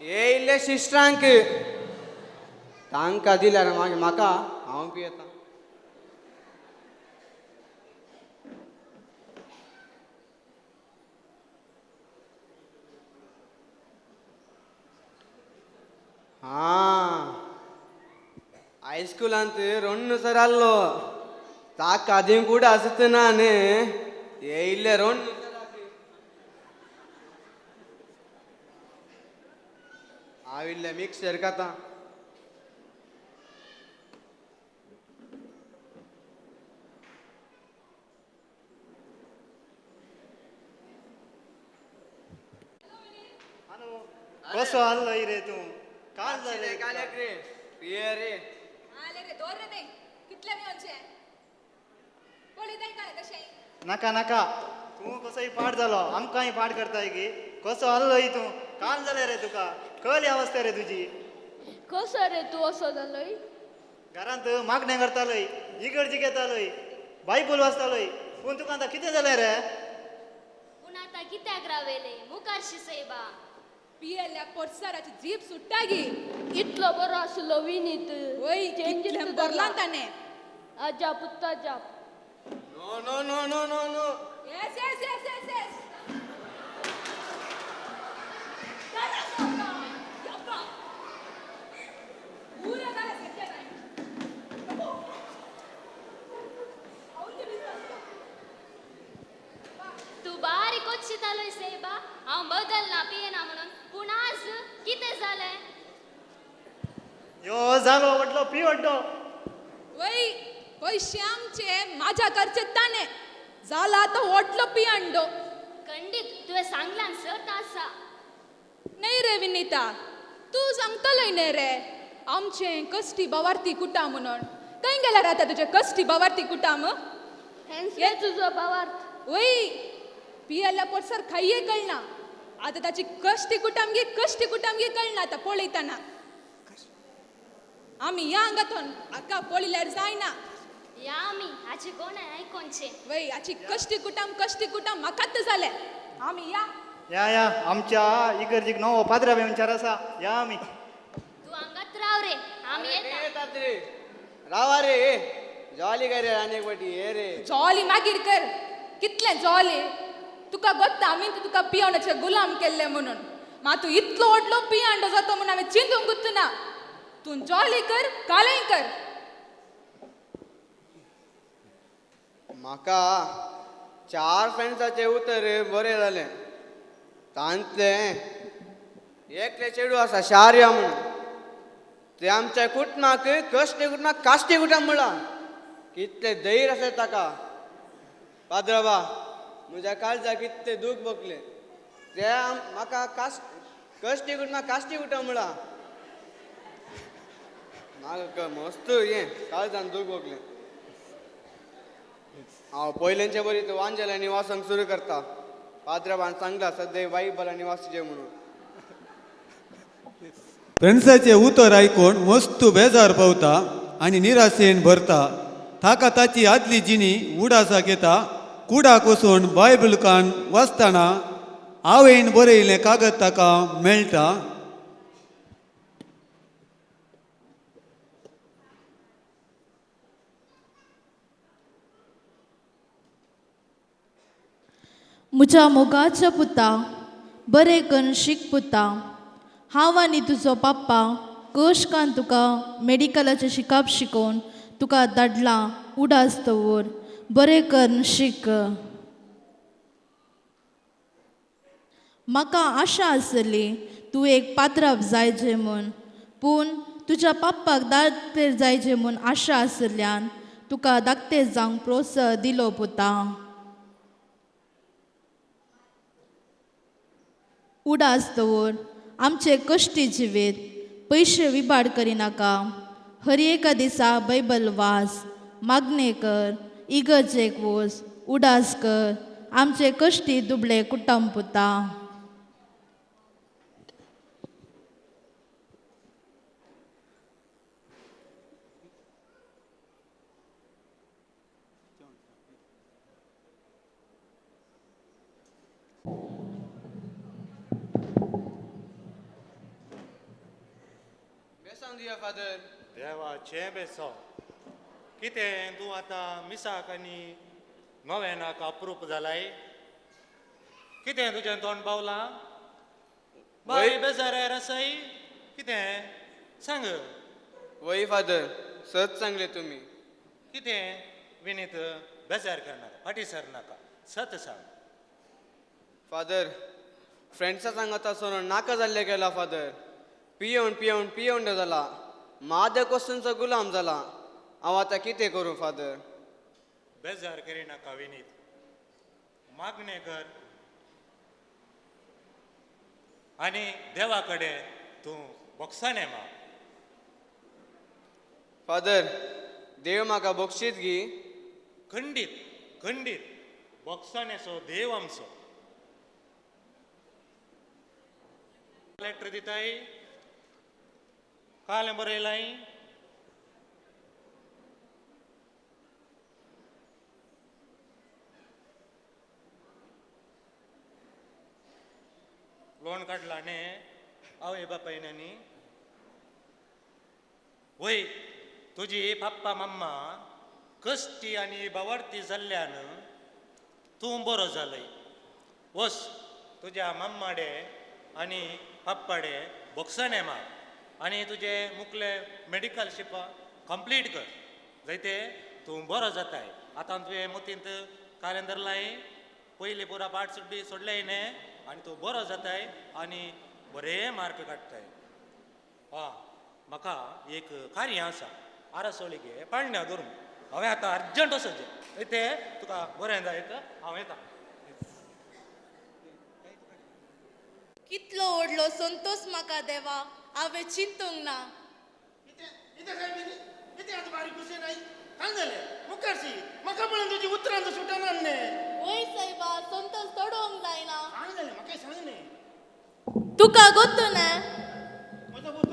हे इल्ले सिस्टरांक. तांकां दिल्यार मागीर म्हाका हांव पियेता. आं हायस्कुलांत रोण्ण सर आसलो ताका दिवंक आसत ना न्ही. हे इल्ले रोण्ण हांव इल्लें मिक्सर खाता. कसो आसलो रे तूं? काल जालें काल्याक रे पिये रे. आले रे दोर रे ते कितले मेवचे पळयताय काय कशें. नाका नाका, तूं कसोय पाड जालो, आमकांय पाड करताय की. कसो आसलो तूं? काल जालें रे तुका, कळ्ळी अवस्था रे तुजी. कसो रे तूं असो जालोय? घरांत मागणें करतालोय, इगर्जी घेतालोय, बायबल वाचतालोय, पूण तुका आतां कितें जालें रे? पूण आतां कित्याक रावयलें मुखार शिसयबा. पियेल्ल्या पोटसराची जीप सुट्टा गी. इतलो बरो आसलो विनीत. वय कितलें बरलां ताणें. अजाप उत्ताजाप. No no no no no no. Yes yes yes yes yes. तूं बारीक कोचितालोय सेबा, हांव बदलना पियेना म्हणून, पूण आज कितें जालें? यो जालो व्हडलो पी व्हडलो. वय पयशे आमचे म्हाज्या घरचे ताणें जाला आतां व्हडलो पियांडो. खंडीत तुवें सांगलां सत आसा. न्हय रे विनीता, तूं सांगतलोय न्हय रे आमचें कश्टी बावार्थी कुटाम म्हणून. खंय गेल्यार आतां तुजें कश्टी बावार्थी कुटाम? हेंच तुजो बावार्थ. वय पियेल्ल्या पोटसर खायये कळना आतां ताची कश्टी कुटाम गे, कश्टी कुटाम गे कळना आतां पळयतना. आमी ह्या हांगातून हाका पळयल्यार जायना. या आमी हाचे कोण आयकोनचें. वय हाची कश्टी कुटाम कश्टी कुटाम म्हाकाच जालें. आमी या या या आमच्या इगर्जीक नवो पाद्रा विचार आसा, या आमी. तूं हांगात राव रे, आमी येतात रे. रावा रे, जॉली कर रे आनी एक वाटी ये रे. जॉली मागीर कर, कितलें जॉली तुका गोत्ता. आमी तुका पियोणाचे गुलाम केल्ले म्हणून मा तूं इतलो व्हडलो पियांडो जातो म्हणून हांवें चिंतूंक गुत्तना. तूं जॉली कर, कालेंय कर. म्हाका चार फ्रेंड्साचे उतर बरें जालें. तांतलें एकलें चेडूं आसा शार्या म्हणून, ते आमच्या कुटुंबाक कश्ट कुटुंबाक काश्टी कुटुंब म्हळां. कितले धैर्य आसा ताका. पाद्रबा, म्हज्या काळजाक कितले दूख भोगले. ते म्हाका कश्टी कुटुंबाक काश्टी कुटुंब म्हळां. म्हाका मस्त हें काळजान दूख भोगलें. हांव पयल्यांचे बरी तूं वांजेला निवासांक सुरू करता. पाद्रबान सांगला सद्या बायबला निवास म्हणून. फ्रेंड्साचे उतर आयकून मस्त बेजार पावता आनी निराशेन भरता. ताका ताची आदली जिणी उडासाक येता. कुडाक वचून बायबल कान वाचतना आवयन बरयलें कागद ताका मेळटा. म्हज्या मोगाच्या पुता, बरें करून शीक पुता. हांव आनी तुजो पप्पा कश्कान तुका मेडिकलाचें शिकप शिकोवन तुका धाडलां. उडास दवर, बरें करून शीक. म्हाका आशा आसली तूं एक पात्राप जायचे म्हूण, पूण तुज्या पप्पाक दाखतेर जायचे म्हूण आशा आशिल्ल्यान तुका धाकटे जावंक प्रोत्साह दिलो पुता. उडास दवर, आमचे कश्टी जिवीत, पयशे विबाड करिनाका. हर एका दिसा बायबल वाच, मागणें कर, इगर्जेक वच, उडास कर. आमचे कश्टी दुबळे कुटुंब पुता. फादर, देवाचें बेसो. कितें तूं आतां मिसाक आनी नोवेनाक अप्रूप जालाय? कितें तुजें तोंड पावलां? बाय बेजार आसाय कितें सांग. वय फादर, सत सांगलें तुमी. कितें विनीत, बेजार करनाका, फाटीं सरनाका, सत सांग. फादर, फ्रेंड्सा सांगता आसतना नाका जाल्लें केलां फादर. पियोवन पियोवन पियोवन जाला, मादक वस्तूंचो गुलाम जाला. हांव आतां कितें करूं फादर? बेजार करिनाका विनीत, मागणें कर आनी देवा कडेन तूं बोगसाणें माग. फादर, देव म्हाका बक्षीत गी? खंडीत खंडीत, बोगसाणेचो देव आमचो. लेटर दिताय, कालें बरयलाय? लोन काडला न्ही आवय बापायन? न्ही वय, तुजी पप्पा मम्मा कश्टी आनी बावडती जाल्ल्यान तूं बरो जालय. वस तुज्या मम्माडे आनी पप्पाडे बोगसाणें माग आनी तुजें मुखलें मेडिकल शिकप कंप्लीट कर, जायते तूं बरो जाताय. आतां तुवें मोतींत कालें धरलाय, पयलीं पुरा पाठ सुड्डी सोडलें न्ही, आनी तूं बरो जाताय आनी बरे मार्क काडटाय. आं, म्हाका एक कार्य आसा आरासोळी गे पाळण्या धरून. हांवें आतां अर्जंट वचचें, ते तुका बरें जायत, हांव येता. कितलो व्हडलो संतोश म्हाका देवा, हांवें चिंतूंक ना. कितें सायब, कितें आतां बारीक कुशेन आई? कांय जालें मुखारशी म्हाका पळोवन तुजी उतरां सुटना न्ही. वय सायबा, संतोश तडोवंक जायना. कांय जालें म्हाका सांग न्ही. तुका गोत्तू न्ही? म्हजो पूत?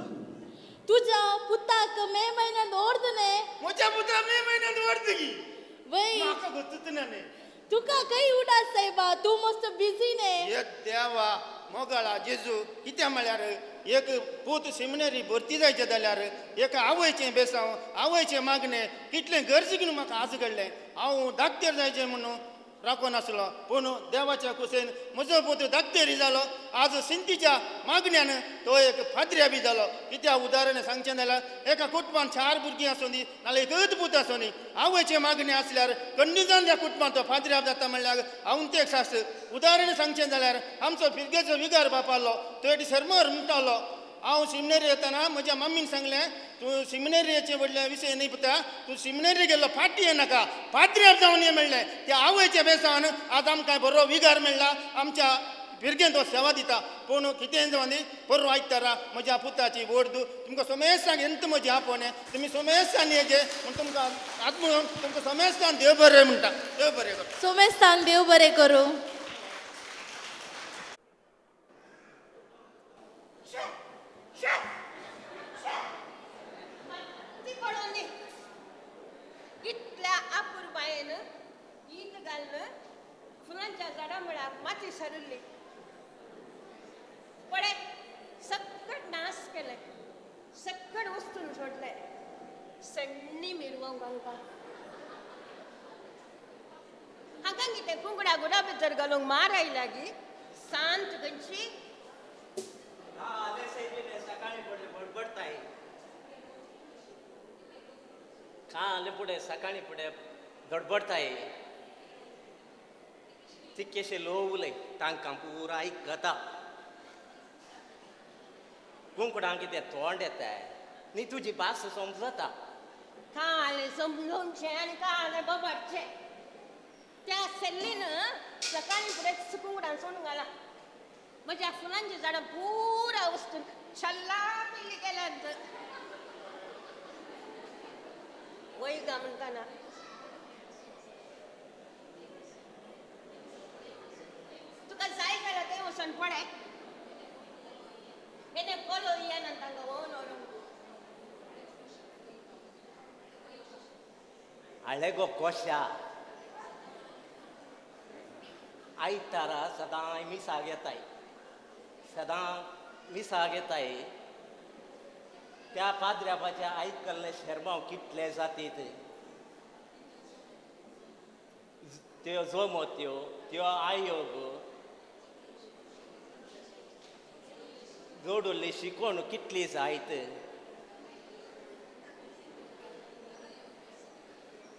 तुज्या पुताक मे म्हयन्यांत व्हरत न्ही? म्हज्या पुता मे म्हयन्यांत व्हरत की? वय. म्हाका गोत्तूच ना न्ही. तुका खंय उडास सायबा, तूं मस्त बिजी न्ही. ये देवा मोगाळा जेजू, कित्याक म्हळ्यार एक पूत सिमिनरी भरती जायचें जाल्यार एक आवयचें बेसांव, आवयचें मागणें कितलें गरजेक न्हू म्हाका आज घडलें. हांव धाकटेर जायचें म्हणून राखून आसलो, पूण देवाच्या कुसेन म्हजो पूत धाकटेरी जालो. आज सिंतीच्या मागण्यान तो एक फादऱ्या बी जालो. कित्याक उदाहरण सांगचें जाल्यार एका कुटुंबान 4 भुरगीं आसूं दी, नाल्यार एकच पूत आसूं दी, आवयचें मागणें आसल्यार कंडीजान त्या कुटुंबान तो फादऱ्या जाता म्हणल्यार हांव तें सास. उदाहरण सांगचें जाल्यार आमचो फिरगेचो विगार बाप आहलो, तो एक शर्मर म्हणटालो, हांव सिमनेरी येतना म्हज्या मम्मीन सांगलें तूं सिमनेरीचे व्हडले विशय न्ही पुता, तूं सिमनेरी गेल्लो फाटी येनाका, पाद्र्यार जावन ये मेळ्ळें. त्या आवयच्या बेसान आज आमकां बरो विगार मेळ्ळा, आमच्या भुरगें तो सेवा दिता. पूण कितें जावन दी बरो आयकतारा म्हज्या पुताची व्हड तुमकां सोमेस्तान एंत म्हजी आपोवणें तुमी सोमेस्तान येजे म्हूण तुमकां आत म्हणून तुमकां सोमेस्तान देव बरें म्हणटा. देव बरें करूं. सोमेस्तान देव बरें करूं. इतल्या अपुरबायेन ईद घालून फुलांच्या झाडा मुळाक माती सरिल्ली पळे सक्कड नाश केले, सक्कड वस्तून सोडले, सण्णी मिरवंक हांकां हांकां कितें कुंगडा गुडा भितर घालूंक मार आयला गी सांत खंयची. काल फुडें सकाळी फुडें धडपडटाय तितकेशे लोव उलय तांकां पुरा आयकता. कुंकडांक कितें तोंड येता न्ही, तुजी भास समजता. काल समजूनचें आनी काल बबडचें त्या सेल्लीन सकाळी फुडें कुंकडान सोडून घाला. म्हज्या फुलांची झाडां पुरा वस्तून छल्ला पिल्ली गेल्यांत. वयगा म्हणटाना तुका जाय जाल्यार थंय वचून पडे हेणे कोलो येना तांकां वोन व्हरूंक. आळे गो कोशा आयतारा सदांय मिसाक येताय, सदां मिसाक येताय. त्या पाद्र्याबाच्या आयकल्ले शेरमांव कितले जातीत त्यो जोमत्यो त्यो आयोग जोडुल्ली शिकोवन कितली जायत.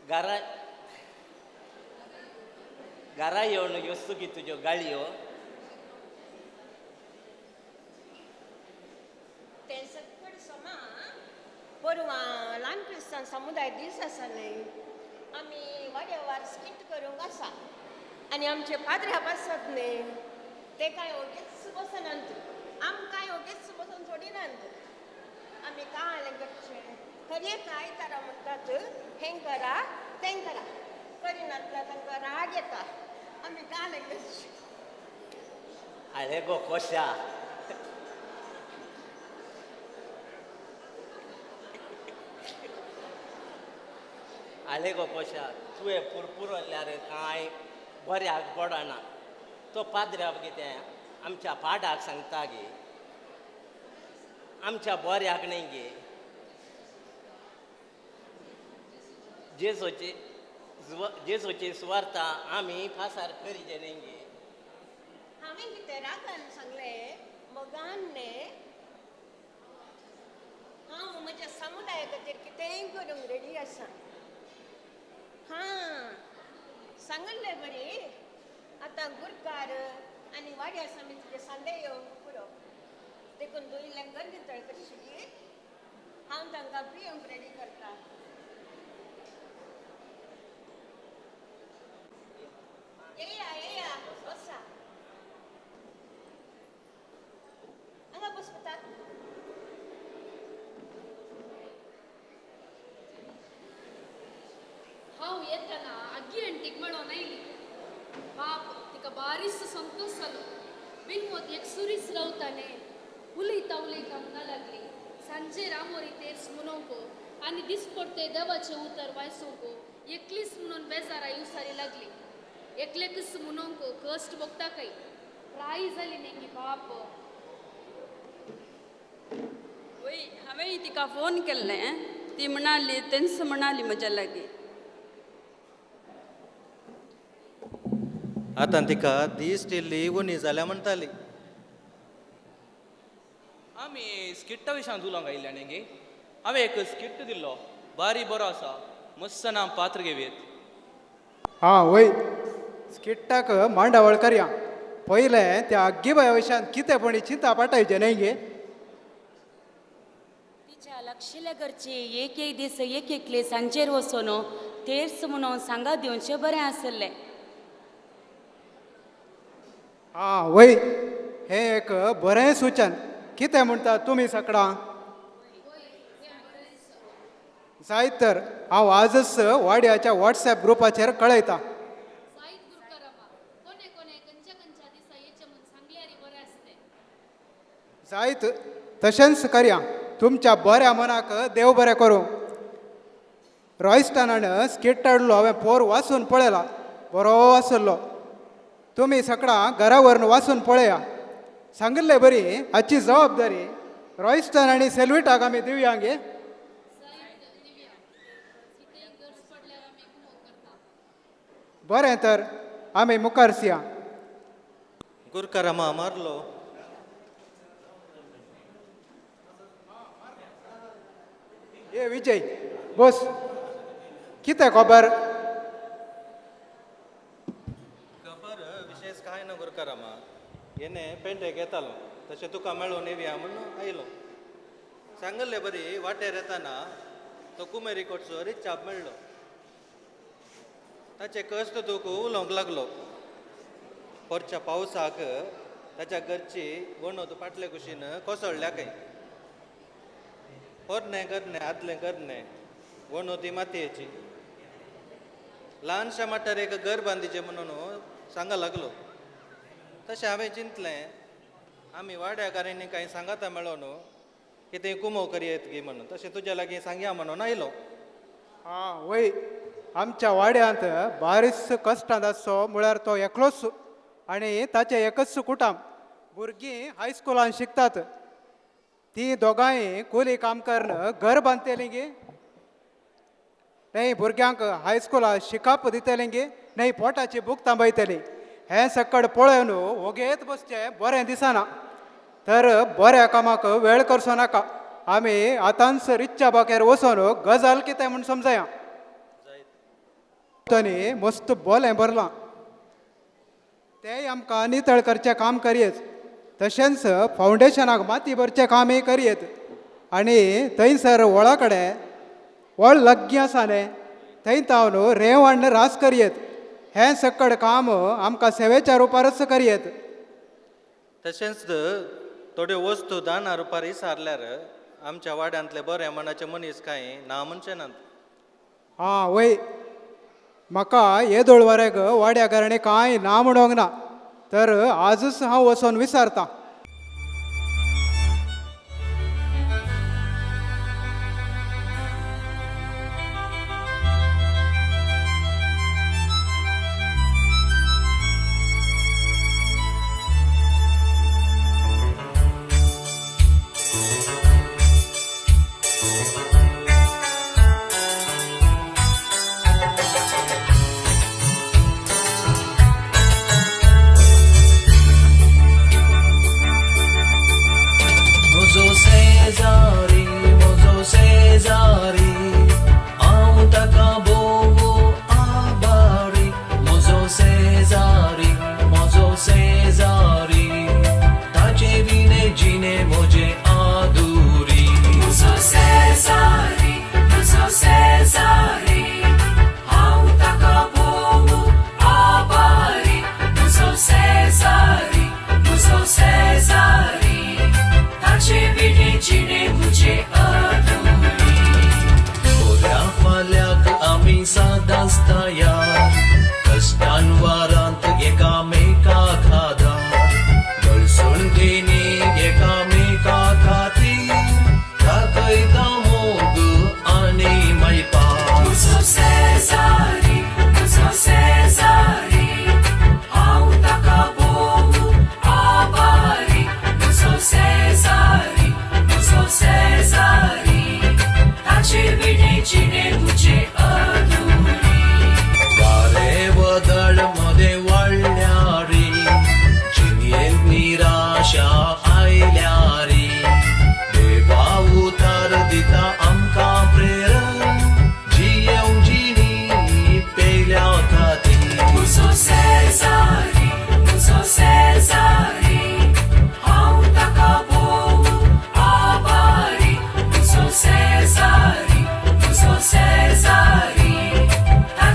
घरा घरा येवन ह्यो सुगी तुज्यो गाळयो. तें सक्कड समा परवां ल्हान क्रिस्तांव समुदाय दीस आसा न्हय, आमी वाड्यावार स्किट करूंक आसा आनी आमचे पाद्र्या आसात न्हय ते कांय ओगीच बसनात, आमकांय ओगीच बसून सोडिनात. आमी कांय करचें खरें काय तारा म्हणटात हें करा तें करा, करिनातल्यार तांकां राग येता. आमी कांय करचें. आळे गो कोशा आळे गो कोशा तुवें पुरपुरल्यार कांय बऱ्याक पडना. तो पाद्र्याक कितें आमच्या पाडाक सांगता गे, आमच्या बऱ्याक न्ही गे. जेजोची जेजोची सुवार्ता आमी फासार करीचे न्ही गे. हांवें कितें रागान सांगलें मोगान न्ही, हांव म्हज्या समुदाया खातीर कितेंय करूंक रेडी आसा. हां सांगल्लें बरी आतां गुरकार आनी वाड्या समितीचे सांदे येवंक पुरो, देखून तूं इल्लें गर्दी करशी. हांव तांकां पिवंक रेडी करता. येया येया बसा हांगा बस पुता. हांव येतना आग्गी आंटीक मेळोन आयली. बाप तिका बारीस संतोश जालो. बिनमोत एक सुरीस रावताले उलयता उलयता म्हणा लागली सांजे रामोरी तेर्स म्हणोंक आनी दिसपडते देवाचें उतर वायसूंक एकलीच म्हणून बेजारा युसारी लागली. एकलेकच म्हणोंक कश्ट भोगता काय प्राय जाली न्ही बाप. वय हांवें तिका फोन केल्लें, ती म्हणाली तेंच म्हणाली म्हज्या लागीं. आतां तिका दीस इल्ली उणी जाल्या म्हणटाली. आमी स्किट्टा विशयान उलोवंक आयिल्ल्या न्ही गे. हांवें एक स्किट्ट दिल्लो बारी बरो आसा, मस्त नाम पात्र घेवयेत. हां वय स्किट्टाक मांडावळ करया. पयलें त्या अग्गीबाया विशयान कितें पण चिंता पाटायचें न्ही गे. धाकशिल्या घरची एक एक दीस एक एकले सांजेर वचून तेर्स म्हणून सांगा दिवचें बरें आसलें. आं वय, हें एक बरें सुचन. कितें म्हणटा तुमी सकडां? जायत तर हांव आजच वाड्याच्या वॉट्सॅप ग्रुपाचेर कळयतां. जायत तशेंच करया. तुमच्या बऱ्या मनाक देव बरें करूं. रॉयस्टनान स्किट हाडलो हांवें पोर वाचून पळयला, बरो आसलो. तुमी सगळां घरा व्हरून वाचून पळया. सांगिल्ले बरी हाची जबाबदारी रॉयस्टन आनी सेल्विटाक आमी दिवया गे. बरें तर आमी मुखार सिया. गुरकारामा मारलो. ए विजय बस, कितें खबर? खबर विशेष कांय ना गुरकारामा, येणे पेंटेक येतालो तशें तुका मेळून येवया म्हणून आयलो. सांगल्ले बरी वाटेर येताना तो कुमेरी कोटसो रिचाप मेळ्ळो. ताचे कश्ट दुख उलोवंक लागलो. पोरच्या पावसाक ताच्या घरची वणत फाटले कुशीन कोसळ्ळ्या खंय. पोरणें करणे आदलें करणे वणती मातयेची. ल्हानशा माठार एक घर बांदिचें म्हणून सांगा लागलो. तशें हांवें चिंतलें आमी वाड्याकारांनी कांय सांगाता मेळोन कितें कुमो करयेत गी म्हणून, तशें तुज्या लागीं सांगया म्हणून आयलो. आं वय, आमच्या वाड्यांत बारीस कश्टांत आसचो म्हळ्यार तो एकलोच आनी ताचें एकच कुटुंब. भुरगीं हायस्कुलान शिकतात. ती दोगांय कोली काम करून घर बांदतलीं गी, न्हय भुरग्यांक हायस्कुलान शिकप दितलीं गी, न्हय पोटाची भूक थांबयतली. हें सकड पळोवन वोगेत बसचें बरें दिसना. तर बऱ्या कामाक वेळ करचो नाका. आमी आतांच रिच्च्या बाकेर वचून गजाल कितें म्हूण समजया. तांणी मस्त बोलें भरलां, तेंय आमकां नितळ करचें काम करयेत. तशेंच फावंडेशनाक माती भरचें कामय करयेत. आनी थंयसर वळा कडेन वळ लग्गी आसा न्ही, थंय तावन रेंव हाडून रास करयेत. हें सकड काम आमकां सेवेच्या रुपारच करयेत. तशेंच थोड्यो वस्तू दाना रुपार इसारल्यार आमच्या वाड्यांतले बरे मनाचे मनीस कांय ना म्हणचे नात. आं वय, म्हाका येदोळ वरेक वाड्या घराणे कांय ना म्हणोंक ना, तर आजच हांव वचोन विचारतां.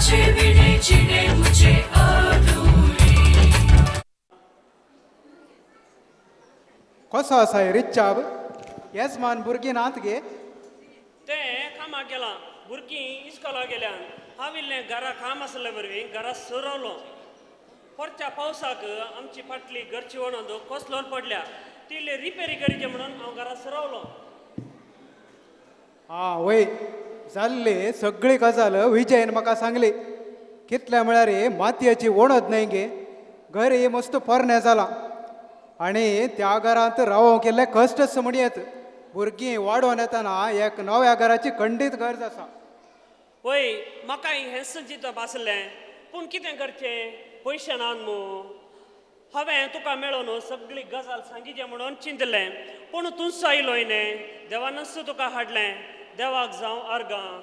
तुझे बिने जीने मुझे अधूरी। कसो आसा रिच्चाब येजमान भुरगीं नात गे? तें कामाक गेलां, भुरगीं इस्कोला गेल्यान। हांव इल्लें घरा काम आसले वरवीं घरा सरवलो। परच्या पावसाक आमची फाटली घरची वणंद कोसलोन पडल्या, ती इल्ली रिपेरी करची म्हणून हांव घरा सरवलो। आं वय, जाल्ली सगळी गजाल विजयन म्हाका सांगली। कितल्या म्हळ्यार मातयेची वणद न्हय गे, घरय मस्त पोरणें जालां आनी त्या घरांत रावोंक इल्लें कश्टच म्हणयेत। भुरगीं वाडोवन येतना एक नव्या घराची खंडीत गरज आसा। वय, म्हाकाय हेंच चिंतप आसलें, पूण कितें करचें, पयशे नात मू। हांवें तुका मेळोन सगळी गजाल सांगिचें म्हणून चिंतलें, पूण तूंच आयलो न्ही, देवानच तुका हाडलें, देवाक जावं अर्गां।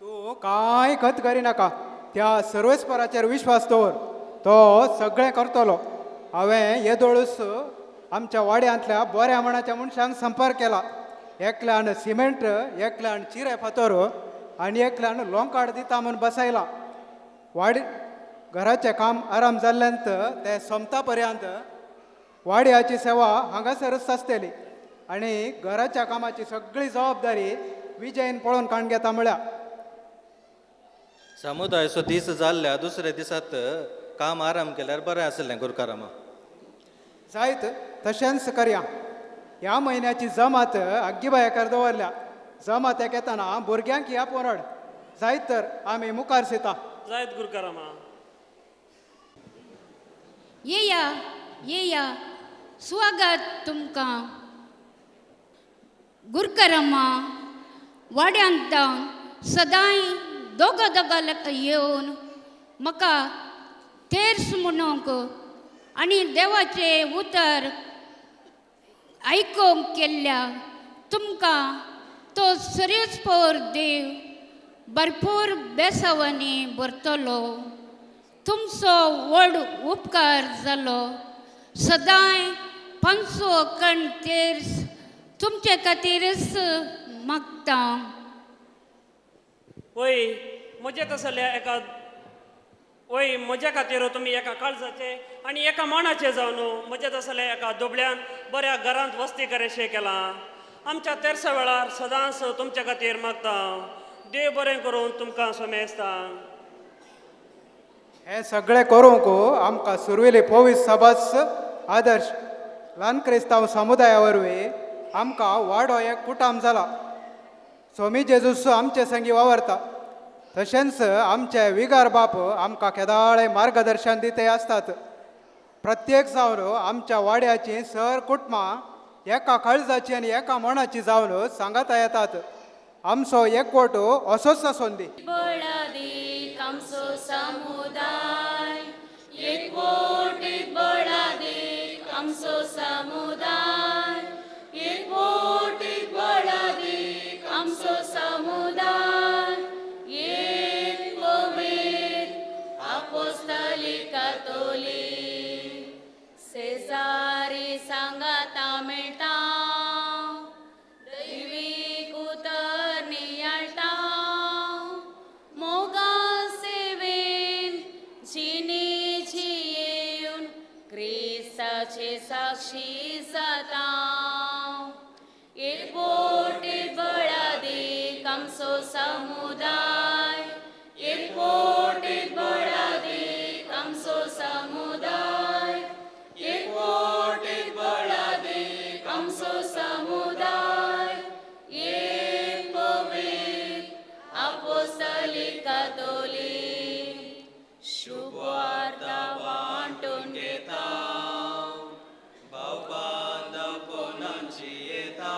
तूं कांय खत करिनाका, त्या सर्वेस्पराचेर विश्वास दवर, तो सगळें करतलो। हांवें येदोळूच आमच्या वाड्यांतल्या बऱ्या मनाच्या मनशांक संपर्क केला। एकल्यान सिमेंट, एकल्यान चिरे फातर आनी एकल्यान लोंकाड दिता म्हूण बसयला। वाडी घराचें काम आराम जाल्ल्यान ते सोमता पर्यंत वाड्याची सेवा हांगासरच आसतली आनी घराच्या कामाची सगळी जबाबदारी विजयन पळोवन काण घेता म्हळ्या। समुदायाचो दीस जाल्ल्या दुसऱ्या दिसात काम आराम केल्यार बरें आसलें गुरकारामा। जायत तशेंच करया। ह्या म्हयन्याची जमात आग्गीबायेकार दवरल्या। जमात येतना भुरग्यांक ह्या पोरड जायत तर आमी मुखार येता। जायत गुरकारामा। येया येया, स्वागत तुमकां गुरकारामा। वाड्यांत सदांय दोगा दोगा येवन म्हाका तेर्स म्हणूंक आनी देवाचें उतर आयकूंक केल्ल्या तुमकां तो सरेस्पर देव भरपूर बेसावांनी भरतलो। तुमचो व्हड उपकार जालो। सदांय 500 कण तेर्स तुमचे खातीरच मागता। वय म्हजे तसल्या एका वय म्हज्या खातीर तुमी एका काळजाचे आनी एका मनाचे जावन म्हज्या तसल्या एका दुबळ्यान बऱ्या घरांत वस्ती करेशें केलां। आमच्या तेर्सा वेळार सदांच तुमच्या खातीर मागता। देव बरें करून तुमकां सोमेस्ता। हें सगळें करूंक आमकां सुरवेली पवित्र सभास आदर्श ल्हान क्रिस्तांव समुदाया वरवीं आमकां वाडो एक कुटाम जाला। स्वामी जेजूस आमचे संगी वावरता, तशेंच आमचे विगार बाप आमकां केदाळे मार्गदर्शन दिते आसतात। प्रत्येक जावन आमच्या वाड्याची सर कुटुंबां एका काळजाची आनी एका मनाची जावन सांगाता येतात। आमचो एकवट असोच आसून दी। आमचो समुदाय एकवटीत बळादीक, आमचो समुदाय एकवटीत बळादीक, आमचो समुदाय एक पवित्र आपोस्तलीक कातोलीक। शेजारी सांगाता मेळटा, दैवीक उतर नियाळटा, मोगा सेवेन जिणे जियेवन क्रिस्ताचे साक्षी जाता। एकवटीत बळादीक आमचो समुदाय, एकवटीत बळादीक आमचो समुदाय, एकवटीत बळादीक आमचो समुदाय एक पवित्र आपोस्तलीक कातोलीक। शुभवार्ता वांटून घेता, भाव बांधव कोणाची येता,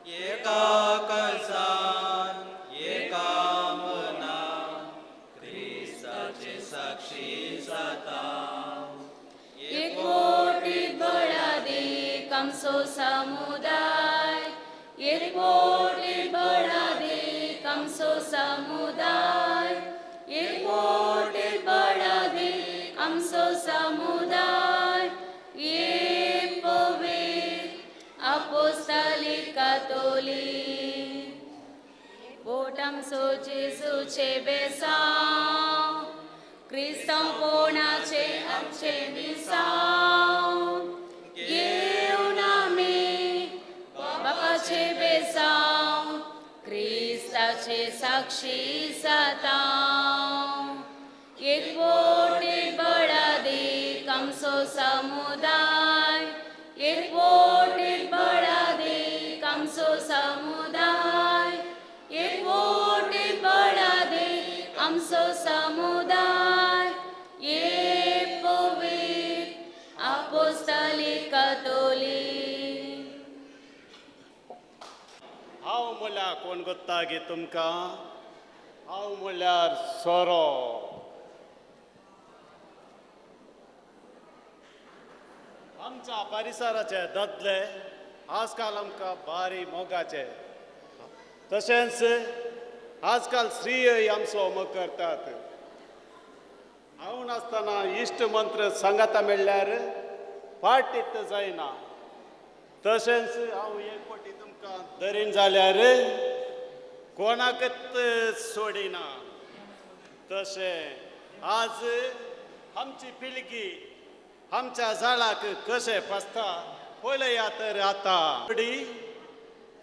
एका काळजान एका मनान क्रिस्ताचे साक्षी जाता। एकवटीत बळादीक आमचो समुदाय, एकवटीत बळादीक आमचो समुदाय, एकवटीत बळादीक आमचो समुदाय एक पवित्र आपोस्तलीक कातोलीक। बोट आमचो आमचो जेजूचे बेसांव क्रिस्तांवपणाचे आमचे मिसांव घेवन आमी बापाचे बेसांव क्रिस्ताचे साक्षी जातांव एकवट एक बळादीक आमचो समुदाय एकवट एक बळादीक आमचो समुदाय एकवट एक बळादीक आमचो समुदाय एक पवित्र आपोस्तलीक कातोलीक. हांव म्हणल्यार कोण गोत्ता गे तुमकां? हांव म्हणल्यार सोरो. आमच्या परिसराचे दादले आजकाल आमकां भारी मोगाचे, तशेंच आजकाल स्त्रीय आमचो मोग करतात. हांव नासतना इश्ट मंत्र सांगाता मेळ्ळ्यार फाटीत जायना. तशेंच हांव एक फावटी तुमकां धरीन जाल्यार कोणाकच सोडिना. तशें आज आमची पिळगी आमच्या झाडाक कशें फसता पळया तर आतां.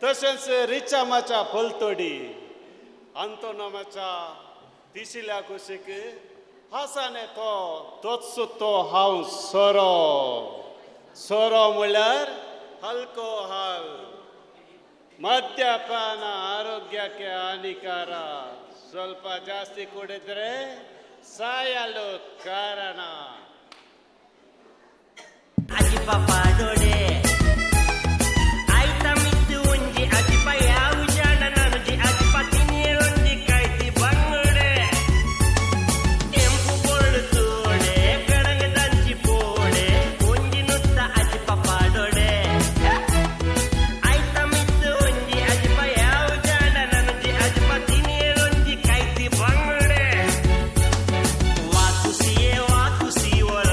तशेंच रिचामाच्या पलतोडी अंतोनमाच्या दिशिल्या कुशीक हासाने तो तोच तो हांव सोरो. सोरो म्हणल्यार अल्कोहोल. ಮದ್ಯಪಾನ ಆರೋಗ್ಯಕ್ಕೆ ಹಾನಿಕಾರ. ಸ್ವಲ್ಪ ಜಾಸ್ತಿ ಕುಡಿದ್ರೆ ಸಾಯಲು ಕಾರಣ. ಅಜಿಪ ಪಾಡೋಡೆ ಆಯ್ತ ಮಿತ್ತು ಒಂಜಿ ಅಜಿಪ ಯಾವ ಜಾಣ ನಾನುಜಿ ಅಜಿಪ ತಿನಿಯರೊಂಜಿ ಕಾಯ್ತಿ ಬಂಗಡೆ ಕೆಂಪು ಬೋಳು ತೋಡೆ ಕಡಂಗ ದಂಚಿ ಪೋಡೆ ಒಂಜಿ ನುತ್ತ ಅಜಿಪ ಪಾಡೋಡೆ ಆಯ್ತ ಮಿತ್ತು ಒಂಜಿ ಅಜಿಪ ಯಾವ ಜಾಣ ನಾನುಜಿ ಅಜಿಪ ತಿನಿಯರೊಂಜಿ ಕಾಯ್ತಿ ಬಂಗಡೆ ವಾಕುಸಿಯೇ ವಾಕುಸಿ ಒರ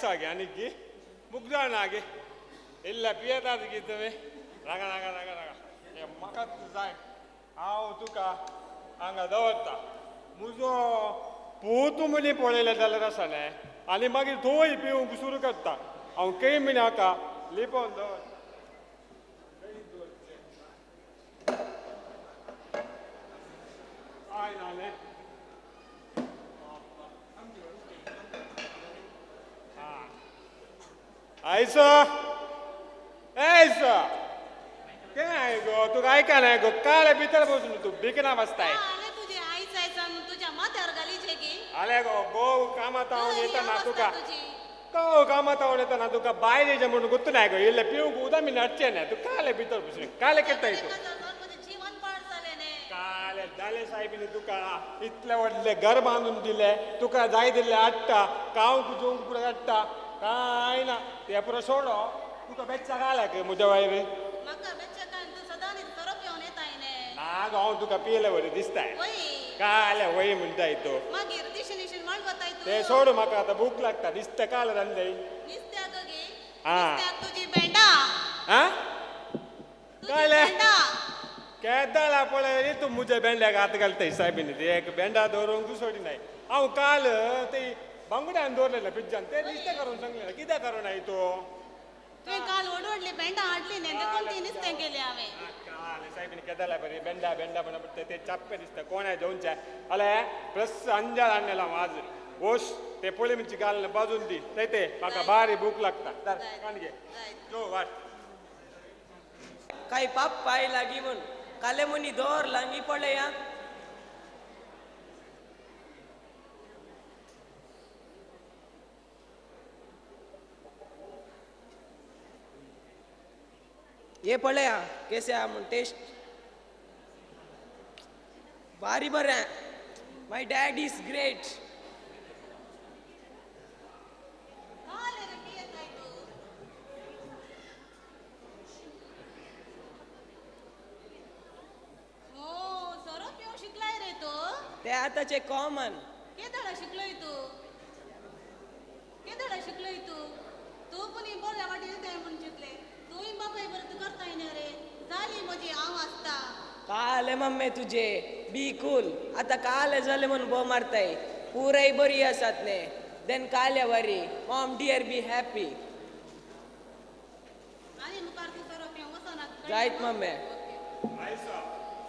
आगे मुगदान आगे इल्ला पियेतात कितें रागा रागा रागा रागा हे म्हाकाच जाय हांव तुका हांगा दवरता म्हजो पूत मुली पळयलें जाल्यार आसा न्ही आनी मागीर थंय पिवंक सुरू करता हांव केळी मिनाका लिपोवन दवरता. हय नाले आयसो आयसो काय गो तुका आयकना गो काल भितर बसून तूं बिकना बसताय. तुझे आईच आयसान तुझ्या माथ्यार घालीचे की आले गो गो कामात हांव येता तुका गो कामात हांव येता तुका बायल येचे म्हणून गुत्त नाय गो इल्लें पिवंक उदक मी नडचें ना तूं काले भितर बसून काले करताय तूं काले जाले सायबीन तुका इतलें व्हडलें घर बांदून दिलें तुका जाय दिल्लें हाडटा खावंक जेवंक पुरो हाडटा काय ना ते पुरो सोडो तुका बेच्चा घाला म्हज्या वायर ना गो हांव तुका पियेले बरें दिसताय काले वय म्हणटाय तूं ते सोड म्हाका आतां भूक लागता दिसता काल रांदले आं काले केदाळा पळय तूं म्हज्या बेंड्याक हात घालताय सायबीन एक बेंडा दवरूंक सोडिनाय हांव काल ती बांगड्यान दवरलेलें फ्रिजान ते नुस्तें करून सांगलें कितें करूं नाय तूं तुवें काल व्हड व्हडली बेंडा हाडली न्ही देखून ती नुस्तें केलें हांवें. काल सायबीन केदाळा बरी बेंडा बेंडा म्हणटा ते चाप्पे दिसता कोणाय जेवचे अले प्लस अंजाळ हाडलेलो हांव आज ओश ते पोळी मिरची घाल बाजून दी ते ते म्हाका भारी भूक लागता काण घे जो वाट काय पाप पाय लागी म्हूण काले मुनी दोर लांगी पळया. हे पळया केसे आहा म्हूण टेस्ट भारी बरें. My dad is great. ते आतांचे कॉमन. केदळा शिकलोय तूं? केदळा शिकलोय तूं? तूं पुणी बऱ्या वाटेन येताय म्हूण चिंतलें. तूंय बापाय बरें तूं करताय न्ही रे. जाली म्हजी हांव आसता. काले मम्मी तुजे बी कूल. आतां काले जाले म्हूण बो मारताय. पुराय बरी आसात न्ही. Then काल्या वरी मॉम डियर बी हॅपी. आनी मुखार तूं सोरो पिवंक वचना. जायत मम्मी.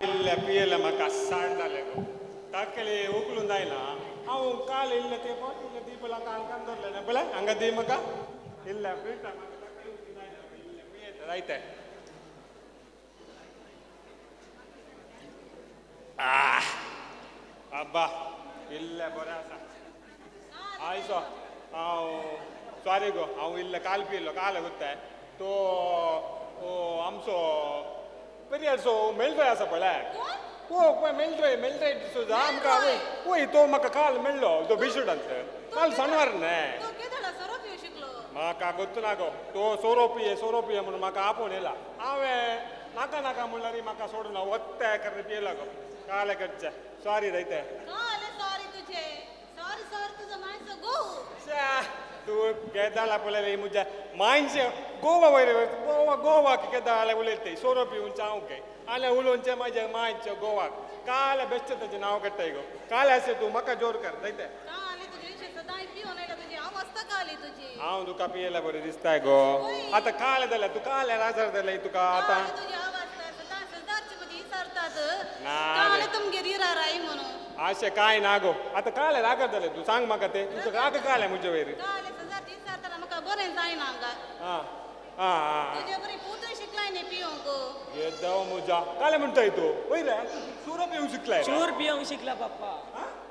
इल्लें पियेलें म्हाका साठ जालें गो. ताकले उकलून जायना. हांव काल इल्लें तें पळय इल्लें दी पळय काल कान दवरलें ना पळय हांगा दी म्हाका इल्लें पिता म्हाका ताकले उकलून जायना इल्लें पियेता जायतें. आब्बा इल्लें बरें आसा. आयसो हांव सॉरी गो हांव इल्लें काल पियेलो काल गोत्ताय तो आमचो पेरियारचो मेल्ड्रॉय आसा पळय. ओ पळय मेल्ड्रॉय मेल्ड्रॉय डिसोजा आमकां वय तो म्हाका काल मेळ्ळो तो बिशूटांत काल सणवार न्हय. म्हाका गोत्तू ना गो तो सोरो पिये सोरो पिये म्हणून म्हाका आपोवन येयला. हांवें नाका नाका म्हणल्यार म्हाका सोडून वत्ते कर पियेला गो. काल करचें सॉरी जायते. तूं केदाळा पळयलें म्हज्या मांयचें गोवा वयर गोवा गोवा केदाळा उलयता सोरो पिवून हांव काय आनी उलोवचें म्हज्या मांयचें गोवाक काल बेश्टें ताचें नांव काडटाय गो. काल आसा तूं म्हाका जोर कर जायते. हांव तुका पियेल्या बरें दिसताय गो. आतां काल जाल्यार तूं काल राजार जाल्यार तुका आतां अशें कांय ना गो. आतां काल रागार जालें तूं सांग म्हाका तें तुजो राग काल म्हजे वयर. आं आं येदो म्हज्या काल म्हणटाय तूं वयर रे चूर पिवंक शिकलाय. चूर पिवंक शिकला पप्पा.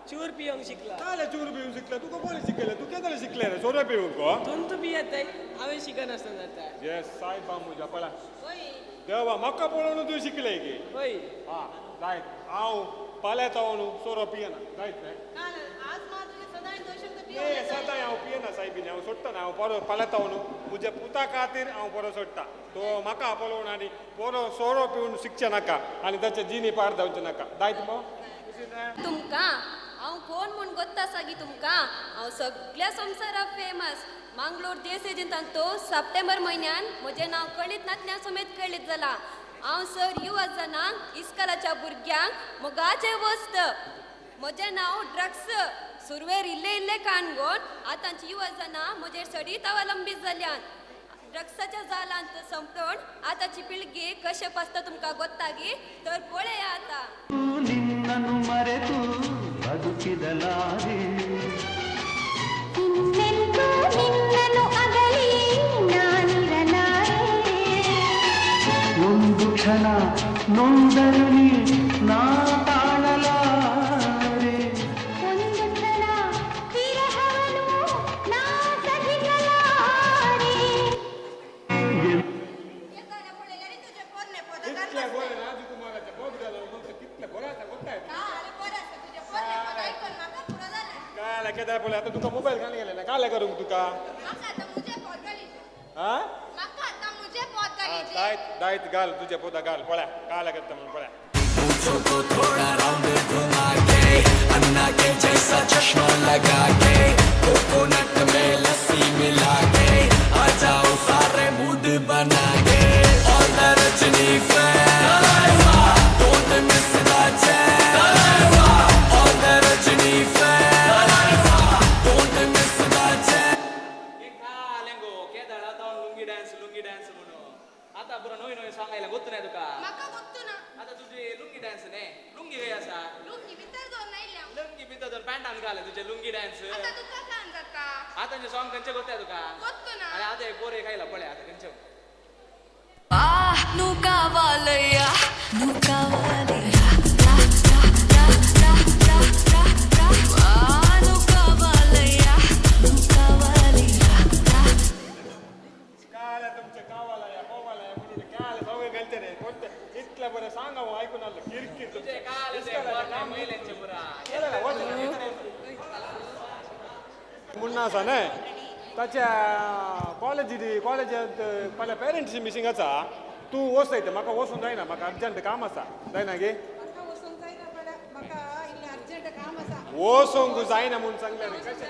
चूर पिवंक शिकला. काल चूर पिवंक शिकला. तुका कोणी शिकयलें? तूं केदोळे शिकलें रे सोरो पिवंक? तूं पियेताय हांवें शिकनासतना जाता. येस सायबा म्हज्या पळय देवा म्हाका पळोवन तूं शिकलें की. वय आं जायत हांव फाल्यां न्हू सोरो पियेना जायत न्हय. सदांय हांव पियेना सायबीन. हांव सोडटा ना हांव परो फाल्यां न्हू म्हज्या पुता खातीर हांव परो सोडटा. तो म्हाका पळोवन आनी परो सोरो पिवन शिकचें नाका आनी ताचे जिनी पार जावचें नाका. जायत मो. तुमकां हांव कोण म्हूण गोत्ता सागी तुमकां हांव सगळ्या संवसाराक फेमस. मांगलोर देसेजींत तो सप्टेंबर म्हयन्यान म्हजें नांव कळीत नातल्या समेत कळीत जालां. हांव सर युवा जाणांक इस्कालाच्या भुरग्यांक मोगाचें वस्त. म्हजें नांव ड्रग्स. सुरवेर इल्ले इल्ले काणगोन आतांची युवा जाणां म्हजेर सडीत अवलंबीत जाल्यान. ड्रग्साच्या जालांत संपण आतांची पिळगी कशें पासता तुमकां गोत्तागी तर पळया आतां. ನಿನ್ನನ್ನು ಮರೆತು ಬದುಕಿದಲಾರೆ ಇನ್ನೆಂದೂ ನಿನ್ನನ್ನು ಅಗಲಿ ನಾನಿರಲಾರೆ. ಒಂದು ಕ್ಷಣ ನೊಂದರು ನೀ ನಾ ತಾಳಲಾರೆ. ಒಂದು ಕ್ಷಣ ವಿರಹವನ್ನು ನಾ ಸಹಿಸಲಾರೆ. काल केदार पळय आतां तुका मोबायल घालून गेले ना काल करूंक तुका. आं दायत दायत घाल तुजे पोता घाल पळय काल करता म्हणून पळय. को थोड़ा राउंड घुमा के अन्ना के जैसा चश्मा लगा के कोकोनट में लस्सी मिला के आ जाओ सारे मूड बना K all the Rajini fans don't miss the chance all the Rajini fans don't miss the chance. कालेंगो केदाळा तावन लुंगी डान्स लुंगी डान्स म्हणून आतां पुरो नवी नवी सॉंग आयला गोत्तु ना तुका. म्हाका गोत्तु ना. आतां तुजी लुंगी डान्स न्ही लुंगी खंय आसा? लुंगी भितर दवरून आयल्या. लुंगी भितर दवरून पॅन्टान घाल तुजें लुंगी डान्स. आतां तुका सांग जाता. आतांचें सॉंग खंयचें गोत्ताय तुका? गोत्तु ना. आनी आतां एक बोर एक आयला पळय आतां खंयचें. నువ్వు కావాలయ్యా నువ్వు కావాలయ్యా నువ్వు కావాలయ్యా నువ్వు కావాలయ్యా. काल तुमचें कावालया कोवालया म्हणून काल सगळें घालचें रे कोणतें इतलें बरें सांग हांव आयकून आसलो किरकीर तुजें काल महिलेचें पुरा. मुन्ना आसा न्हय ताच्या कॉलेजी कॉलेजांत फाल्यां पेरंट्स मिटींग आसा. तूं वचय म्हाका वचूंक जायना म्हाका अर्जंट काम आसा. जायना गे? म्हाका वचूंक जायना पळय म्हाका इल्लें अर्जंट वचोंक जायना म्हूण सांगलें रे, कशें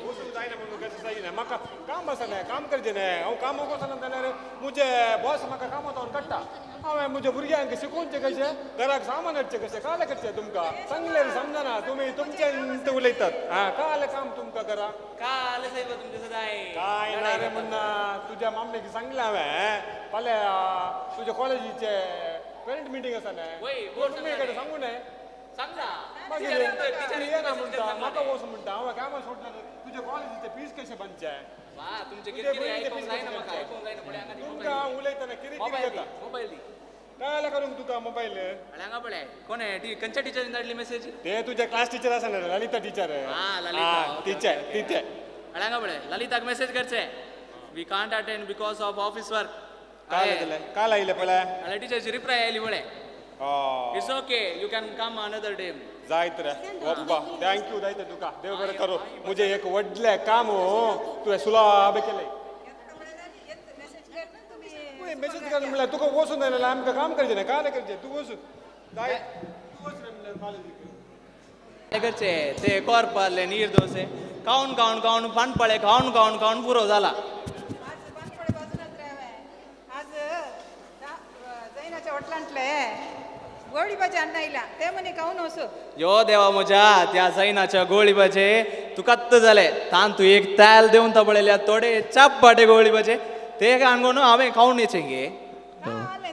वचूंक जायना म्हणून कशें जायना, म्हाका काम आसा न्हय, काम करचें न्हय. हांव कामाक वचना जाल्यार म्हजे बॉस म्हाका कामां जावन काडटा. हांवें म्हज्या भुरग्यांक शिकोवचें कशें, घराक सामान हाडचें कशें, कालें करचें तुमकां सांगलें समजना, तुमी तुमचें उलयतात. आं कालें काम तुमकां घरा काल साहेब तुमचें सदांय काय ना रे म्हणना. तुज्या मामलेक सांगलें हांवें फाल्यां तुज्या कॉलेजीचे पेरंट मिटींग आसा न्हय, मम्मी कडेन सांगू न्हय. सांगला मागीर येना म्हणटा, म्हाका वच म्हणटा. हांवें कामां सोडलें, तुज्या कॉलेजीचे फीज कशें बांदचें, तुमकां उलयतना कितें कितें येता. मोबायल दी काय करूंक तुका मोबायल? हांगा पळय कोण खंयच्या टिचरीन धाडली मेसेज? ते तुज्या क्लास टिचर आसा न्हय, ललिता टिचर. हां टिचर टिचर हांगा पळय ललिताक मेसेज करचे, we can't attend because of office work. काल येतले, काल आयले पळय. हांगा टिचरची रिप्लाय आयली पळय, it's okay you can come another day. जायत रे बाबा, thank you जायत तुका, देव बरें करूं. म्हजें एक व्हडलें काम तुवें सुलाभ केलें. मेसेज कर म्हणल्यार तुका वचून जाय जाल्यार आमकां काम करचें न्हय, कालें करचें. तूं वचून जाय, तूं वच रे म्हणल्यार कॉलेजीक करचें. ते कोरपाले नीर दोसे खावन खावन खावन पानपळे खावन खावन खावन पुरो जाला. आज जैनाच्या वटलांतले गोळी भाजी अन्न आयला ते म्हणे खावन वचू. यो देवा म्हज्या त्या जैनाच्या गोळी भाजे तुकात्त जाले तान तूं एक तेल देवन पळयल्या थोडे चापाटे गोळी भाजे ते काणकोण हांवें खावन येचें गे.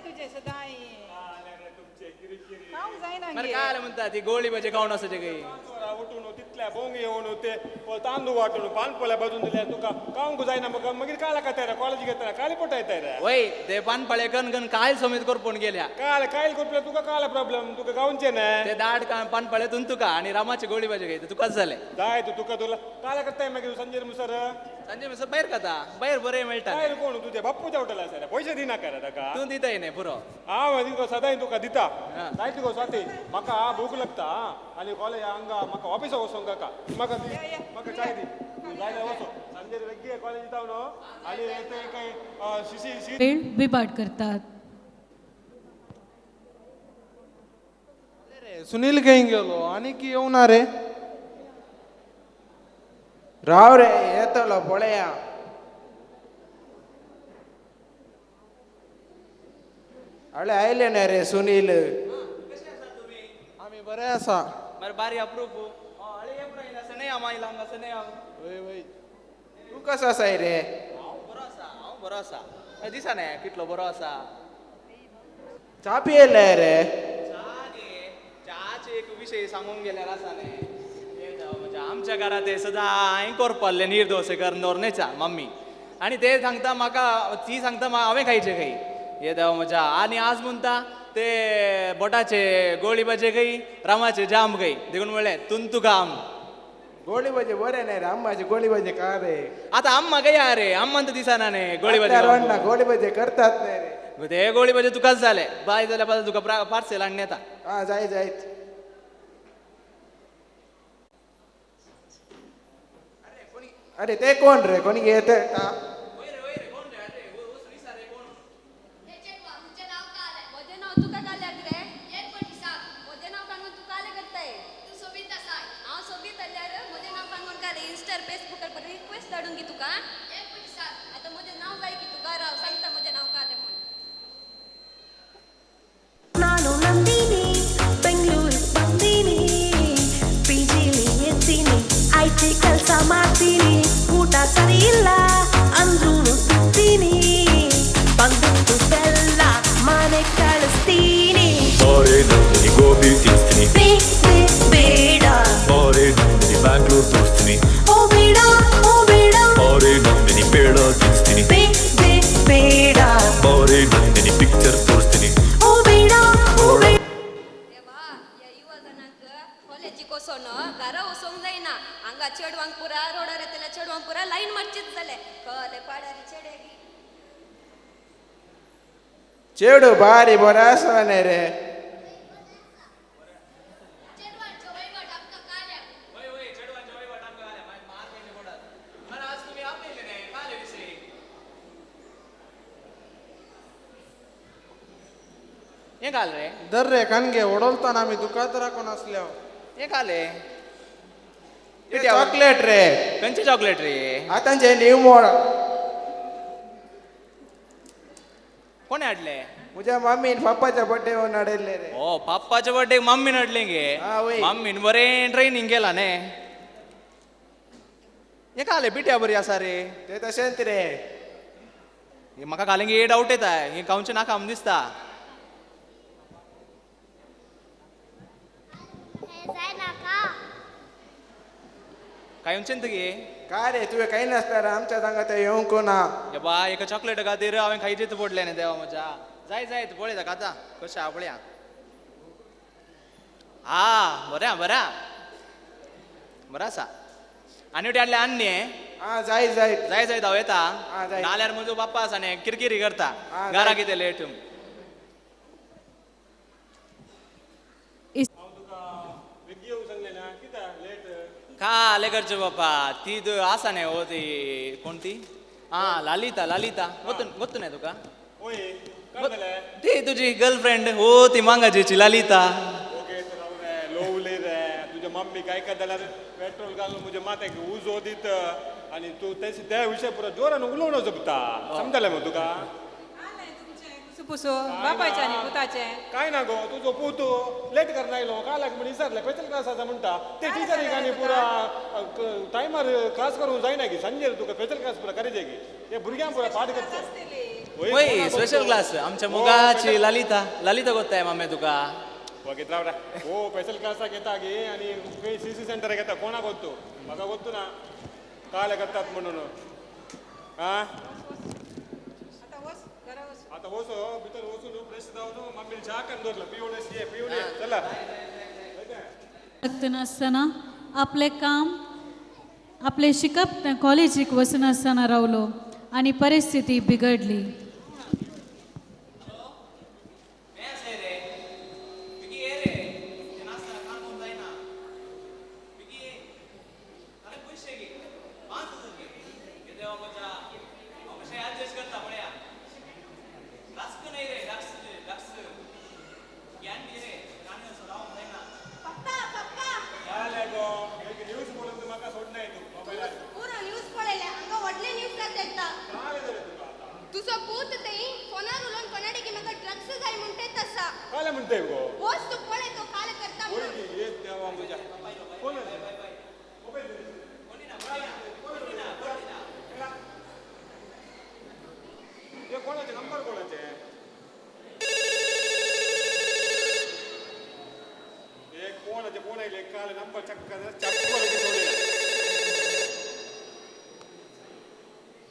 तुजें सदांय खावंक जायना. काय म्हणटा ती गोळी भाजी खावन आसाचे काही उठून तितल्या बोंग येवन ते तांदूळ वांटून पानपोळ्या बाजून दिल्यार तुका खावंक जायना म्हाका. मागीर काल खाता रे कॉलेज घेतना काल पोटा येता रे. वय ते पानपाळे कन कन कायल समेत करपून गेल्या. काल कायल करपल्या तुका काल प्रॉब्लेम, तुका खावचें न्हय. ते दाट पानपाळे तुन तुका आनी रामाची गोळी भाजी घेता तुकाच जालें. जाय तूं तुका तुला काल करताय. मागीर संजय मुसर संजय मुसर भायर खाता, भायर बरें मेळटा. भायर कोण तुजे बाप्पूच्या हॉटेल आसा रे, पयशे दिनाका रे ताका. तूं दिताय न्हय पुरो. हांव तुका सदांय तुका दिता. जाय तुका स्वाती, म्हाका भूक लागता आनी कॉलेज हांगा म्हाका ऑफिसाक वचोंक काका. म्हाका दी, म्हाका चाय दी. जाल्यार वचो संजय बेगीन कॉलेज दिता न्हू. आनी ते काय शिशी वेळ विबाड करतात. सुनील खंय गेलो आनी की येवना रे? राव रे येतलो पळया. अळे आयले न्हय रे सुनील. आमी बरे आसा. मरे बारी अप्रूप. अळे ये पुरो आयला सनेया मायला हांगा सनेया. वय वय तूं कसो आसाय रे? हांव बरो आसा, हांव बरो आसा. दिसा न्हय कितलो बरो आसा. च्या पियेले रे? च्याचे एक विशय सांगूंक गेल्यार आसा न्हय, आमच्या घरांत ते सदांय कोरपाल्ले नीर दोसे करून दवरनेचा मम्मी, आनी ते सांगता म्हाका, ती सांगता हांवें खायचे खंय. हे देवा म्हज्या. आनी आज म्हणटा ते बोटाचे गोळी भाजे खंय, रामाचे जाम खंय. देखून म्हणलें तुन तुका आम गोळी भाजी बरें न्हय रे. आम्माची गोळी भाजी का रे? आतां आम्मा खंय रे, आम्मान तर दिसना न्हय गोळी भाजी. गोळी भाजी करतात न्हय रे. ते गोळी भाजी तुकाच जाले बाय जाल्यार पासून तुका पार्सेल हाडून येता. आं जाय जायत. अरे ते कोण रे, कोणी येते? म्हजें नांव तुका काल्याक रे? म्हजें नांव काणून तूं कालें करताय. तूं सोबीत आसा. हांव सोबीत जाल्यार म्हजें नांव काणून कालें इन्स्टार फेसबुकार रिक्वेस्ट धाडून की तुका. आतां म्हजें नांव जाय की तुका? राव सांगता म्हजें नांव कालें म्हूण. ನಾನು ನಂದಿನಿ, ಬೆಂಗಳೂರು ಬಂದೀನಿ, ಪಿ ಜಿಲಿ ಇರ್ತೀನಿ, I T ಕೆಲಸ ಮಾಡ್ತೀನಿ, ಊಟ ಸರಿ ಇಲ್ಲ ಅಂದ್ರೂ ತಿಂತೀನಿ, ಬಂದಿತ್ತು ಬೆಲ್ಲ ಮನೆ ಕಳಿಸ್ತೀನಿ. ಬಾರೆ ನಂದಿನಿ ಗೋಬಿ ತಿನ್ಸ್ತೀನಿ, ಬೇಡ ಬಾರೆ ನಂದಿನಿ ಬ್ಯಾಂಗ್ಳೂರ್ ತೋರಿಸ್ತೀನಿ, ಓ ಬೇಡ ಓ ಬೇಡ, ಬಾರೆ ನಂದಿನಿ ಬೇಡ ತಿನ್ಸ್ತೀನಿ, ಬೇಡ ಬಾರೆ ನಂದಿನಿ ಪಿಕ್ಚರ್ ತೋರಿಸ್ತೀನಿ, ಓ ಬೇಡ ಓ ಬೇಡ. कॉलेजीक वचोन घरा वचोंक जायना. हांगा चेडवांक पुरा रोडार येतल्या चेडवांक पुरा लायन मारचीच जाले कळ्ळें पाडारी चेडे. चेडू बारी बरें आसा न्हय रे. हें घाल रे दर रे कानगे ओडोलताना आमी दुकात राखून आसल्या. हे काले चॉकलेट रे. खंयचे चॉकलेट रे? आतांचे न्यू मॉडल. कोणे हाडले? म्हज्या मम्मीन पप्पाच्या बर्थडे म्हणून हाडिल्ले रे. ओ पप्पाच्या बर्थडे मम्मीन हाडले गे. मम्मीन बरें ट्रेनिंग केला न्ही. हे काले पिठ्या बरी आसा रे. ते तशेंच रे. म्हाका काले डावट येता हे खावचें नाका म्हूण दिसता. काय येवचें तुगे? काय रे तुवें काही नासता रे आमच्या सांगा ते येवंक ना. हे बा एका चॉकलेट खातीर हांवें खायचेच पडलें न्ही देवा म्हज्या. जाय जाय पळयता खाता कशें आहा पळया. आ बरें बरें बरें आसा. आनी वटे हाडलें आनी न्ही? आं जाय जाय जाय जाय हांव येता. नाल्यार म्हजो बाप्पा आसा न्ही किरकिरी करता घरा कितें लेट. काले करचे बाप्पा ती आसा न्ही हो ती कोण ती? आं लालिता लालिता गोत्तु न्ही तुका? ती तुजी गर्लफ्रेंड हो ती मांगाचेची लालिता. लोवले रे तुझ्या मम्मी काय काय जाल्यार पेट्रोल घालून म्हज्या माथ्याक उजो दित आनी तूं त्या विशय पुरो जोरान उलोवणो जपता. समजलें मगो तुका? पुसो बापायचे आनी पुताचे काय ना गो तुजो पूत लेट करना आयलो कालाक म्हण विचारलें स्पेशल क्लास आसा म्हणटा ते टिचरीक आनी पुरा टायमार क्लास करूंक जायना की सांजेर तुका स्पेशल क्लास पुरा करीजे की ते भुरग्यांक पुरा पाठ करता. वय स्पेशल क्लास आमच्या मोगाची लालिता लालिता गोत्ताय मामे तुका. वगीत राव रे. हो स्पेशल क्लासाक येता गे आनी खंय सी सी सेंटराक येता कोणाक गोत्तू म्हाका गोत्तू ना काले करतात म्हणून. आं आता वचो भितर वचून फ्रेश जावन मम्मीन च्या करून दवरला पिवन ये पिवन ये चला. नासतना आपलें काम आपलें शिकप कॉलेजीक वचनासतना रावलो आनी परिस्थिती बिगडली.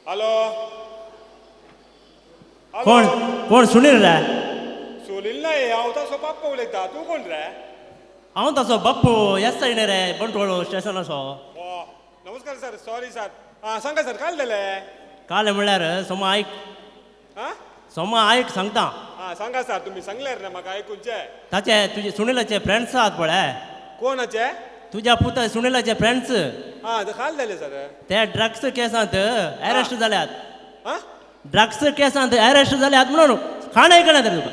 हॅलो कोण कोण सुनील रे? सुनील नाही हांव ताचो बाप्पा उलयता. तूं कोण रे? हांव ताचो बाप्पू एस I रे बंटवाळ स्टेशनाचो. नमस्कार सर. Sorry sir. आं सांगा सर काल जालें? काल म्हणल्यार सोमा आयक. सोमा आयक सांगता. आं सांगा सर. तुमी सांगल्यार ना म्हाका आयकुचें. ताचे तुजे सुनीलाचे फ्रेंड्स आहात पळय. कोणाचे? तुज्या पुता सुनीलाचे फ्रेंड्स. आं काल जालें सर? ते ड्रग्स केसांत अरेस्ट जाल्यात. ड्रग्स केसांत अरेस्ट जाल्यात म्हणून खाण आयकना तर तुका.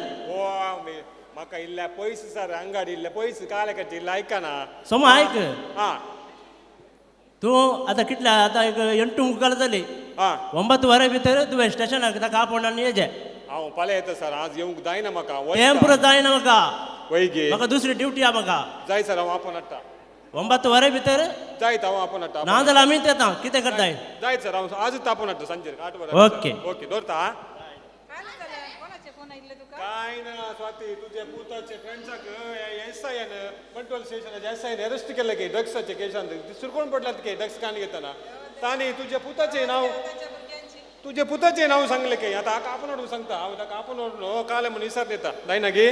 म्हाका इल्ल्या पयस सर अंगाडी इल्ले पयस काल इल्लें आयकना. सोमा आयक. आं तूं आतां कितल्या आतां एक 8 मुखार जाली. 9 वरां भितर तुवें स्टेशनाक ताका आपोवन आनी येजे. हांव फाल्यां येता सर. आज येवंक जायना म्हाका. तें पुरो जायना म्हाका. वय गे म्हाका दुसरी ड्युटी आहा म्हाका. जाय सर हांव आपोवन हाडटा. 9 वरां भितर जायत हांव आपोवन हाडटा. ना जाल्यार आमी येता. कितें करताय? जायत सर हांव आजूच आपोवन हाडटा सांजेर 8 वरां. ओके ओके दवरता. काय ना स्वाती तुझ्या पुताचे फ्रेंड्साक एस I Bantwal स्टेशनाचे एस आयन अरेस्ट केले की ड्रग्साचे केशान सुरकोण पडल्यात की ड्रग्स कान घेतना तांणी तुझ्या पुताचे नांव तुझ्या पुताचे नांव सांगले की आतां हाका आपोवन हाडून सांगता. हांव ताका आपोवन हाडून काल म्हूण विचार दिता जायना गे.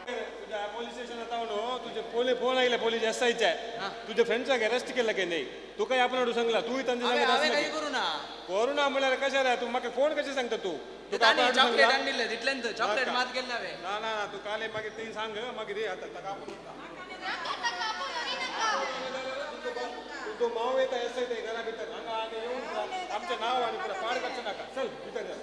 तुझ्या पोलीस स्टेशनात हांव तुजे फोन आयले पोलीस एस आयचे तुझ्या फ्रेंड्साक अरेस्ट केले की न्ही तुकाय आपोवन हाडून सांगला. तूंय तांचे सांगता करू ना म्हणल्यार कशें रे तूं म्हाका फोन कशें सांगता तूं? चॉकलेट आणले तितल्यान चॉकलेट मात केले हांवें. ना ना ना तूं काले मागीर थंय सांग मागीर आतां ताका आपोवन तुजो माव येता एस I घरा भितर हांगा आनी येवन आमचें नांव आनी पुरा पाड करचें नाका. चल भितर चल.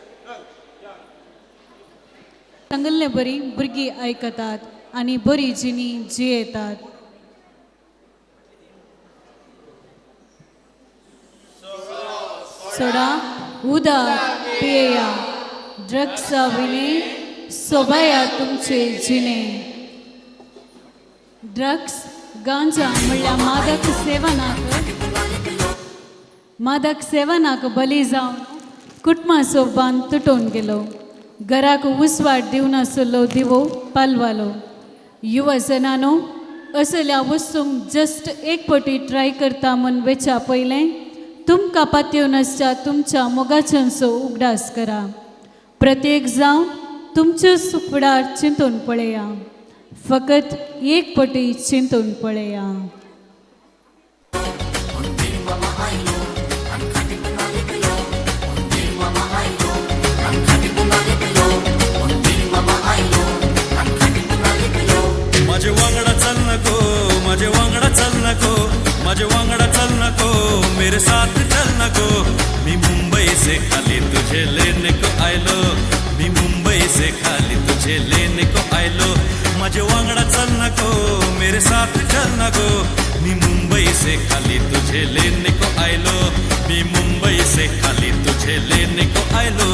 सांगल्ले बरी भुरगीं आयकतात आनी बरी जिणी जियेतात. सोडा उदक पियेया, ड्रग्सा विणे सोबाया तुमचे जिणे. ड्रग्स गांजा म्हणल्यार मादक सेवनाक बली जावन कुटुंबाचो बांद तुटून गेलो. घराक उस्वाट दिवनासलो दिवो पालवालो. युवा जनानो असल्या वस्तूंक जस्ट एक पटी ट्राय करता म्हूण वेच्या पयलें तुमकां पातयेवन आसच्या तुमच्या मोगाच्यांचो उगडास करा. प्रत्येक जावन तुमच्यो फुडार चिंतून पळया, फकत एक पटी चिंतून पळया. माझे वांगडा चल नको, माझे वांगडा चल नको, माझे वांगडा चल नको, मेरे साथ चल नको. मी मुंबई से खाली तुझे लेने को आयलो, मी मुंबई से खाली तुझे लेने को आयलो. माझे वांगडा चल नको, मेरे साथ चल नको, मी मुंबई से खाली तुझे लेने को आयलो, मी मुंबई से खाली तुझे लेने को आयलो.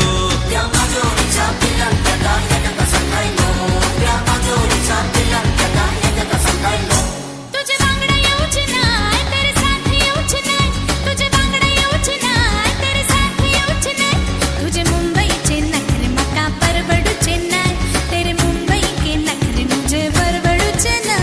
तुझे वांगडा येऊच नाय, तेरे साथ येऊच नाय, तुझे वांगडा येऊच नाय, तेरे साथ येऊच नाय. तुझे मुंबईचे नखरे म्हाका परवडूचे नाय, तेरे मुंबई के नखरे मुझे परवडूचे नाय.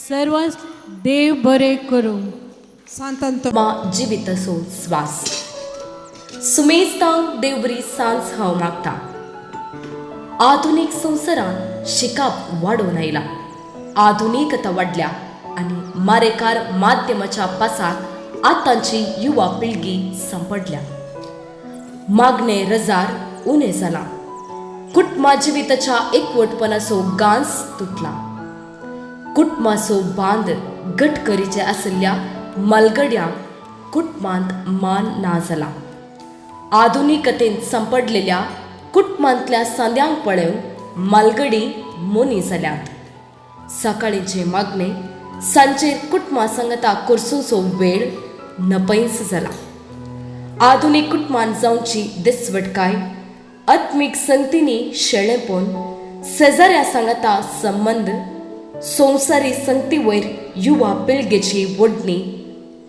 सर्व देव बरे करूं. मा जिविताचो स्वास सुमेस्तांक देवबरी सांज हांव मागता. आधुनीक संवसारांत शिकप वाडोवन आयला, आधुनिकता वाडल्या आनी मारेकार माध्यमाच्या पासाक आतांची युवा पिळगी सांपडल्या. मागणे रजार उणें जालां, कुटुंबा जिविताच्या एकवटपणाचो गांस तुटला, कुटुंबाचो बांद घट करीचे आशिल्ल्या मालगड्यांक कुटुंबांत मान ना जाला. आधुनिकतेन सांपडलेल्या कुटुंबांतल्या सांद्यांक पळोवन मालगडी मोनी जाल्यात. सकाळीचे मागणे सांजेर कुटुंबा सांगता कोर्सूचो वेळ नपैंस जाला. आधुनीक कुटुंबान जावची दिसवटकाय, आत्मीक संगतींनी शेळेपण, शेजाऱ्या सांगता संबंद, संवसारी संगती वयर युवा पिळगेची ओडणी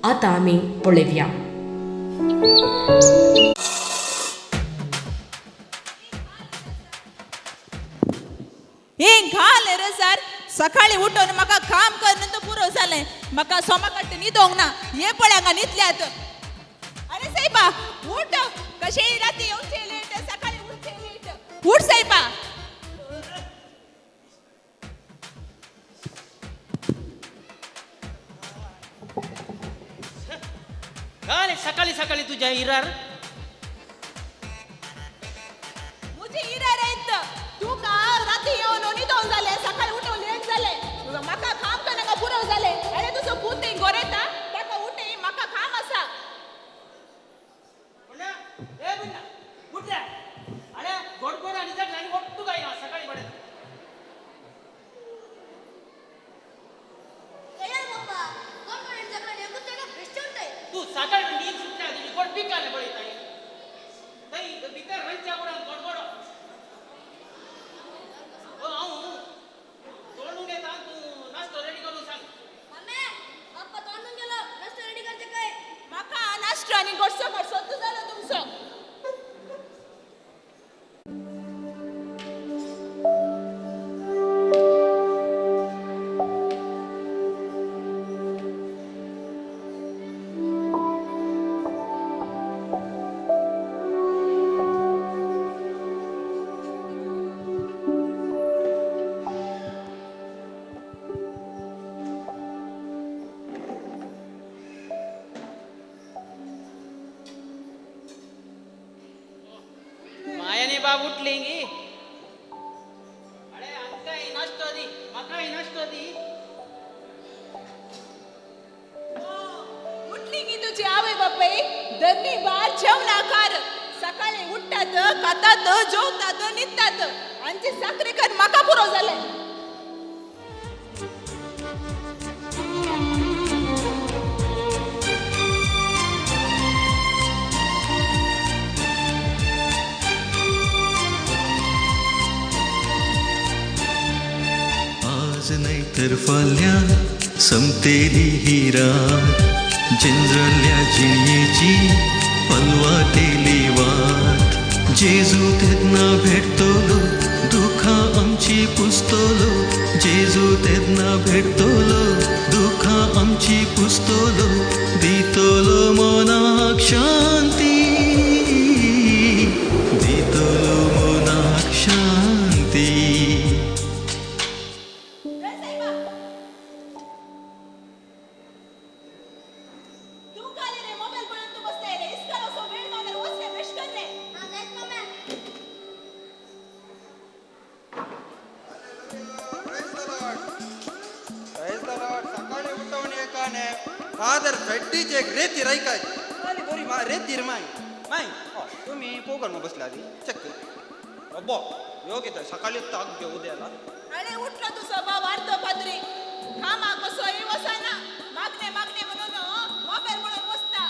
आतां आमी पळोवया. हे घाल रे सर, सकाळी उठून म्हाका काम करून तर पुरो जालें, म्हाका सोमाकट्ट न्हिदोंक ना. हे पळय हांगा न्हिदल्यात. अरे सायबा उठ, कशेंय राती येवचें लेट, सकाळी उठचें लेट, उठ सायबा. घाल सकाळी सकाळी तुझ्या इरार मुझे इरार येत तू का राती येवन न्हिदोंक जालें, सकाळी उठून लेट जालें, म्हाका काम करनाका पुरो जालें. अरे तुजो पूत गोरेता ताका उठय, म्हाका काम आसा. ए बुन्ना उठ रे, अरे गोडगोड आनी जागले आनी ಒಟ್ಟು ಗಾಯ सकाळी पडत. तू सकाळी नींद सुटल्या तुजी गोड पिकाले पळयताय, थंय भितर रंच्या कुडान गोडगोड हांव तोंडून येता, तूं नाश्तो रेडी करून सांग. म्हाका नाश्तो आनी गोडसो गोडसो जालो तुमचो. उठली अरे आमकांय नाश्तो दी म्हाकाय नाश्तो दी. उठली की तुझी आवय बापाय धन्नी बार जेवणाकार सकाळी उठतात खातात जेवतात न्हिदतात आमची साकरी कर म्हाका पुरो जालें. आज नाही तर फाल्यां संपतेली ही रात जिंजरल्या जिणयेची पलवातेली वात जेजू तेन्ना भेटतलो दुखां आमची पुसतलो जेजू तेन्ना भेटतलो दुखां आमची पुसतलो दितलो मनाक शांती दितलो मनाक शांती. फादर फेड्डीचे एक रेती रायकाय बरी रेतीर माय माय तुमी पोगण मग बसले आधी चेक अब्बो योग येता सकाळी ताक घेऊ द्याला. अरे उठलो तू स्वभाव वाढतो पाद्री कामा कसोय वसाना मागणे मागणे म्हणून मोबाईल म्हणून बसता.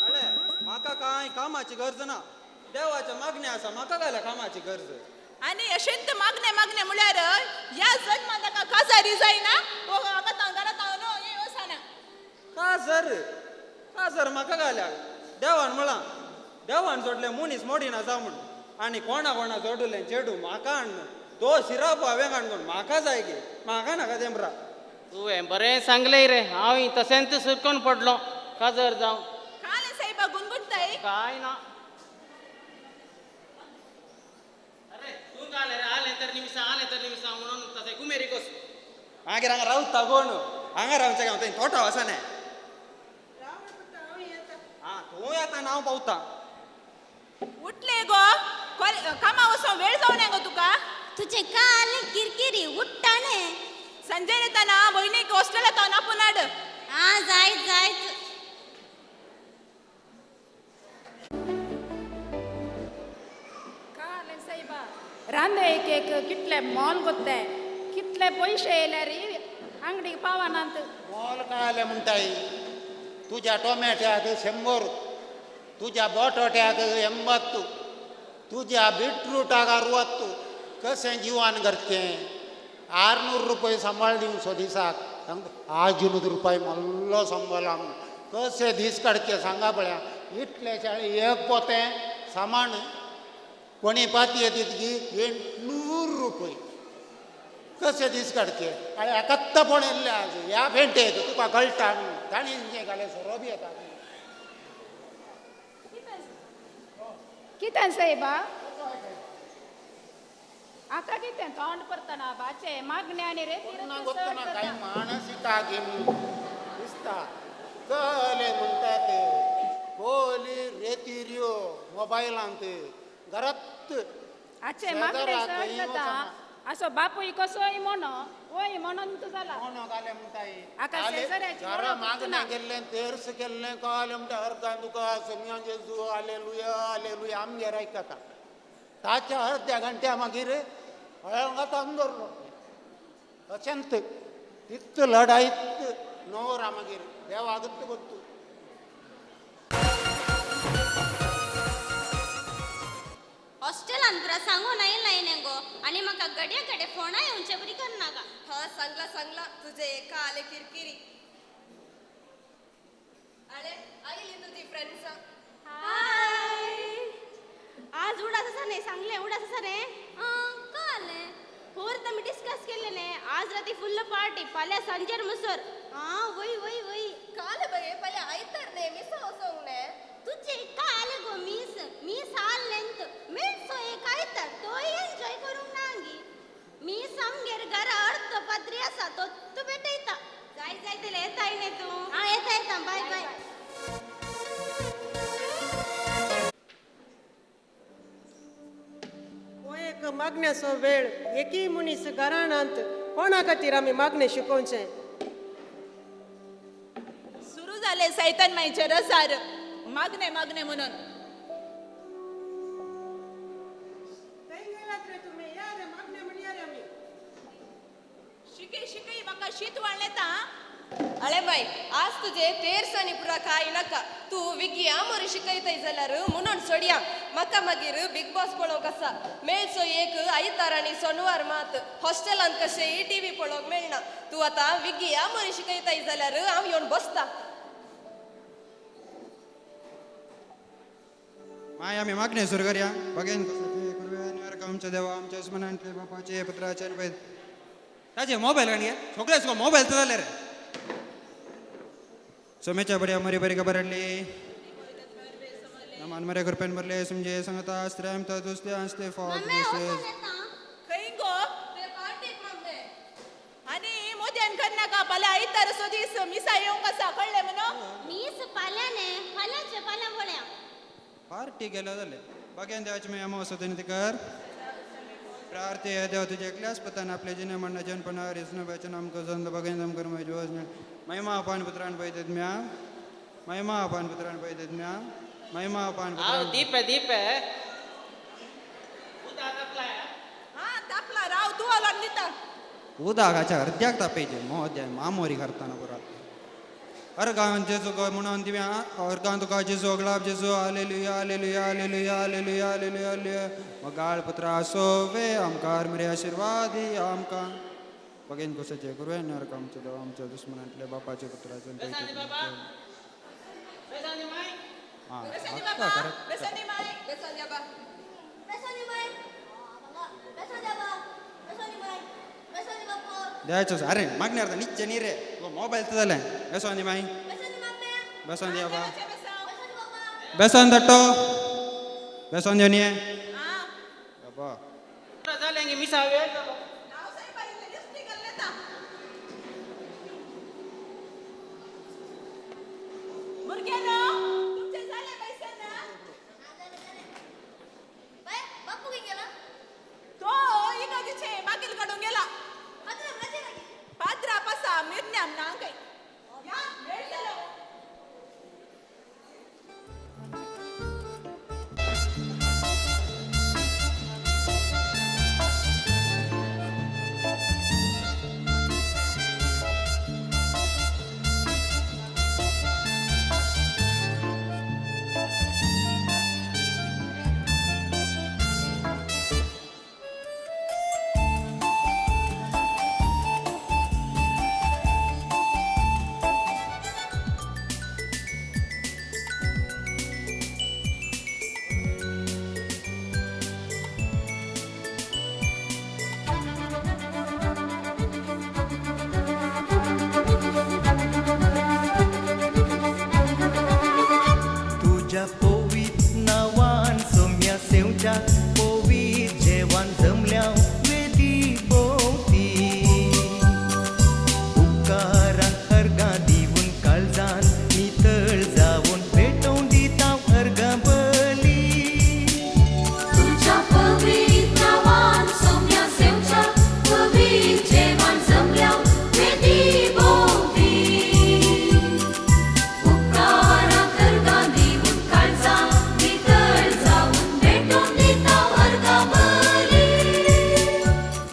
अरे म्हाका काय कामाची गरज ना देवाच्या मागणे आसा म्हाका काय कामाची गरज. आनी अशेंत मागणे मागणे म्हळ्यार ह्या जन्मात ताका काजारी जायना ओ हांगा घरांत हांव हे वसाना. काजर काजर म्हाका घाल्या देवान म्हळां देवान सोडलें मनीस मोडिना जावं म्हूण आनी कोणा कोणा जोडलें चेडूं म्हाका हाडून तो सिराप हांवें काडून म्हाका जाय गे म्हाका नाका तेंब्रा. तुवें बरें सांगलें रे हांव तशेंच सुरकोन पडलो काजर जावं. काले साहेबा गुणगुणताय काय ना. अरे तूं काले रे आलें तर निमिसा आलें तर निमिसा म्हणून तशें गुमेरी कोस मागीर हांगा रावता कोण हांगा रावचें काय थंय तोटा वचना. आं तूं येता ना हांव पावता. उठले गो कामा वचों वेळ जावना गो तुका. तुझे काल किरकिरी उठ्ठाने संजय येताना भयणीक हॉस्टेलात आपोवन हाड. आं जायत जायत. काले सायबा रांदे एक एक कितले मोल गोत्ते कितले पयशे येयल्यार अंगडीक पावनात. मोल काय आलें म्हणटाय तुज्या टोमॅट्याक 100 तुज्या बटाट्याक 80 तुज्या बिटरूटाक 60 कशें जिवान करचें. 600 रुपये सांबाळ दिवचो दिसाक 800 रुपये मल्लो सांबाळा कशें दीस काडचे सांगा पळया. इतले शाळे एक पोतें सामान कोणी पातये तितकी 800 रुपये कशें दीस काडचे. आनी एकत्त पण येयल्ले आज ह्या पेंटेक तुका कळटा ताणी घाले सोरो बी येता. कितें सायबा आका कितें तोंड परतना बाचे मागणे आनी रे काय मानसीक दिसता कले म्हणटात कोली रेतिऱ्यो मोबायलांत घरात आचे मागणे चड जाता असो बापूय कसोय म्हणो वय म्हणून तूं जाला आका शेजाऱ्याची मागणें केल्लें तेर्स केल्लें कळ्ळें म्हणटा अर्दान तुका समिया जेजू आलेलुया आलेलुया आमगेर आयकता. ताच्या अर्द्या घंट्या मागीर हळंगात दवरलो अशेंत तित लढायत नवरा मागीर देवागत गोत्तू. हॉस्टेलान पुरा सांगून आयला गो आनी म्हाका गड्या कडेन फोना येवचे बरी करनाका. हा सांगला सांगला तुझे एका आले किरकिरी. अरे आयली तुझी फ्रेंड्स. हाय आज उडास आसा न्ही सांगले उडास आसा न्ही. कळ्ळें पोर आमी डिस्कस केल्लें न्ही आज राती फुल्ल पार्टी फाल्यां सांजेर मुसर. आं वय वय वय काल बाये फाल्यां आयतार न्ही मिसा वचोंक न्ही. तुझे काल गो मीस मीस आल्लेंत मेळचो एक आयतार तोय एन्जॉय करूंक ना गी. मीस आमगेर घरा अर्थ पाद्री आसा तो तूं भेटयता. जाय जाय जाल्यार येताय न्ही तूं. आं येता येता बाय बाय. मागण्याचो वेळ एकय मनीस घराणांत कोणा खातीर आमी मागणें शिकोवचें. सुरू जाले सैतान माईचे रसार मागणे मागणे म्हणून. शिके शिके म्हाका शीत वाडलें ता. अळे बाय आज तुझे तेरसानी पुरा काय नाका तूं विगी आमोरी शिकयतय जाल्यार म्हणून सोडया म्हाका मागीर बिग बॉस पळोवंक आसा मेळचो एक आयतार आनी सोनवार मात हॉस्टेलांत कशेंय टीव्ही पळोवंक मेळना. तूं आतां विगी आमोरी शिकयतय जाल्यार हांव येवन बसता. माय आमी मागणें सुरू करया. बगेन आमच्या देवा आमच्या दुस्मनांतले बापाचे पुत्राचे ताजे मोबायल काणी सगळे सगळो मोबायल तर जाले रे. सोमेच्या बऱ्या मरी बरी खबर हाडली नमान मरे कृपेन भरले समजे सांगता स्त्रियां तर दुसरे आसते फॉर खंय गो आनी मोद्यान करनाका फाल्यां आयतार सो दीस मिसा येवंक आसा कळ्ळें म्हणून. मीस फाल्यां न्ही फाल्यांचे फाल्यां पळया. पार्टी गेल्या जालें बगेन देवाची माया मोसो कर प्रार्थी देव तुझ्या एकल्याच पतान आपले जिने म्हणणं जनपणा रिसणं आमकां संद बगेन आमकां म्हजी महिमा अपान पुत्रान पळयतात म्या महिमा अपान पुत्रान पळयतात म्या महिमा अपान हांव दीप दीप तापला राव तूं आलो दिता उदकाच्या अर्द्याक तापयचे मोद्या मामोरी करताना पुरा. अर्गान जेजू म्हणून दिव्या अर्गान तुका जेजू अगलाब जेजू hallelujah hallelujah hallelujah hallelujah hallelujah hallelujah. मगाळ पुत्रा सोवे आमकार मरे आशिर्वादी आमकां बगेन कोसाचे करूया नरक आमच्या देवा आमच्या दुस्मनांतल्या बापाचे पुत्राचे. द्यायचो अरे मागणे अर्थ निच्चे न्ही रे मोबायल तर जालें. बेसोन दी माई बेसोन दी बाबा बेसोन धाडटो बेसोन दिवन ये बाबा जालें मिसा वेळ जालो.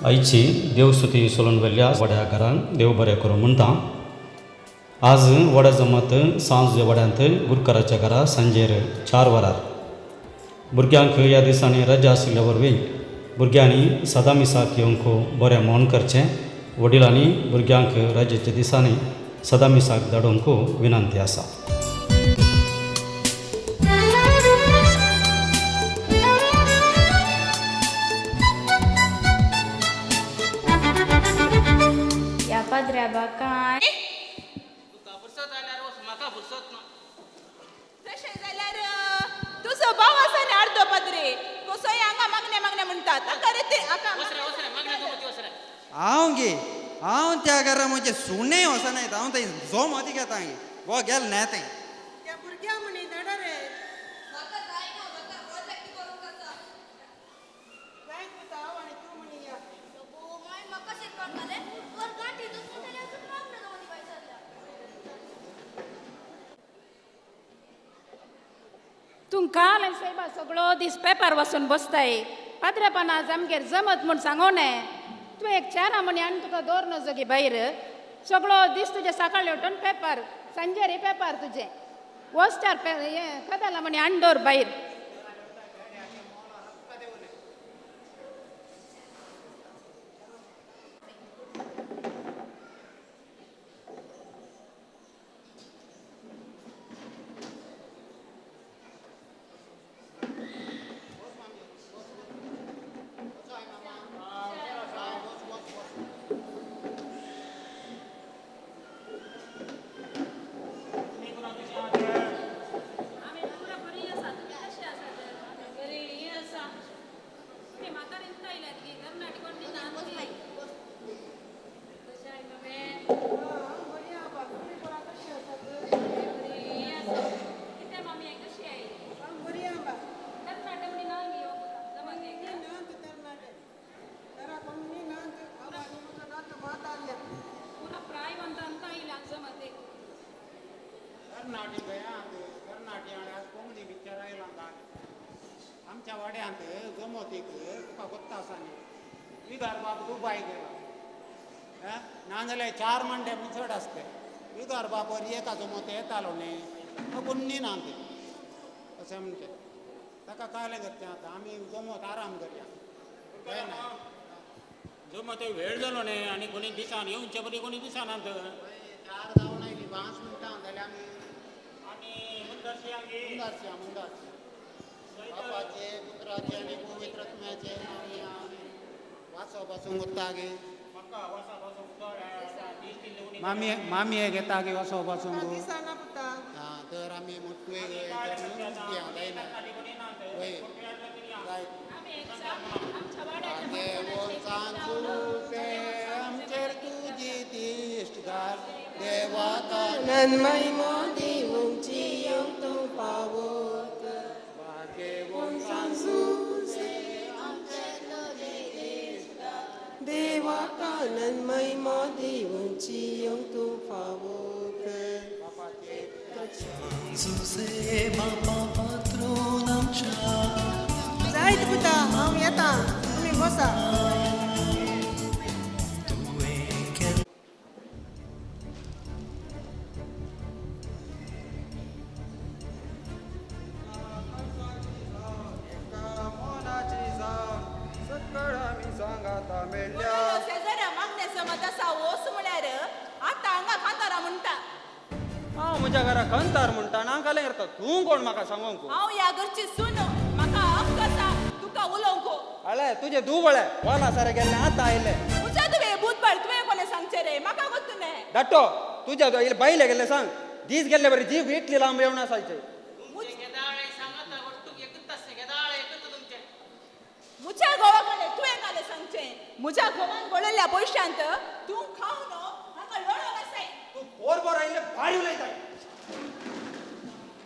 आयची देवस्तुती सोलून व्हेल्ल्या वड्या घरान देव बरें करूं म्हणटा. आज वडा जमात सांज वड्यांत गुरकाराच्या घरा सांजेर 4 वरार भुरग्यांक ह्या दिसांनी रजा आशिल्ल्या वरवीं भुरग्यांनी सदां मिसाक येवंक बरें मौन करचें. वडिलांनी भुरग्यांक रजेच्या दिसांनी सदां मिसाक धाडूंक विनंती आसा. काय तशें जाल्यार तुजो भाव आसा न्ही अर्दो पाद्री कसोय हांगा मागणे मागणे म्हणटा ताका रे ते हांव गे हांव त्या घरा म्हजें सुणें वचना हांव थंय जोम अदी घेता गो गेल न्हय थंय. त्या भुरग्या म्हणी धाडा रे. म्हाका जायना म्हाका प्रोजेक्ट करूंक आसा. जायत पुता. तूं काल सायबा सगळो दीस पेपर वाचून बसताय. पाद्रेपान आज आमगेर जमत म्हूण सांगो न्हय. तूं एक चारा म्हणी आनी तुका दवर नजो गी भायर. सगळो दीस तुजे सकाळी उठून पेपर, सांजेर पेपर तुजें. वच चार हें कदाला म्हणी आनी दवर भायर. आमच्या वाड्यांत जमोतीक तुका गोत्ता आसा न्ही, विगार बाब दुबाय गेला, नाजाल्यार 4 मांडे म्हण चड आसते. विगार बाब एका जमोत येतालो न्ही, तो कोन्नी ना ते अशें म्हणचे ताका कालें करचें. आतां आमी जमोत आराम करया. जमोत वेळ जालो न्ही आनी कोणी दिसान येवचे परी कोणी दिसाना. 4 जावन आयली 5 मिनटां जाल्यार आमी आनी मुंदारशी मुंदारशी मुंदारशी बापाचे पुत्राचे आनी पवित्र आत्म्याचे वासो पासून उत्ता गे. मामी मामी घेता गे वासो पासून. हां तर आमी मोटवे जायना वय आमचेर तुजी दिश्ट घाल देवा नन्मय दिवची तूं पावत. देवा कानन महिमा दिवची तूं फावोत. जायत पुता, हांव येता, तुमी बसा. हांव म्हज्या घरा खंतार म्हणटा ना कालें करता. तूं कोण म्हाका सांगोंक? हांव ह्या घरची सून, म्हाका हक्क आसा तुका उलोवंक. हळे तुजें दुबळे वाला सारे गेल्लें आतां आयलें. तुज्या तुवें भूतबाळ तुवें कोणें सांगचें रे? म्हाका गोत्तू न्हय. धाडटो तुज्या बायले गेल्लें सांग, दीस गेल्ले बरे जीव इतली लांब येवन आसायचे. म्हज्या घोवा कडेन तुवें कालें सांगचें? म्हज्या घोवान गळयल्ल्या पयशांत तूं खावन हांगा लडोंक आसाय. तूं पोर पोर आयिल्लें भायर उलयताय.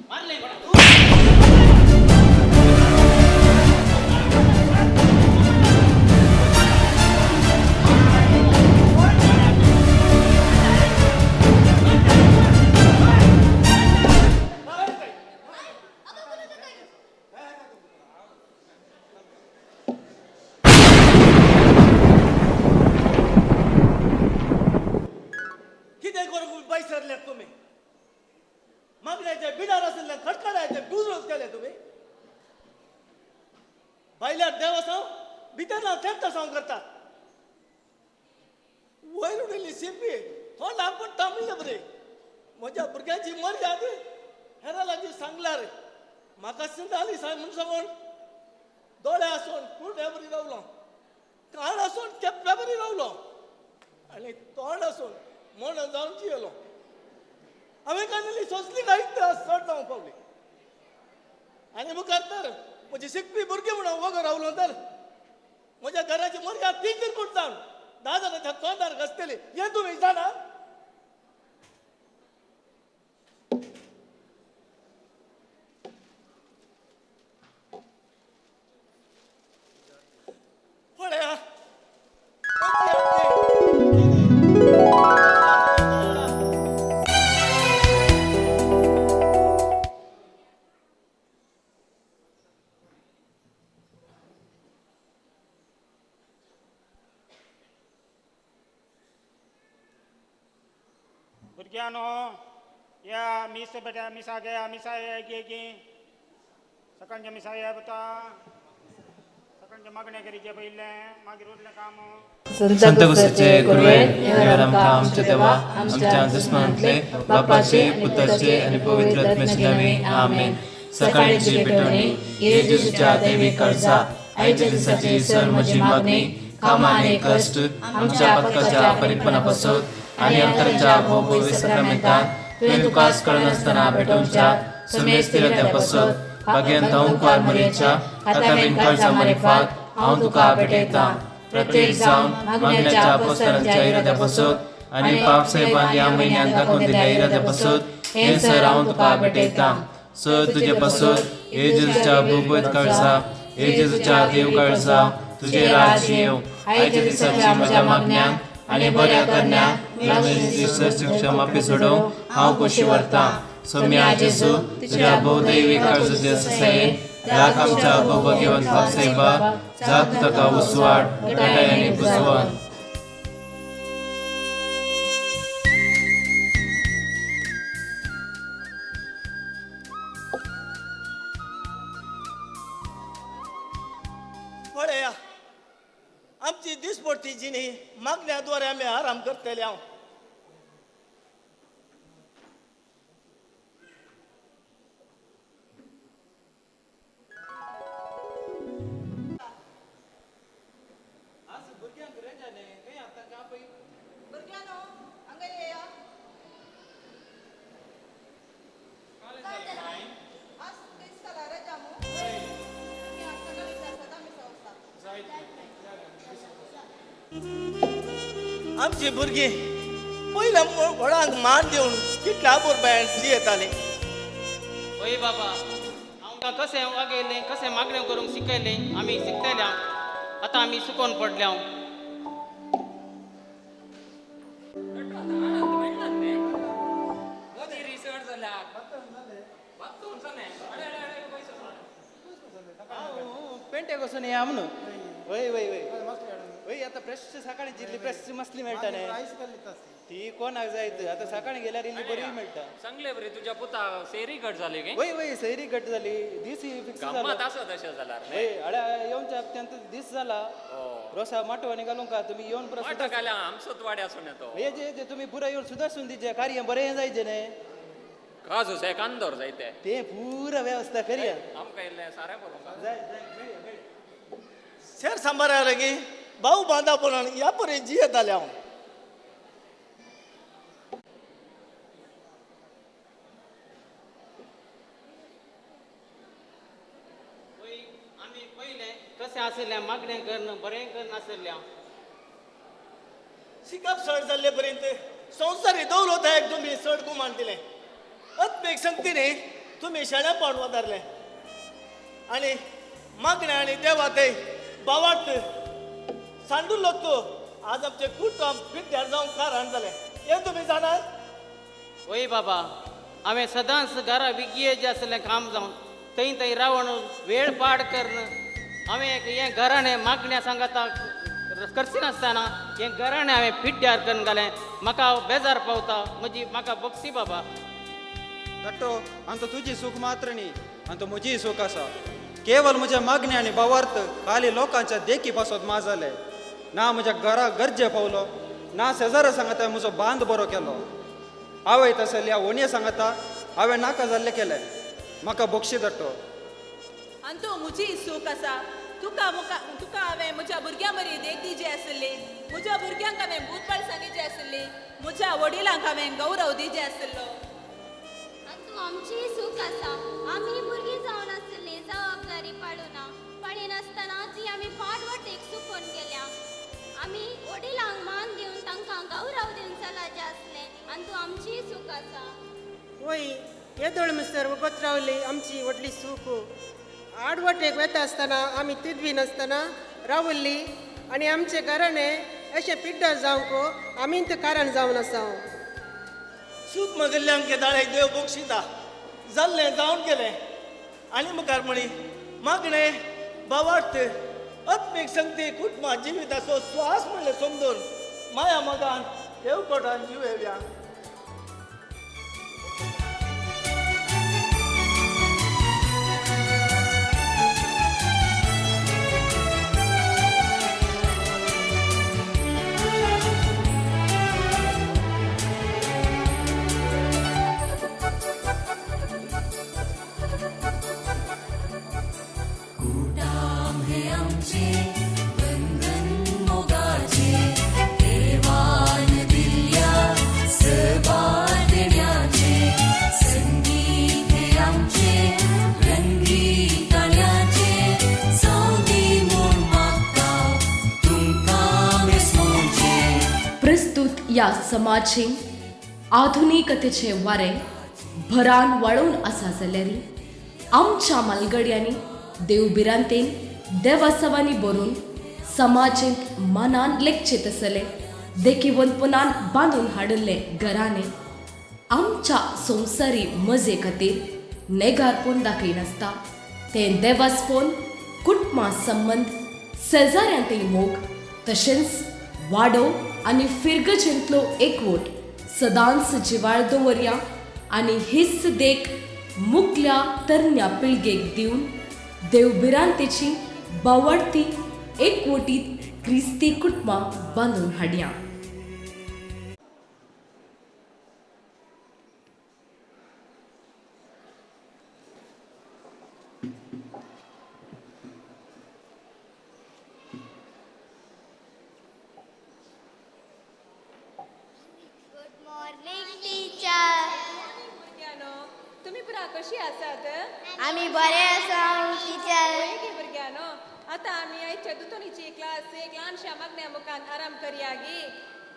मारलें कोणा म्हज्या भुरग्यांची मर्याद हेरा लागीं सांगल्यार म्हाका सिंदाली साहेब म्हूण सांगून दोळे आसून कुर्ड्या बरी रावलो, कान आसून केप्प्या बरी रावलो आनी तोंड आसून मोण जावन जियेलो. हांवें काडलेली सोंसली काय त्रास चड जावंक पावली आनी मुखार तर म्हजी शिकपी भुरगीं म्हणून वगो रावलो तर म्हज्या घराची मर्याद 3 फूट जावन 10 जाणांच्या तोंडार घासतली हें तुमी जाणा? पळया भुरग्यांनो या मीस बेटा मिसा गया मिसा गे गे सकाळच्या मिसा या पुता सकाळच्या मागण्या करीचे पयलें मागीर उरलें काम. संत गुस्तीचे गुरुवे देवर आमकां आमच्या देवा आमच्या दुस्मनांतले बापाचे पुताचे आनी पवित्र आत्म्याचे नांवे आमेन. सकाळची भेटवणी. हे जेजूच्या देवी काळजा आयच्या दिसाची सर म्हजी मागणी कामां आनी कश्ट आमच्या पथकाच्या परिपना पासत आनी अंतराच्या भोवभोवी सक्रामेंतान तुवें तुकाच कळनासतना भेटोवच्या समेस्त तिरत्या पासत भाग्यांत हांव मरेच्या हाताबेन काळजा मारिफात हांव तुका भेटयतां. प्रत्येक जावन मागण्याच्या अपोस्तलांच्या इराद्या पासत आनी पाप साहेबान ह्या म्हयन्यान दाखोवन दिल्ल्या इराद्या पासत हें सर हांव तुका भेटयतां. सर तुजे पासत हे जेजूच्या भोगवत काळजा हे जेजूच्या देव काळजा तुजें राज्य येवं. आयच्या दिसाची म्हज्या मागण्यांक आनी बऱ्या करण्यांक माफी सोडोवंक हांव खोशी व्हरतां. सोम्या जेजू तुज्या भोवदैवी काळजाचे ससायेन राख आमच्या भोवभाग्यवंत पाप साहेबा जात ताका उजवाड घटाय आनी बुजवण. पळया आमची दिसपडटी जिणी मागण्या द्वारे आमी आराम करतले. हांव आमची भुरगीं पयल्या व्हडांक मान दिवन कितल्या आबोरबायन जियेतालीं. वय बाबा आमकां कशें वागयलें कशें मागणें करूंक शिकयलें आमी शिकतल्या आतां आमी सुकोन पडल्या. पेंटे कसून या म्हणून वय वय वय वय आता फ्रेश सकाळी जिल्ली फ्रेश मसली मेळटा न्ही ती कोणाक जायत आता सकाळी गेल्यार इल्ली बरी मेळटा. सांगले बरे तुझ्या पुता सैरी घट झाली गे. वय वय सैरी घट झाली दीस फिक्स झाला गंमत आसा तशें जाल्यार. वय अड्या येवच्या हप्त्यांत दीस जाला रोसा माटो आनी घालूंक का तुमी येवन पुरो माटो घाल्या आमचोच वाड्या आसून येतो. ये जे तुमी पुरो येवन सुदारसून दिजे कार्य बरें जायचें न्ही. काजू से कांदोर जायते ते पुरा व्यवस्था करया आमकां इल्लें सारें बरोवंक जाय जाय मेळया मेळया. शेर सांबार गे भाऊ बांदा पळोवन ह्या परी जियेतालें हांव. आमी पयलें कशें आशिल्लें मागणें करून बरें करून आशिल्लें. शिकप चड जाल्ले पर्यंत संवसारी दौलतायक तुमी चड गुमान दिलें. आत्मीक संगतीने तुमी शेणेपण वदारलें आनी मागणें आनी देवा ते बावार्थ सांडुल्लो तूं आज आमचें कुटुंब पिड्ड्यार जावंक कारण जालें हें तुमी जाणात. वय बाबा हांवें सदांच घरा विगये जें आसलें काम जावन थंय थंय रावन वेळ पाड करून हांवें एक हें घराणें मागण्या सांगाता करसिनासतना हें घराणें हांवें पिड्ड्यार करून घालें. म्हाका बेजार पावता म्हजी म्हाका बक्षी बाबा. धाडटो आनी तुजी सूख मात्र न्ही आनी म्हजीय सूख आसा. केवल म्हज्या मागण्या आनी भावार्थ खाली लोकांच्या देखी पासत मा जालें ना म्हज्या घरा गरजे पावलो ना शेजारा सांगता म्हजो बांद बरो केलो. आवय तसल्या ओणये सांगता हांवें नाका जाल्लें केलें. म्हाका बक्षी धाडटो. आनी तूं म्हजी सूख आसा. तुका तुका हांवें म्हज्या भुरग्यां बरी देख दिजी आशिल्ली. म्हज्या भुरग्यांक हांवें भूतपाळ सांगिची आशिल्ली. म्हज्या वडिलांक हांवें गौरव दिजे आशिल्लो. आनी तूं आमचीय सूख आसा. आमी भुरगीं जावन आशिल्लीं जबाबदारी पाळुना पाळिनासतना ती आमी फाट वाटेक सुकोवन गेल्या. आमी वडिलांक मान दिवन तांकां गौरव दिवन चलाचें आसलें. आनी तूं आमचीय सूख आसा. वय येदोळ मिस्तर वगत रावली आमची व्हडली सूख. आडवाटेक वेता आसतना आमी तिदवी नासतना रावल्ली आनी आमचें घराणें अशें पिड्ड्यार जावंक आमीच कारण जावन आसा. सूख मागिल्ल्यांक दाळे देव बक्षिता जाल्लें जावन गेलें आनी मुखार म्हणी मागणें भावार्थ आत्मीक संगती कुटुंबा जिविताचो श्वास म्हणलें समजून माया मोगान देवकोटान जिवेया. प्रस्तुत ह्या समाजेन आधुनिकतेचे वारें भरान वाडोवन आसा जाल्यार आमच्या मालगड्यांनी देवभिरांतेन देवासवांनी भरून समाजेंत मनान लेखचे तसले देखीवंतपणान बांदून हाडिल्ले घराणे आमच्या संवसारी मजे खातीर नेगारपण दाखयनासता तें देवासपण, कुटुंबा संबंद, शेजाऱ्यांतय मोग तशेंच वाडो आनी फिरगजेंतलो एकवट सदांच जिवाळ दवरया आनी हीच देख मुखल्या तरण्या पिळगेक दिवन देवभिरांतेची बावडती एकवटीत क्रिस्ती कुटुंबां बांदून हाडया. तुमी पुरा कशी आसात? आमी बरे आसा टिचर. भुरग्यांनो, आतां आमी आयच्या दुतोनीची क्लास एक ल्हानशा मागण्या मुखान आराम करया गी.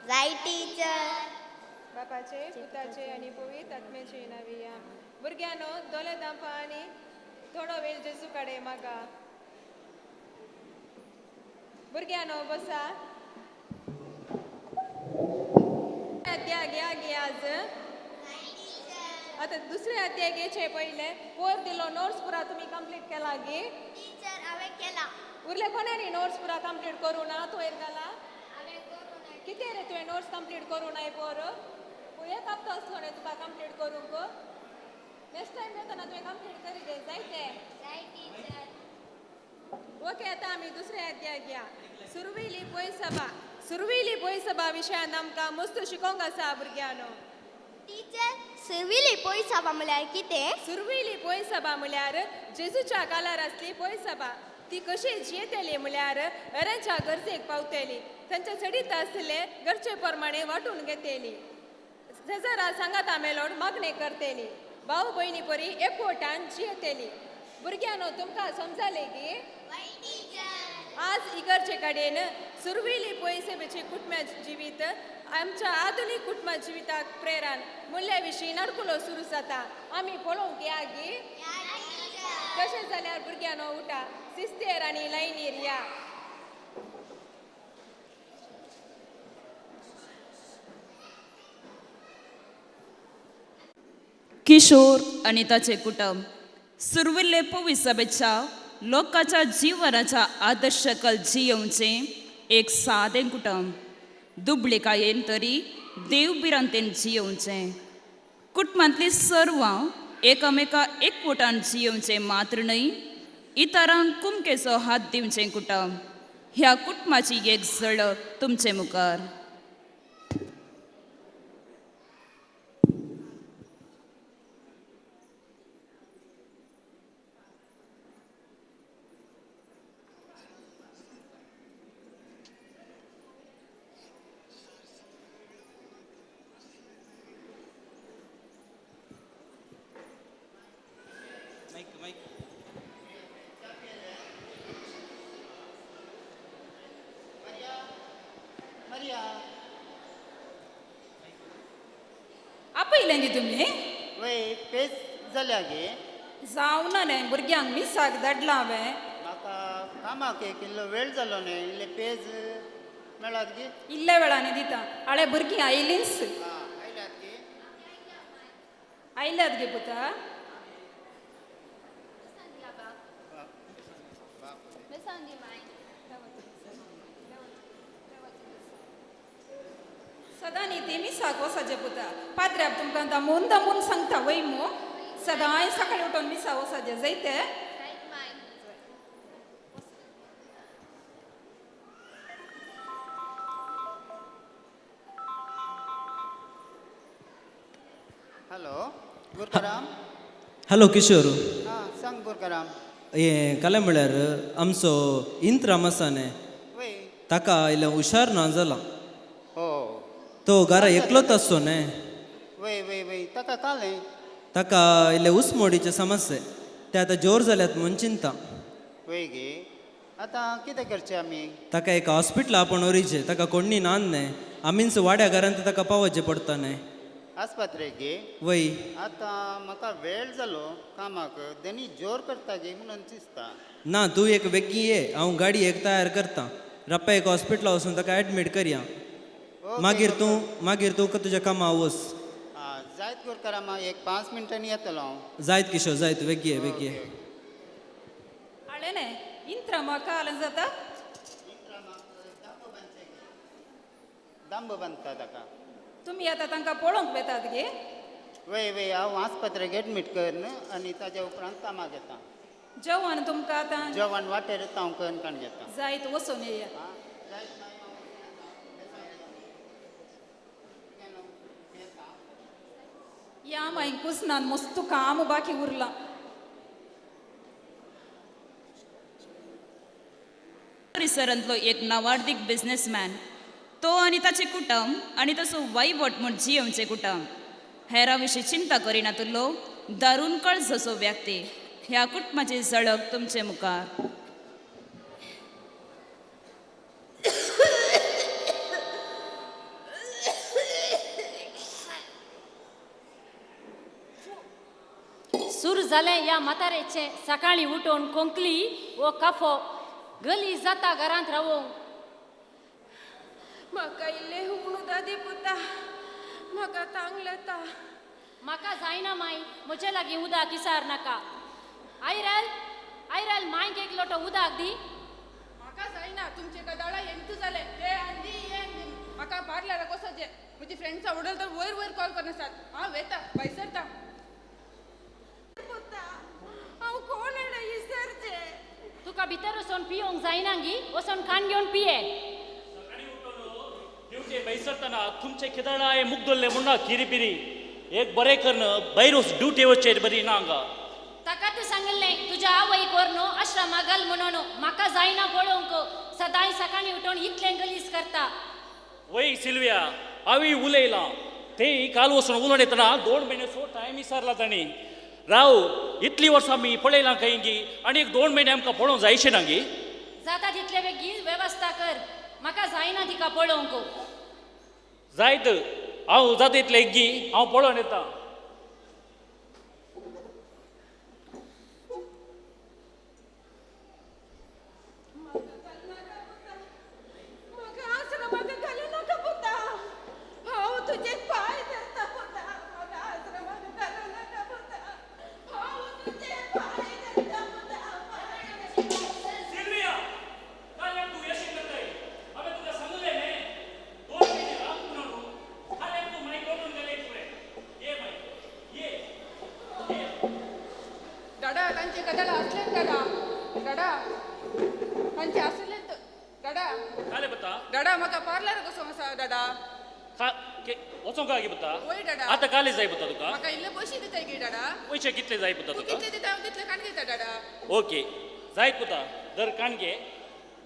जाय टिचर. बापाचे, पुताचे आनी पवित्र आत्म्याचे नांवी. भुरग्यांनो, दोळे धांपा आनी थोडो वेळ जेजू कडेन मागा. भुरग्यांनो बसा. अध्याय घ्या गे आज. आतां दुसरे अध्याय घेचे पयले पोर दिलो नोट्स पुरा तुमी कंप्लीट केला गे? टिचर हांवें केला. उरले कोणानी नोट्स पुरा कंप्लीट करूं ना? तुवें घाला कितें रे तुवें नोट्स कंप्लीट करूं नाय पोर? एक हप्तो आसलो न्ही तुका कंप्लीट करूंक. नेक्स्ट टायम येतना तुवें कंप्लीट करी दे जायते. ओके, आतां आमी दुसरे अध्याय घ्या. सुरवेली पयसभा. सुरवेली पयसभा विशयान आमकां मस्त शिकोवंक आसा भुरग्यांनो. टिचर, सुरवेली पयसभा म्हळ्यार कितें? सुरवेली पयसभा म्हळ्यार जेजूच्या काळार आसली पयसभा. ती कशी जियेतली म्हळ्यार हेरांच्या गरजेक पावतली, तांच्या चडीत आसले गरजे प्रमाणे वांटून घेतली, शेजारा सांगाता मेलोड मागणें करतली, भाव भयणी परी एकवटान जियेतली. भुरग्यांनो, तुमकां समजालें गी? आज इगर्जे कडेन सुरवेली पयसभेचे कुटुंबा जिवीत आमच्या आधुनीक कुटुंबा जिविताक प्रेरण मुल्या विशीं नडकुलो सुरू जाता. आमी पळोवंक या गी? तशें जाल्यार भुरग्यांनो उठा, सिस्तेर आनी लायनीर या. किशोर आनी ताचें कुटुंब सुरविल्ले पविसभेच्या लोकांच्या जिवनाच्या आदर्श कल जियेवचें एक सादें कुटुंब. दुबळिकायेन तरी देवभिरांतेन जियेवचें. कुटुंबांतलीं सर्वां एकामेका एकवटान जियेवचें मात्र न्हय, इतरांक कुमकेचो हात दिवचें कुटुंब. ह्या कुटुंबाची एक झलक तुमचे मुखार. आपयलें गे तुमी? वय, पेज जाल्या गे. जावं ना न्ही, भुरग्यांक मिसाक धाडलां हांवें. म्हाका कामाक एक इल्लो वेळ जालो न्ही, इल्ले पेज मेळत गे? इल्ल्या वेळांनी दिता. आळे भुरगीं आयलींच. आयल्यात गे पुता? सदां न्ही ती मिसाक वचचें पुता. पाद्र्याब तुमकां दामून दामून सांगता वय मू, सदांय सकाळी उठून मिसा वचचें जायते. हॅलो गुरकाराम. हॅलो किशोर. हां सांग गुरकाराम. हें कालें म्हळ्यार आमचो इंत्राम आसा न्ही, ताका इल्लें हुशार ना जालां. हो, तो घरा एकलोच आसचो न्ही. वय वय वय, ताका कालें? ताका इल्लें उसमोडीचें समस्या, ते आतां जोर जाल्यात म्हूण चिंता. वय गे, आतां कितें करचें आमी? ताका एक हॉस्पिटल आपोवन व्हरीचें, ताका कोण्णी नान न्हय, आमीच वाड्या घरांत ताका पावोवचें पडटा न्हय. आस्पत्रेक गे? वय. आतां म्हाका वेळ जालो कामाक, देनी जोर करता गे म्हणून दिसता. ना तूं एक बेगीन ये, हांव गाडी एक तयार करता, रप्पा एक हॉस्पिटला वचून ताका एडमीट करया, मागीर तूं मागीर तूं तुज्या कामाक वच. आं जायत गुरकारा, मागीर एक 5 मिनटांनी येतलो हांव. जायत किशोर जायत, बेगीन ये बेगीन ये. आळेने इंत्र म्हाका आलें जाता. दांब बांदता ताका. तुमी आतां तांकां पळोवंक वेतात गे? वय वय, हांव आस्पत्रेक एडमीट करून आनी ताज्या उपरांत कामाक येता. जेवण तुमकां आतां? जेवण वाटेर हांव करून काण घेता. जायत वचून येया. या मागीर कुसनान मस्त काम बाकी उरलां. परिसरांतलो एक नावार्दीक बिझनेसमॅन तो आनी ताचें कुटुंब आनी तसो वैवट म्हूण जियेवचें कुटुंब हेरां विशीं चिंता करिनातलो दारून कळजसो व्यक्ती ह्या कुटुंबाची झळक तुमचे मुखार. सुरू जालें ह्या म्हातारेचें सकाळीं उठून खोंकली वो काफो गली जाता घरांत रावोंक. म्हाका इल्लें हुमणू दादी पुता, म्हाका तांगलेता. म्हाका जायना माय, म्हजे लागीं उदक इसार नाका. आयरल आयरल मायक एक लोटो उदक दी. म्हाका जायना, तुमचे कदाळा एंतू जालें ते आनी दी हे म्हाका पार्लराक वचोचें, म्हजी फ्रेंड्सां उडल तर वयर वयर कॉल करून आसात. हांव वेता भायर सरता. पुता हांव कोण इसरचें? तुका भितर वचोन पिवंक जायना गी, वचोन कान घेवन पिये. ड्युटी भायर सरतना तुमचे खेदाळा मुगदल्ले म्हणून किरीपिरी एक बरें करून भायर वच ड्युटी वचचेर बरी ना हांगा. ताका तूं सांगिल्लें तुज्या आवयक व्हरून आश्रमा घाल म्हणून, म्हाका जायना पळोवंक, सदांय सकाळीं उठून इतलें गलीज करता. वय सिल्विया, हांवें उलयलां ते काल वचून उलोवन येतना 2 म्हयन्याचो टायम विसरला तांणी. राव इतलीं वर्सां आमी पळयलां खंय गी, आनी एक 2 म्हयने आमकां पळोवंक जायशें ना गी? जाता तितले बेगीन वेवस्था कर, म्हाका जायना तिका पळोवंक. जायत हांव जाता इतले गी हांव पळोवन येता. म्हाका आश्रमाक घालूं नाका पुता, हांव तुजे पांय धरता पुता, म्हाका आश्रमाक घालूं नाका पुता, हांव तुजे पांय धरता पुता. सिल्विया, काल तूं अशें करताय, हांवें तुका सांगलें न्ही 2 म्हयने राव म्हणून, काल तूं मागीर करून गेलें तुवें. ये मागीर ये ये. दादा तांचे कदाळा आसलें दादा, दादा तांचे आसलें दादा. काले पुता? दादा म्हाका पार्लर कसो आसा दादा. वचोंक गे पुता? वय दादा. आतां काले जाय पुता तुका? म्हाका इल्ले पयशे दिताय गे दादा. पयशे कितले जाय पुता तूं तुका? कितले दिता हांव तितले काण घेता दादा. ओके जायत पुता, दर काण घे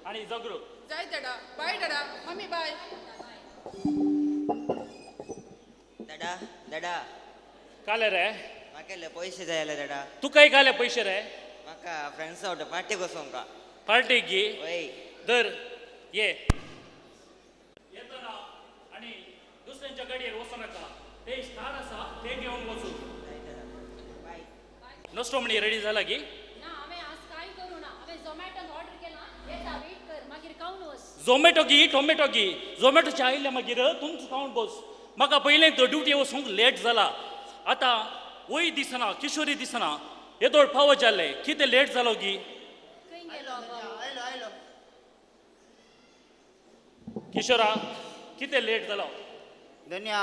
आनी जगरू. जायत दादा, बाय दादा, मम्मी बाय. दादा दादा. काले रे? म्हाका इल्ले पयशे जाय जाल्यार दादा. तुकाय काले पयशे रे? म्हाका फ्रेंड्सां वांगडा पार्टीक वचोंक. पार्टीक गी? वय. दर ये येतना आनी दुसऱ्यांच्या गाडयेर वचूं नाका, ते स्टार आसा ते घेवन वचूं. नस्टो म्हणी रेडी जाला गी? ना हांवें आज कांय करूं ना, हांवें झोमॅटोन ऑर्डर केलां, येता वेट कर मागीर खावन वच. झोमॅटो गी टोमॅटो गी, झोमॅटोचे आयिल्ले मागीर तुमचो खावन बस. म्हाका पयलें ड्युटी वचूंक लेट जाला, आतां वय दिसना किशोरी दिसना, येदोळ पावो जाल्लें, कितें लेट जालो गी? खंय गेलो आयलो आयलो. किशोरा कितें लेट जालो? धन्या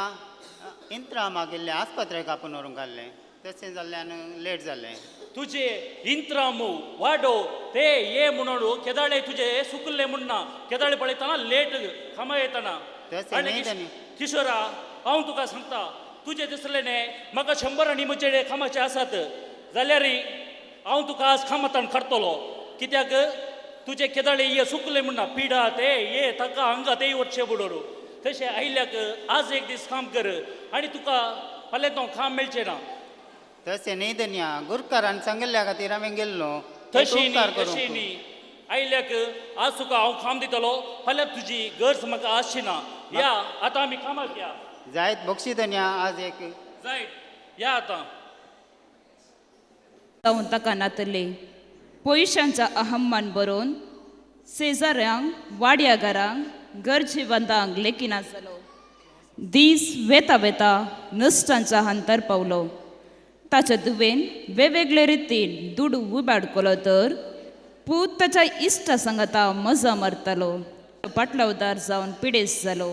इंत्रा मागिल्लें आस्पत्रेक आपोवन व्हरूंक घाल्लें, तशें जाल्ल्यान लेट जालें. तुजे इंत्रामू वाडो ते ये म्हणून केदाळे तुजे सुकल्ले म्हणना, केदाळे पळयतना लेट कामा येतना. तशें न्ही धनी. किशोरा हांव तुका सांगता, तुजे दिसलें न्ही म्हाका 100 आनी म्हजे कामाचे आसात जाल्यार हांव तुका आज कामांतल्यान काडटलो, कित्याक तुजे केदाळे ये सुकले म्हणना, पिडा ते ये ताका हांगा ते वचचे बुडोरू. तशें आयिल्ल्याक आज एक दीस काम कर आनी तुका फाल्यां तो काम मेळचें ना. तशें न्ही धनया, गुरकारान सांगिल्ल्या खातीर हांवें गेल्लो. तशें न्ही, तशें न्ही, आयल्याक आज तुका हांव काम दितलो, फाल्यां तुजी गरज म्हाका आसची ना. या आतां आमी कामाक या. जायत बक्षी धन्या आज एक जायत या आतां. जावन ताका नातले पयशांच्या अहमान बरोवन शेजाऱ्यांक वाड्या घरांक गरजेवंतांक लेखिना जालो. दीस वेता वेता नश्टांच्या हांतर पावलो. ताच्या दुवेन वेगवेगळे रितीन दुडू उबाडकलो तर पूत ताच्या इश्टा सांगता मजा मारतालो. पाटलावदार जावन पिडेस जालो.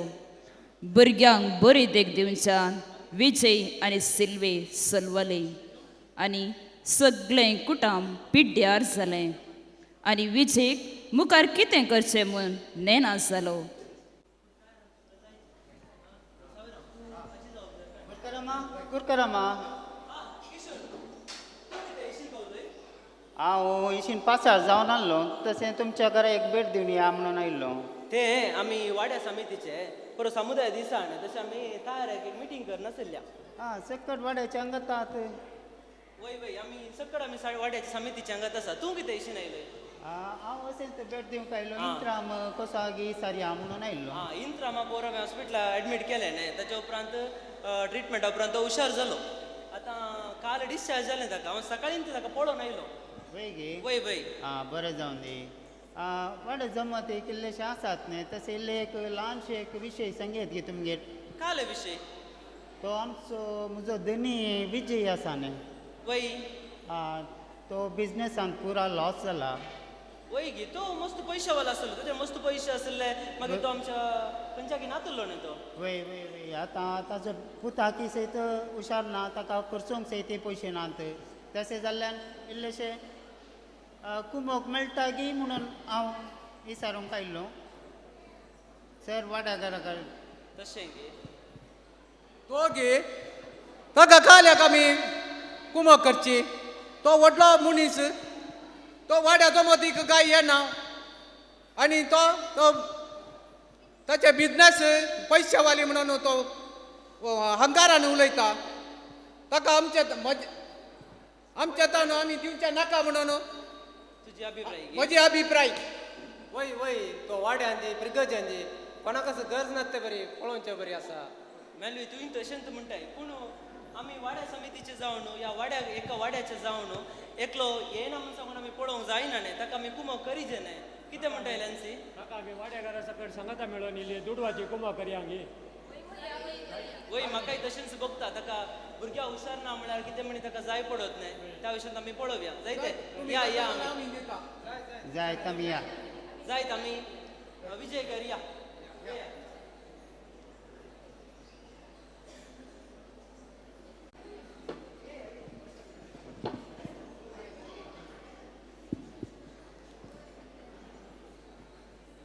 भुरग्यांक बरी देख दिवच्यान विजय आनी सिल्वे सलवले आनी सगळें कुटाम पिड्ड्यार जालें आनी विजयक मुखार कितें करचें म्हूण नेना जालो. गुरकरामा हांव इशीन पासार जावन आसलो, तशें तुमच्या घरा एक भेट दिवन या म्हणून आयिल्लो. ते आमी वाड्या समितीचे बरो समुदाय दिसा न्ही, तशें आमी तयार एक मिटींग करनासल्या. आं सकट वाड्याच्या अंगात आहात. वय वय आमी सकट आमी वाड्याच्या समितीच्या अंगात आसा. तूं कितें इशीन आयलोय? हांव अशेंच भेट दिवंक आयलो. इंत्राम कसो आगी सारी हांव म्हणून आयिल्लो. आं इंत्रामा पोर आमी हॉस्पिटला एडमीट केलें न्ही, ताच्या उपरांत ट्रिटमेंटा उपरांत तो हुशार जालो. आतां काल डिस्चार्ज जालें ताका. हांव सकाळीं ताका पळोवन आयलो. वय गे? वय वय. आं बरें जावन दी. वाडे जमत एक इल्लेशे आसात न्ही, तशें इल्ले एक ल्हानशे एक विशय सांगयत गे तुमगेर. काल विशय? तो आमचो म्हजो धनी विजय आसा न्ही. वय. आं तो बिजनेसान पुरा लॉस जाला. वय गे, तो मस्त पयशावालो आसलो, ताजे मस्त पयशे आसले. मागीर तो आमच्या खंयच्या नातुल्लो न्ही तो. वय वय वय. आतां ताजो पुताकी सयत हुशार ना, ताका खर्चूंक सयत पयशे नात. तशें जाल्ल्यान इल्लेशे कुमोक मेळटा गी म्हणून हांव विचारूंक आयिल्लो सर वाड्या घरा. तशें गे तो गे ताका काल्याक आमी कुमोक करची. तो व्हडलो मनीस, तो वाड्या जमतीक काय येना आनी तो तो ताचे बिजनेस पयशेवाली म्हणून तो हंगारान उलयता. ताका आमचे आमच्या तान आमी दिवचे नाका म्हणून तुजी अभिप्राय. म्हजी अभिप्राय. वय वय तो वाड्यांची प्रिगजांची कोणाक गरज नासते बरी पळोवचे बरी आसा. मेलवी तुवें तशेंच म्हणटाय, पूण आमी वाड्या समितीचे जावन ह्या वाड्या एका वाड्याचे जावन एकलो येना म्हूण सांगून आमी पळोवंक जायना न्ही, ताका आमी कुमोक करीजे न्ही. कितें म्हणटा लॅन्सी? ताका आमी वाड्या घरा सकट सांगाता मेळोन इल्ली दुडवाची कुमोक करया गी. वय म्हाकाय तशेंच भोगता. ताका भुरग्या हुशार ना म्हळ्यार कितें म्हणी ताका जाय पडत न्ही, त्या विशयांत आमी पळोवया. जायते या या जायत आमी या जायत आमी विजय कर या.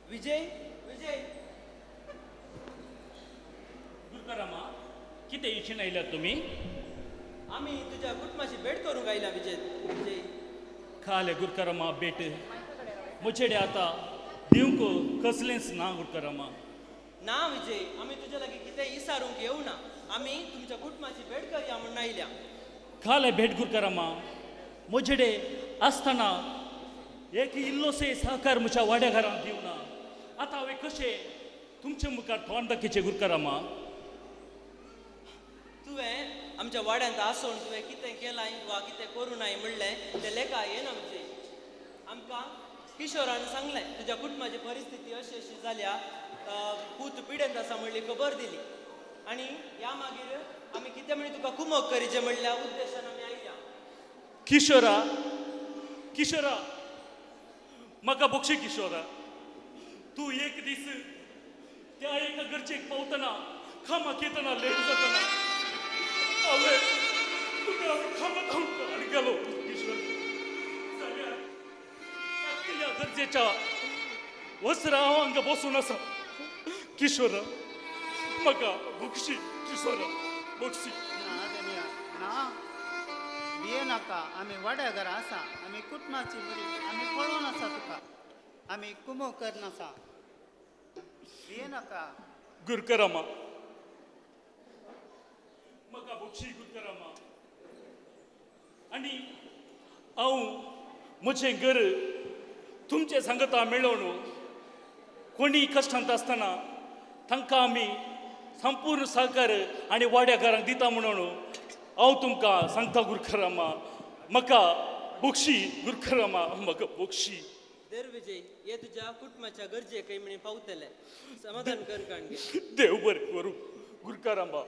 विजय विजय गुरकरामा कितें इशीन आयल्यात तुमी? आमी तुज्या कुटुंबाची भेट करूंक आयल्या विजय. विजय खाले गुरकरामा भेट म्हजेडे आतां दिवंक कसलेंच ना गुरकरामा. ना विजय, आमी तुज्या लागीं कितें इसारूंक येवना. आमी तुमच्या कुटुंबाची भेट करया म्हूण आयल्या. खाले भेट गुरकरामा म्हजेडे आसतना एक इल्लोसे सहकार म्हज्या वाड्या घरांत दिवना. आतां हांवें कशें तुमचे मुखार तोंड दाखयचें गुरकरामा? तुवें आमच्या वाड्यांत आसोन तुवें कितें केलां वा कितें करूं नाय म्हणलें तें लेखा येना विजय. आमकां किशोरान सांगलें तुज्या कुटुंबाची परिस्थिती अशी अशी जाल्या, पूत पिडेंत आसा म्हणली खबर दिली आनी ह्या मागीर आमी कितें म्हणी तुका कुमोक करीचे म्हणल्या उद्देशान आमी आयल्या. किशोरा किशोरा म्हाका बक्षी किशोरा, तूं एक दीस त्या एका गरजेक पावतना कामाक येतना लेट जातना हांवें तुका कामाक हाडून गेलो किशोर. जाल्यार त्या गरजेच्या वसरा हांव हांगा बसून आसा. किशोरा म्हाका बक्षी किशोरा बक्षी. ना भिये नाका, आमी वाड्या घरा आसा, आमी कुटुंबाची बरी आमी पळोवन आसा तुका, आमी कुमो करनासा, भिये नाका. गुरकरामा म्हाका बक्षी गुरकरामा. आनी हांव म्हजें घर तुमचे सांगता मेळोवन कोणी कश्टांत आसतना तांकां आमी संपूर्ण सहकार आनी वाड्याकारांक दिता म्हणून हांव तुमकां सांगता गुरखरामा, म्हाका बक्षी गुरखरामा, म्हाका बक्षी. देर विजय, हे तुज्या कुटुंबाच्या गरजेक म्हणे पावतले, समाधान कर काणगे. देव बरें करूं गुरकारांबा.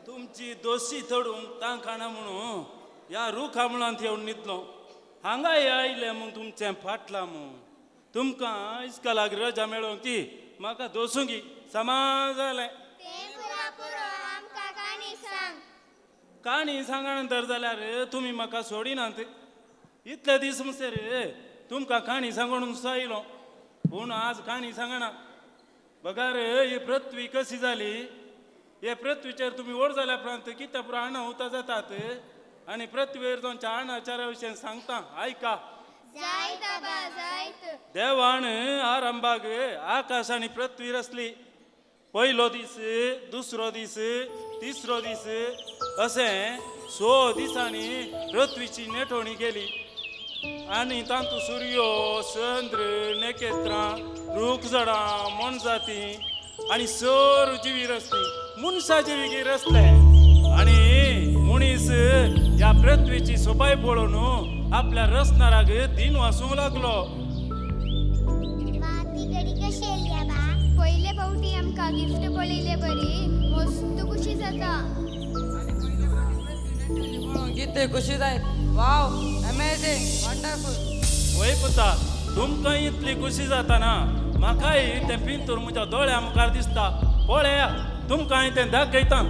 तुमची दोशी थोडूंक तांकां म्हणून ह्या रुखा मुळांत येवन न्हिदलो. हांगा आयले म्हूण तुमचें फाटलां म्हूण तुमकां इस्कॉलाक रजा मेळोंक ती म्हाका दोसूंकी समा जालें. काणी सांगा नंतर जाल्यार तुमी म्हाका सोडिनात. इतले दीस म्हणसर तुमकां काणी सांगून आयलो, पूण आज काणी सांगना. बगार ही पृथ्वी कशी जाली, हे पृथ्वीचेर तुमी व्हड जाल्या उपरांत कितें प्राण उता जातात आनी पृथ्वीर जावच्या अणाचारा विशयी सांगता, आयका. देवान आरंभाक आकाश आनी पृथ्वी रचली. पयलो दीस, दुसरो दीस, तिसरो दीस अशें 6 दिसांनी पृथ्वीची नेटवणी केली आनी तातूंत सुर्यो, चंद्र, नखेत्रां, रूख झाडां, मोनजाती आनी सर जिवी रचली. मनशां जिवी रचले आनी मनीस ह्या पृथ्वीची सोबाय पळोवन आपल्या रचणाराक दिन वासूंक लागलो. पयले फावटी आमकां गिफ्ट पळयले बरी मस्त खुशी जाता. कितें खुशी जायत. वाव, अमेझींग, वंडरफूल. वय पुता, तुमकां इतली खुशी जाता ना, म्हाकाय तें पिंतूर म्हज्या दोळ्या मुखार दिसता. पळया, तुमकां तें दाखयता.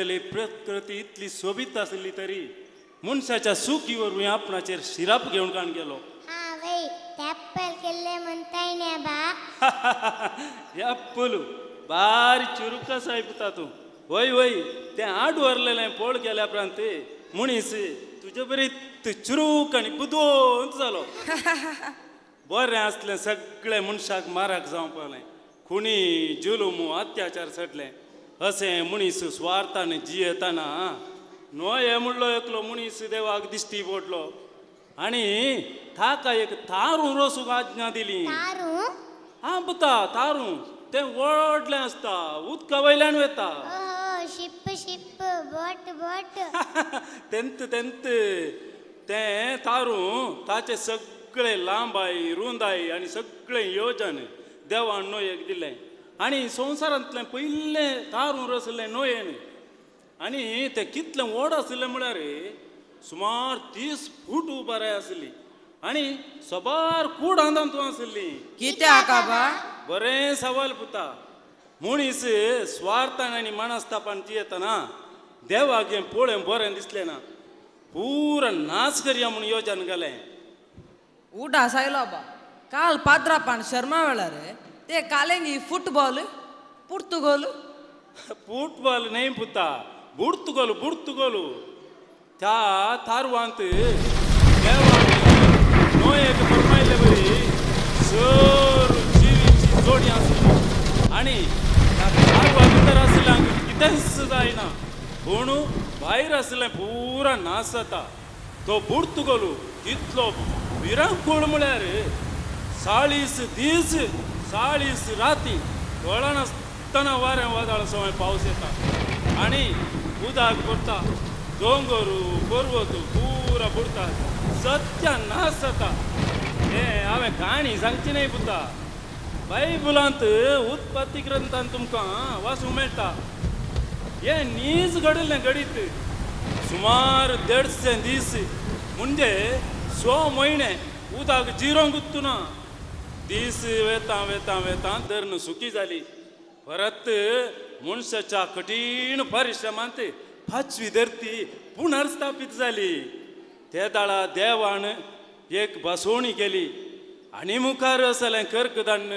रचलेली प्रकृती इतली सोबीत आसली तरी मनशाच्या सुकी वरवीं आपणाचेर शिराप घेवन काण गेलो. हा वय, ते ॲपल केल्ले म्हणताय न्ही बा. ॲपल बारी चुरूक आसाय पुता तूं. वय वय, तें आड व्हरलेलें पोळ केल्या उपरांत मनीस तुजे बरी चुरूक आनी बुदवंत जालो. बरें आसलें सगळें मनशाक माराक जावंक पावलें. खुणी जुलूम अत्याचार चडले. अशें मनीस स्वार्थान जियेतना न्हय म्हणलो एकलो मनीस देवाक दिश्टी पडलो आनी ताका एक तारूं रोसूंक आज्ञा दिली. हा पुता, तारूं तें व्हडलें आसता, उदका वयल्यान वता. शिप शिप बोट बोट. तेंत तेंत तें तारूं ताचें सगळें लांबाय रुंदाय आनी सगळें योजन देवान न्हंयेक दिलें आनी संवसारांतलें पयलें तारूं रसलें न्हंयेन. आनी तें कितलें व्हड आशिल्लें म्हळ्यार सुमार 30 फूट उबाराय आसली आनी सबार कूड तातूंत आसली. कित्याक आबा? बरें सवाल पुता. मनीस स्वार्थान आनी मनस्तापान जियेतना देवाक हें पळोवन बरें दिसलें ना, पुरा नाश करया म्हूण योजन घालें. उडास आयलो आबा. काल पाद्रापान शर्मा वेळार ते कालेंगी फुटबॉल पुर्तुगोल. फुटबॉल न्हय पुता, बुर्तुगोल बुर्तुगोल. त्या तारवांत देवान न्हंयेक फर्मायले वरी सर जिवीची जोडी आसली आनी त्या तारवा भितर आशिल्ल्यांक कितेंच जायना, पूण भायर आशिल्लें पुरा नाश जाता. तो बुर्तुगोल तितलो विरांकूळ म्हळ्यार 40 दीस 40 राती कळनासतना वारें वादळ सवय पावस येता आनी उदक भरता, दोंगर पर्वत पुरा बुडटा, सत्या नाश जाता. हें हांवें काणी सांगची न्हय पुता, बायबलांत उत्पत्ती ग्रंथान तुमकां वाचूंक मेळटा. हें नीज घडिल्लें घडीत सुमार 150 दीस म्हणजे 6 म्हयने उदक जिरोंक ना. दीस वेता वेता वेता धरण सुकी जाली. परत मनशाच्या कठीण परिश्रमांत पाचवी धरती पुनर्स्थापीत जाली. ते दाळा देवान एक बसवणी केली आनी मुखार आसलें कर्कदान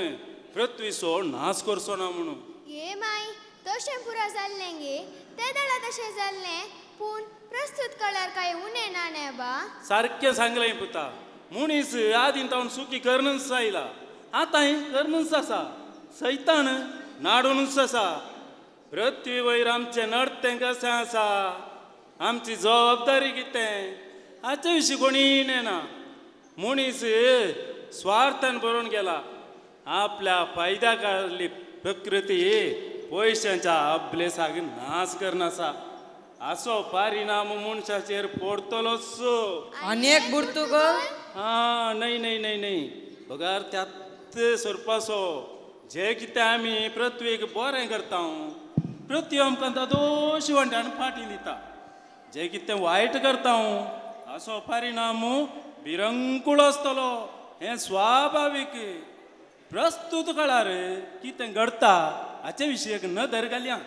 पृथ्वीचो नाश करचो ना म्हणून. ये माय, तशें पुरो जाल्लें गे ते दाळा तशें जाल्लें, पूण प्रस्तुत कळार कांय उणें ना न्ही बा. सारकें सांगलें पुता. मनीस आदीं तावन सुकी करनच आयला, आतांय करनच आसा, सैतान नाडूनच आसा. पृथ्वी वयर आमचें नडतें कशें आसा, आमची जबाबदारी कितें हाचे विशीं कोणी नेना. मनीस स्वार्थान भरून गेला. आपल्या फायद्या काडली प्रकृती पयशांच्या अभ्यासाक नाश करनासा. असो परिणाम मनशाचेर पडतलोच. आनी एक बुर्तुगोल. हा न्हय न्हय न्हय न्हय, बगर त्यात सोरपाचो जे कितें आमी पृथ्वीक बरें करता, पृथ्वी आमकां दोश वांट्यान फाटी दिता. जे कितें वायट करता असो परिणाम भिरंकूळ आसतलो, हें स्वाभावीक. प्रस्तुत काळार कितें घडटा हाचे विशीं एक नदर घालया.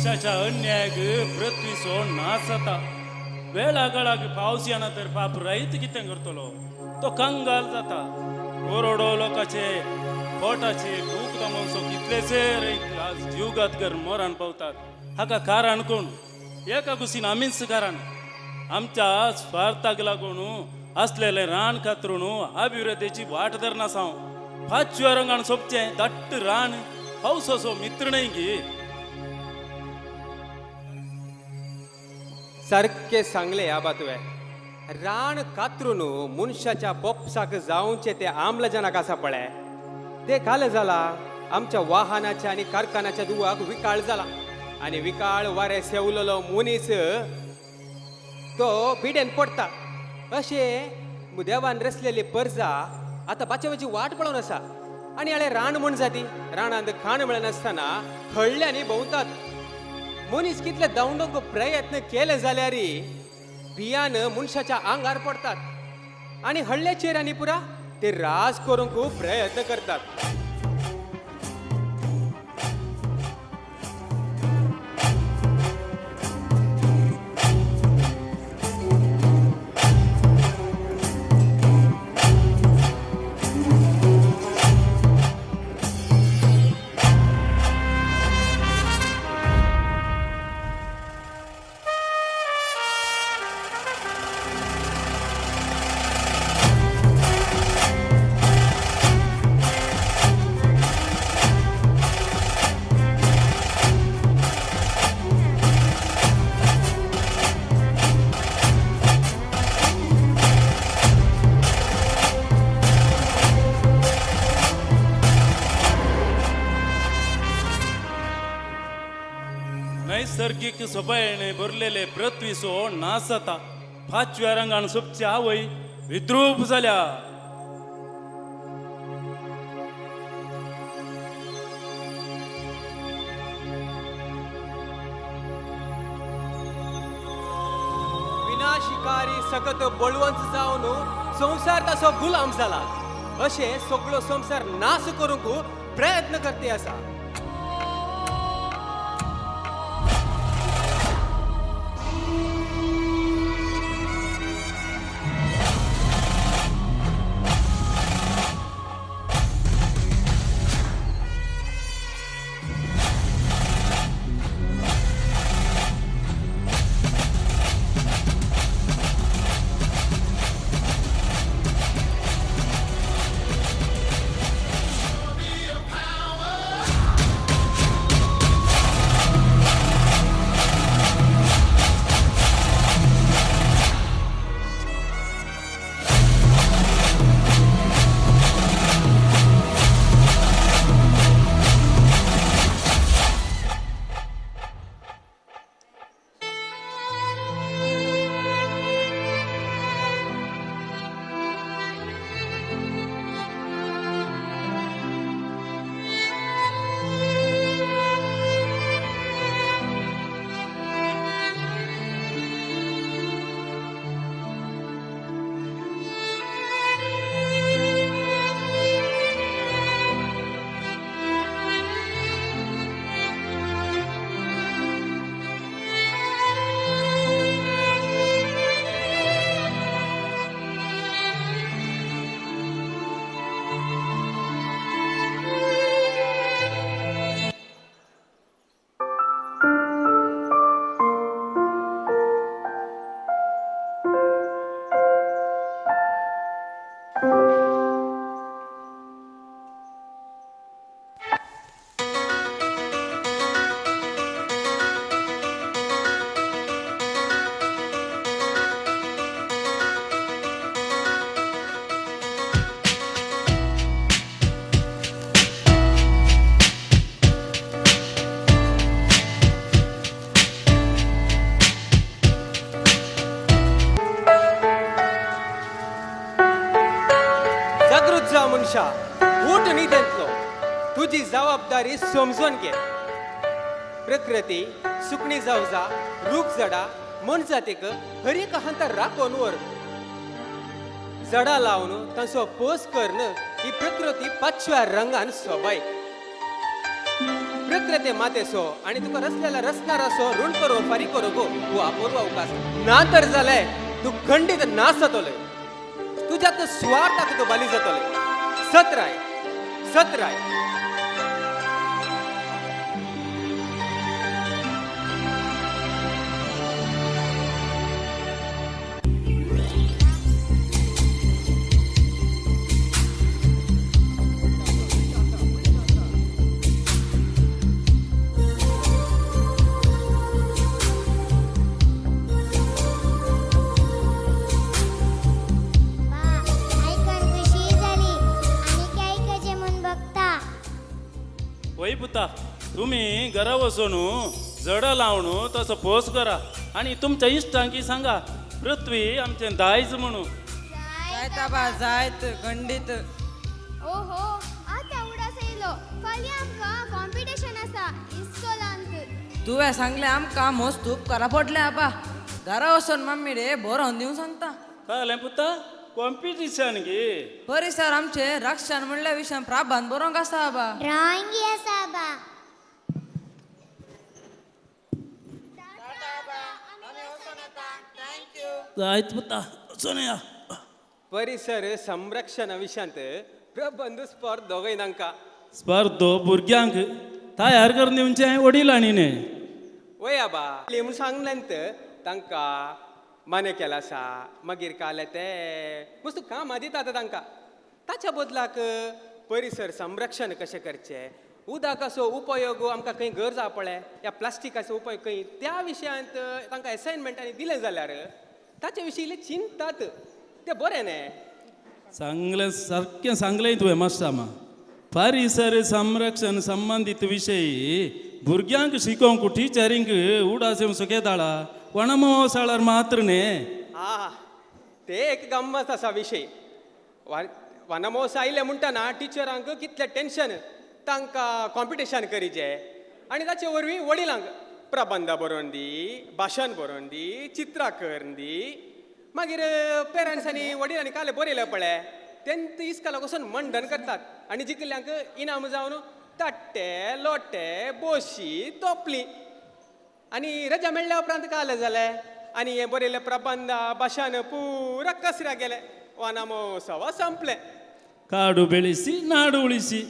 मनशाच्या अन्यायाक पृथ्वीचो नाश जाता. वेळा काळाक पावस येना तर पाप रयत कितें करतलो? तो कंगाल जाता. कोरोडो लोकांचे पोटाचे भूक दमोवचो कितलेशे रयत आज जीवघात कर मरण पावतात. हाका कारण कोण? एका कुशीन आमीच कारण. आमच्या स्वार्थाक लागून असलेले रान कातरून अभिवृद्धीची वाट धरनास हांव. पाचव्या रंगान सोबचें दट्ट रान पावसाचो मित्र न्हय गी. सारकें सांगलें आबा तुवें. रान कातरून मनशाच्या बोपसाक जावचें तें आम्लजनाक आसा पळय, तें काल जाला आमच्या वाहनाच्या आनी कारखान्याच्या दुवाक विकाळ जाला आनी विकाळ वारें सेवलेलो मनीस तो बिडेन पडटा. अशें देवान रचलेली परजा आतां बाचेवाची वाट पळोवन आसा. आनी हाळे रान म्हण जाती रानांत खाण मेळनासतना हळ्ळ्यांनी भोंवतात. मनीस कितले धांवडोंक प्रयत्न केले जाल्यार भियान मनशाच्या आंगार पडटात आनी हळ्ळ्याचेर आनी पुरा ते राज करूंक प्रयत्न करतात. नैसर्गिक सोबायेने भरलेले पृथ्वीचो नाश जाता. पाचव्या रंगान सोबची आवय विद्रूप जाल्या. विनाशिकारी सकत बळवंत जावन संवसार ताचो गुलाम जाला. अशें सगळो संवसार नाश करूंक प्रयत्न करते आसा. उठ न्हिदेंतलो, तुजी जबाबदारी समजून घे. प्रकृती सुकणी जावजा रूख झाडां मनजातीक हर एक हांता राखून वर झाडां लावन तांचो पोस करून ही प्रकृती पाचव्या रंगान सोबाय. प्रकृते मातेसो आनी तुका रसलेल्या रसकारासो ऋण करो फारीक करो गो हो अपूर्व अवकाश ना तर जालें तूं खंडीत नाश जातोलें तुज्यात सुवार्थाक तूं बाली जातोलें. सतराय सतराय. तुमी घरा वचून जडां लावन तसो पोस करा आनी तुमच्या इश्टांकी सांगा पृथ्वी आमचें दायज म्हणून. जायत आबा जायत खंडीत. ओहो आतां उडास येयलो फाल्यां आमकां कॉम्पिटिशन आसा इस्कोलांत. तुवें सांगलें आमकां मस्त उपकारा पडलें आबा. घरा वचून मम्मी रे बरोवन दिवंक सांगता. कळ्ळें पुता कॉम्पिटिशन गे. परिसर आमचें रक्षण म्हणल्या विशयान प्राबंध बरोवंक आसा आबा. ड्रॉइंग आसा आबा. जायत पुता वचून या. परिसर संरक्षण विशयांत प्रबंध स्पर्धो दोगय तांकां. स्पर्धो भुरग्यांक तयार करून दिवचें वडिलांनी न्ही. वय आबा म्हूण सांगलें तांकां मान्य केलां आसा मागीर काले ते मस्त कामां दितात तांकां. ताच्या बदलाक परिसर संरक्षण कशें करचें, उदकाचो उपयोग आमकां खंय गरज आसा पळय, ह्या प्लास्टिकाचो उपयोग खंय, त्या विशयांत तांकां एसायनमेंटांनी दिलें जाल्यार ताचे विशीं इल्लें चिंतात तें बरें न्ही. सांगलें सारकें सांगलें तुवें मास्टर. परिसर संरक्षण संबंदीत विशय भुरग्यांक शिकोवंक टिचरींक उडास येवंक सुकेताळा वणमोसाळार मात्र न्ही. आ ते एक गम्मत आसा विशय. वनमोस आयले म्हणटना टिचरांक कितलें टेन्शन, तांकां कॉम्पिटिशन करीचें आनी ताचे वरवीं वडिलांक प्रबंध बरोवन दी, भाशण बरोवन दी, चित्रां करून दी. मागीर पेरंट्सांनी वडिलांनी काल बरयलें पळय तेंत इस्कोलाक वचून मंडन करतात आनी जिखल्ल्यांक इनाम जावन ताट्टे लोटे बोशी तोपली. आनी रजा मेळ्ळ्या उपरांत काल जालें आनी हें बरयलें प्रबंध भाशण पुरा कसऱ्या गेलें, वनमहोत्सव संपलें. काडू बेळिसी नाडू उळिसी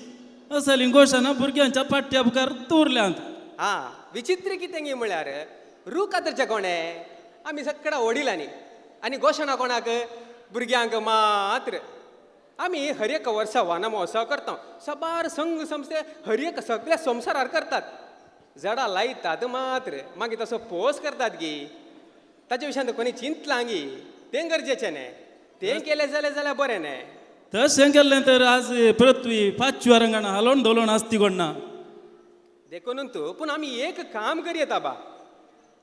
असली घोशणा भुरग्यांच्या पाट्या मुखार दवरल्यांत. आं विचित्र कितें गी म्हळ्यार रूख कातरचें कोणें आमी सगळ्या वडिलांनी आनी घोशणा कोणाक भुरग्यांक मात्र. आमी हर एक वर्सा वनमहोत्सव करता, साबार संघ संस्थे हर एक सगळ्या संवसारार करतात, झाडां लायतात मात्र मागीर तसो पोस करतात गी ताच्या विशयांत कोणी चिंतलां गी तें गरजेचें न्ही. तें केलें जाल्यार जाल्यार बरें न्ही. तशें केल्लें तर आज पृथ्वी पाचव्या रंगान हालोवन धोलोवन आसती कोण ना. देखून तूं पूण आमी एक काम करयेत आबा,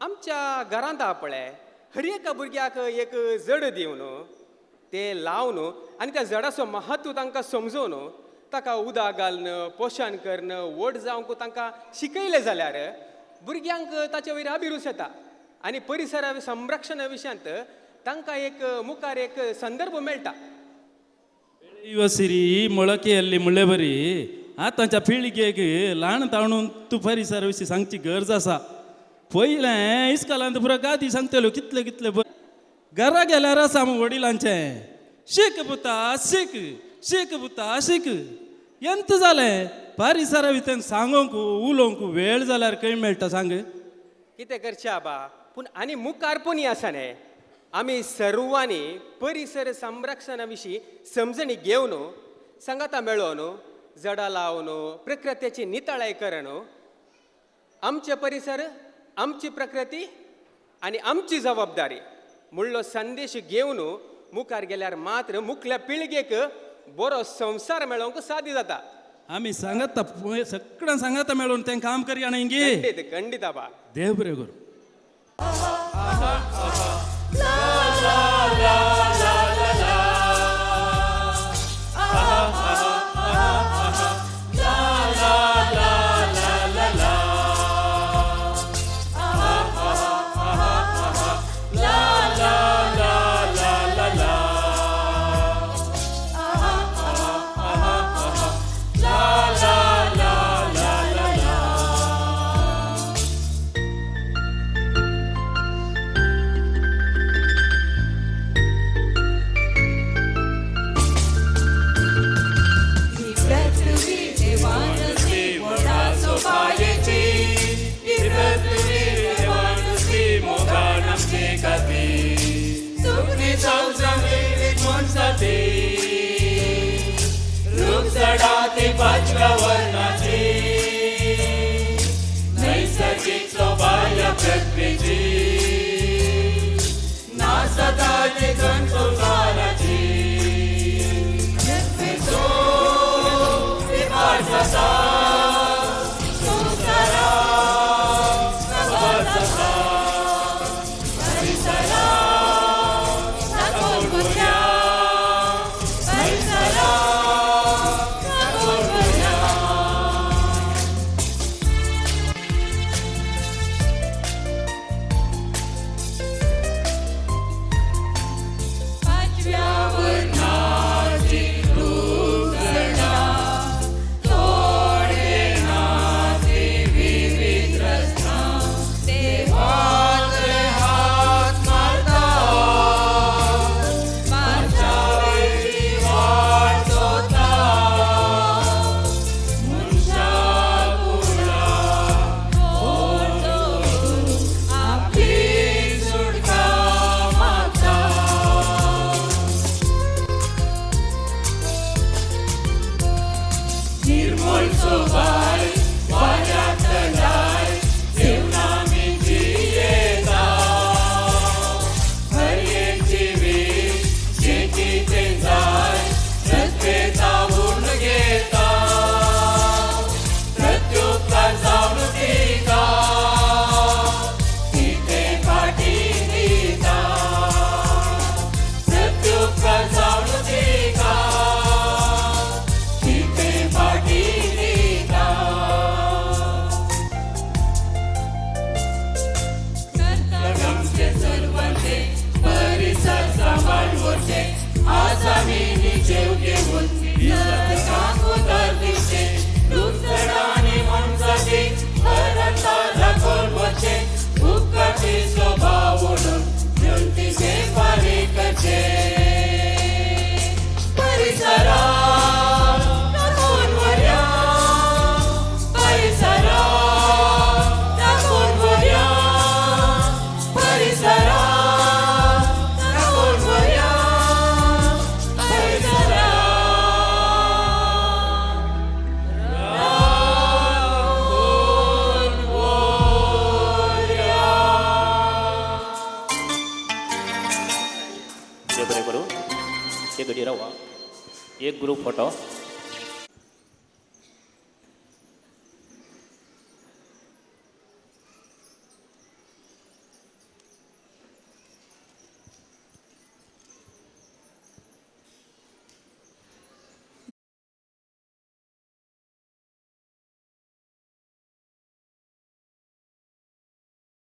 आमच्या घरांत आहा पळय हर एका भुरग्याक एक जड दिवन ते लावन आनी त्या जडाचो महत्व तांकां समजोवन ताका उदक घालून पोशण करून व्हड जावंक तांकां शिकयलें जाल्यार भुरग्यांक ताचे वयर अभिरूच येता आनी परिसरा संरक्षणा विशयांत तांकां एक मुखार एक संदर्भ मेळटा. ಯುವಸಿರಿ ಮೊಳಕೆಯಲ್ಲಿ ಮುಳ್ಳೆಬರಿ आतांच्या पिळगेक ल्हान ताणून तूं परिसरा विशीं सांगची गरज आसा. पयलें इस्कोलांत पुरो गादी सांगतल्यो कितले कितले घरा गेल्यार आसा वडिलांचें शीक पुता शीक शीक पुता शीक. एंत जालें परिसरा भितर सांगोंक उलोवंक वेळ जाल्यार खंय मेळटा सांग. कितें करचें आबा पूण आनी मुखार पूण आसा न्ही आमी सर्वांनी परिसर संरक्षणा विशीं समजणी घेवन सांगाता मेळोवन झाडां लावन प्रकृतीची नितळाय करण आमचे परिसर आमची प्रकृती आनी आमची जबाबदारी म्हणलो संदेश घेवन मुखार गेल्यार मात्र मुखल्या पिळगेक बरो संवसार मेळोवंक साध्य जाता. आमी सांगता सगळ्यां सांगता मेळोवन तें काम करया न्ही गे. खंडीत खंडीत आबा. देव बरें करूं. La la la la la la. Ah ah ah ah. La la la la la la. Ah ah ah ah. La la la la la la. Ah ah ah ah. La la la la la la. Ready रावा. एक group photo.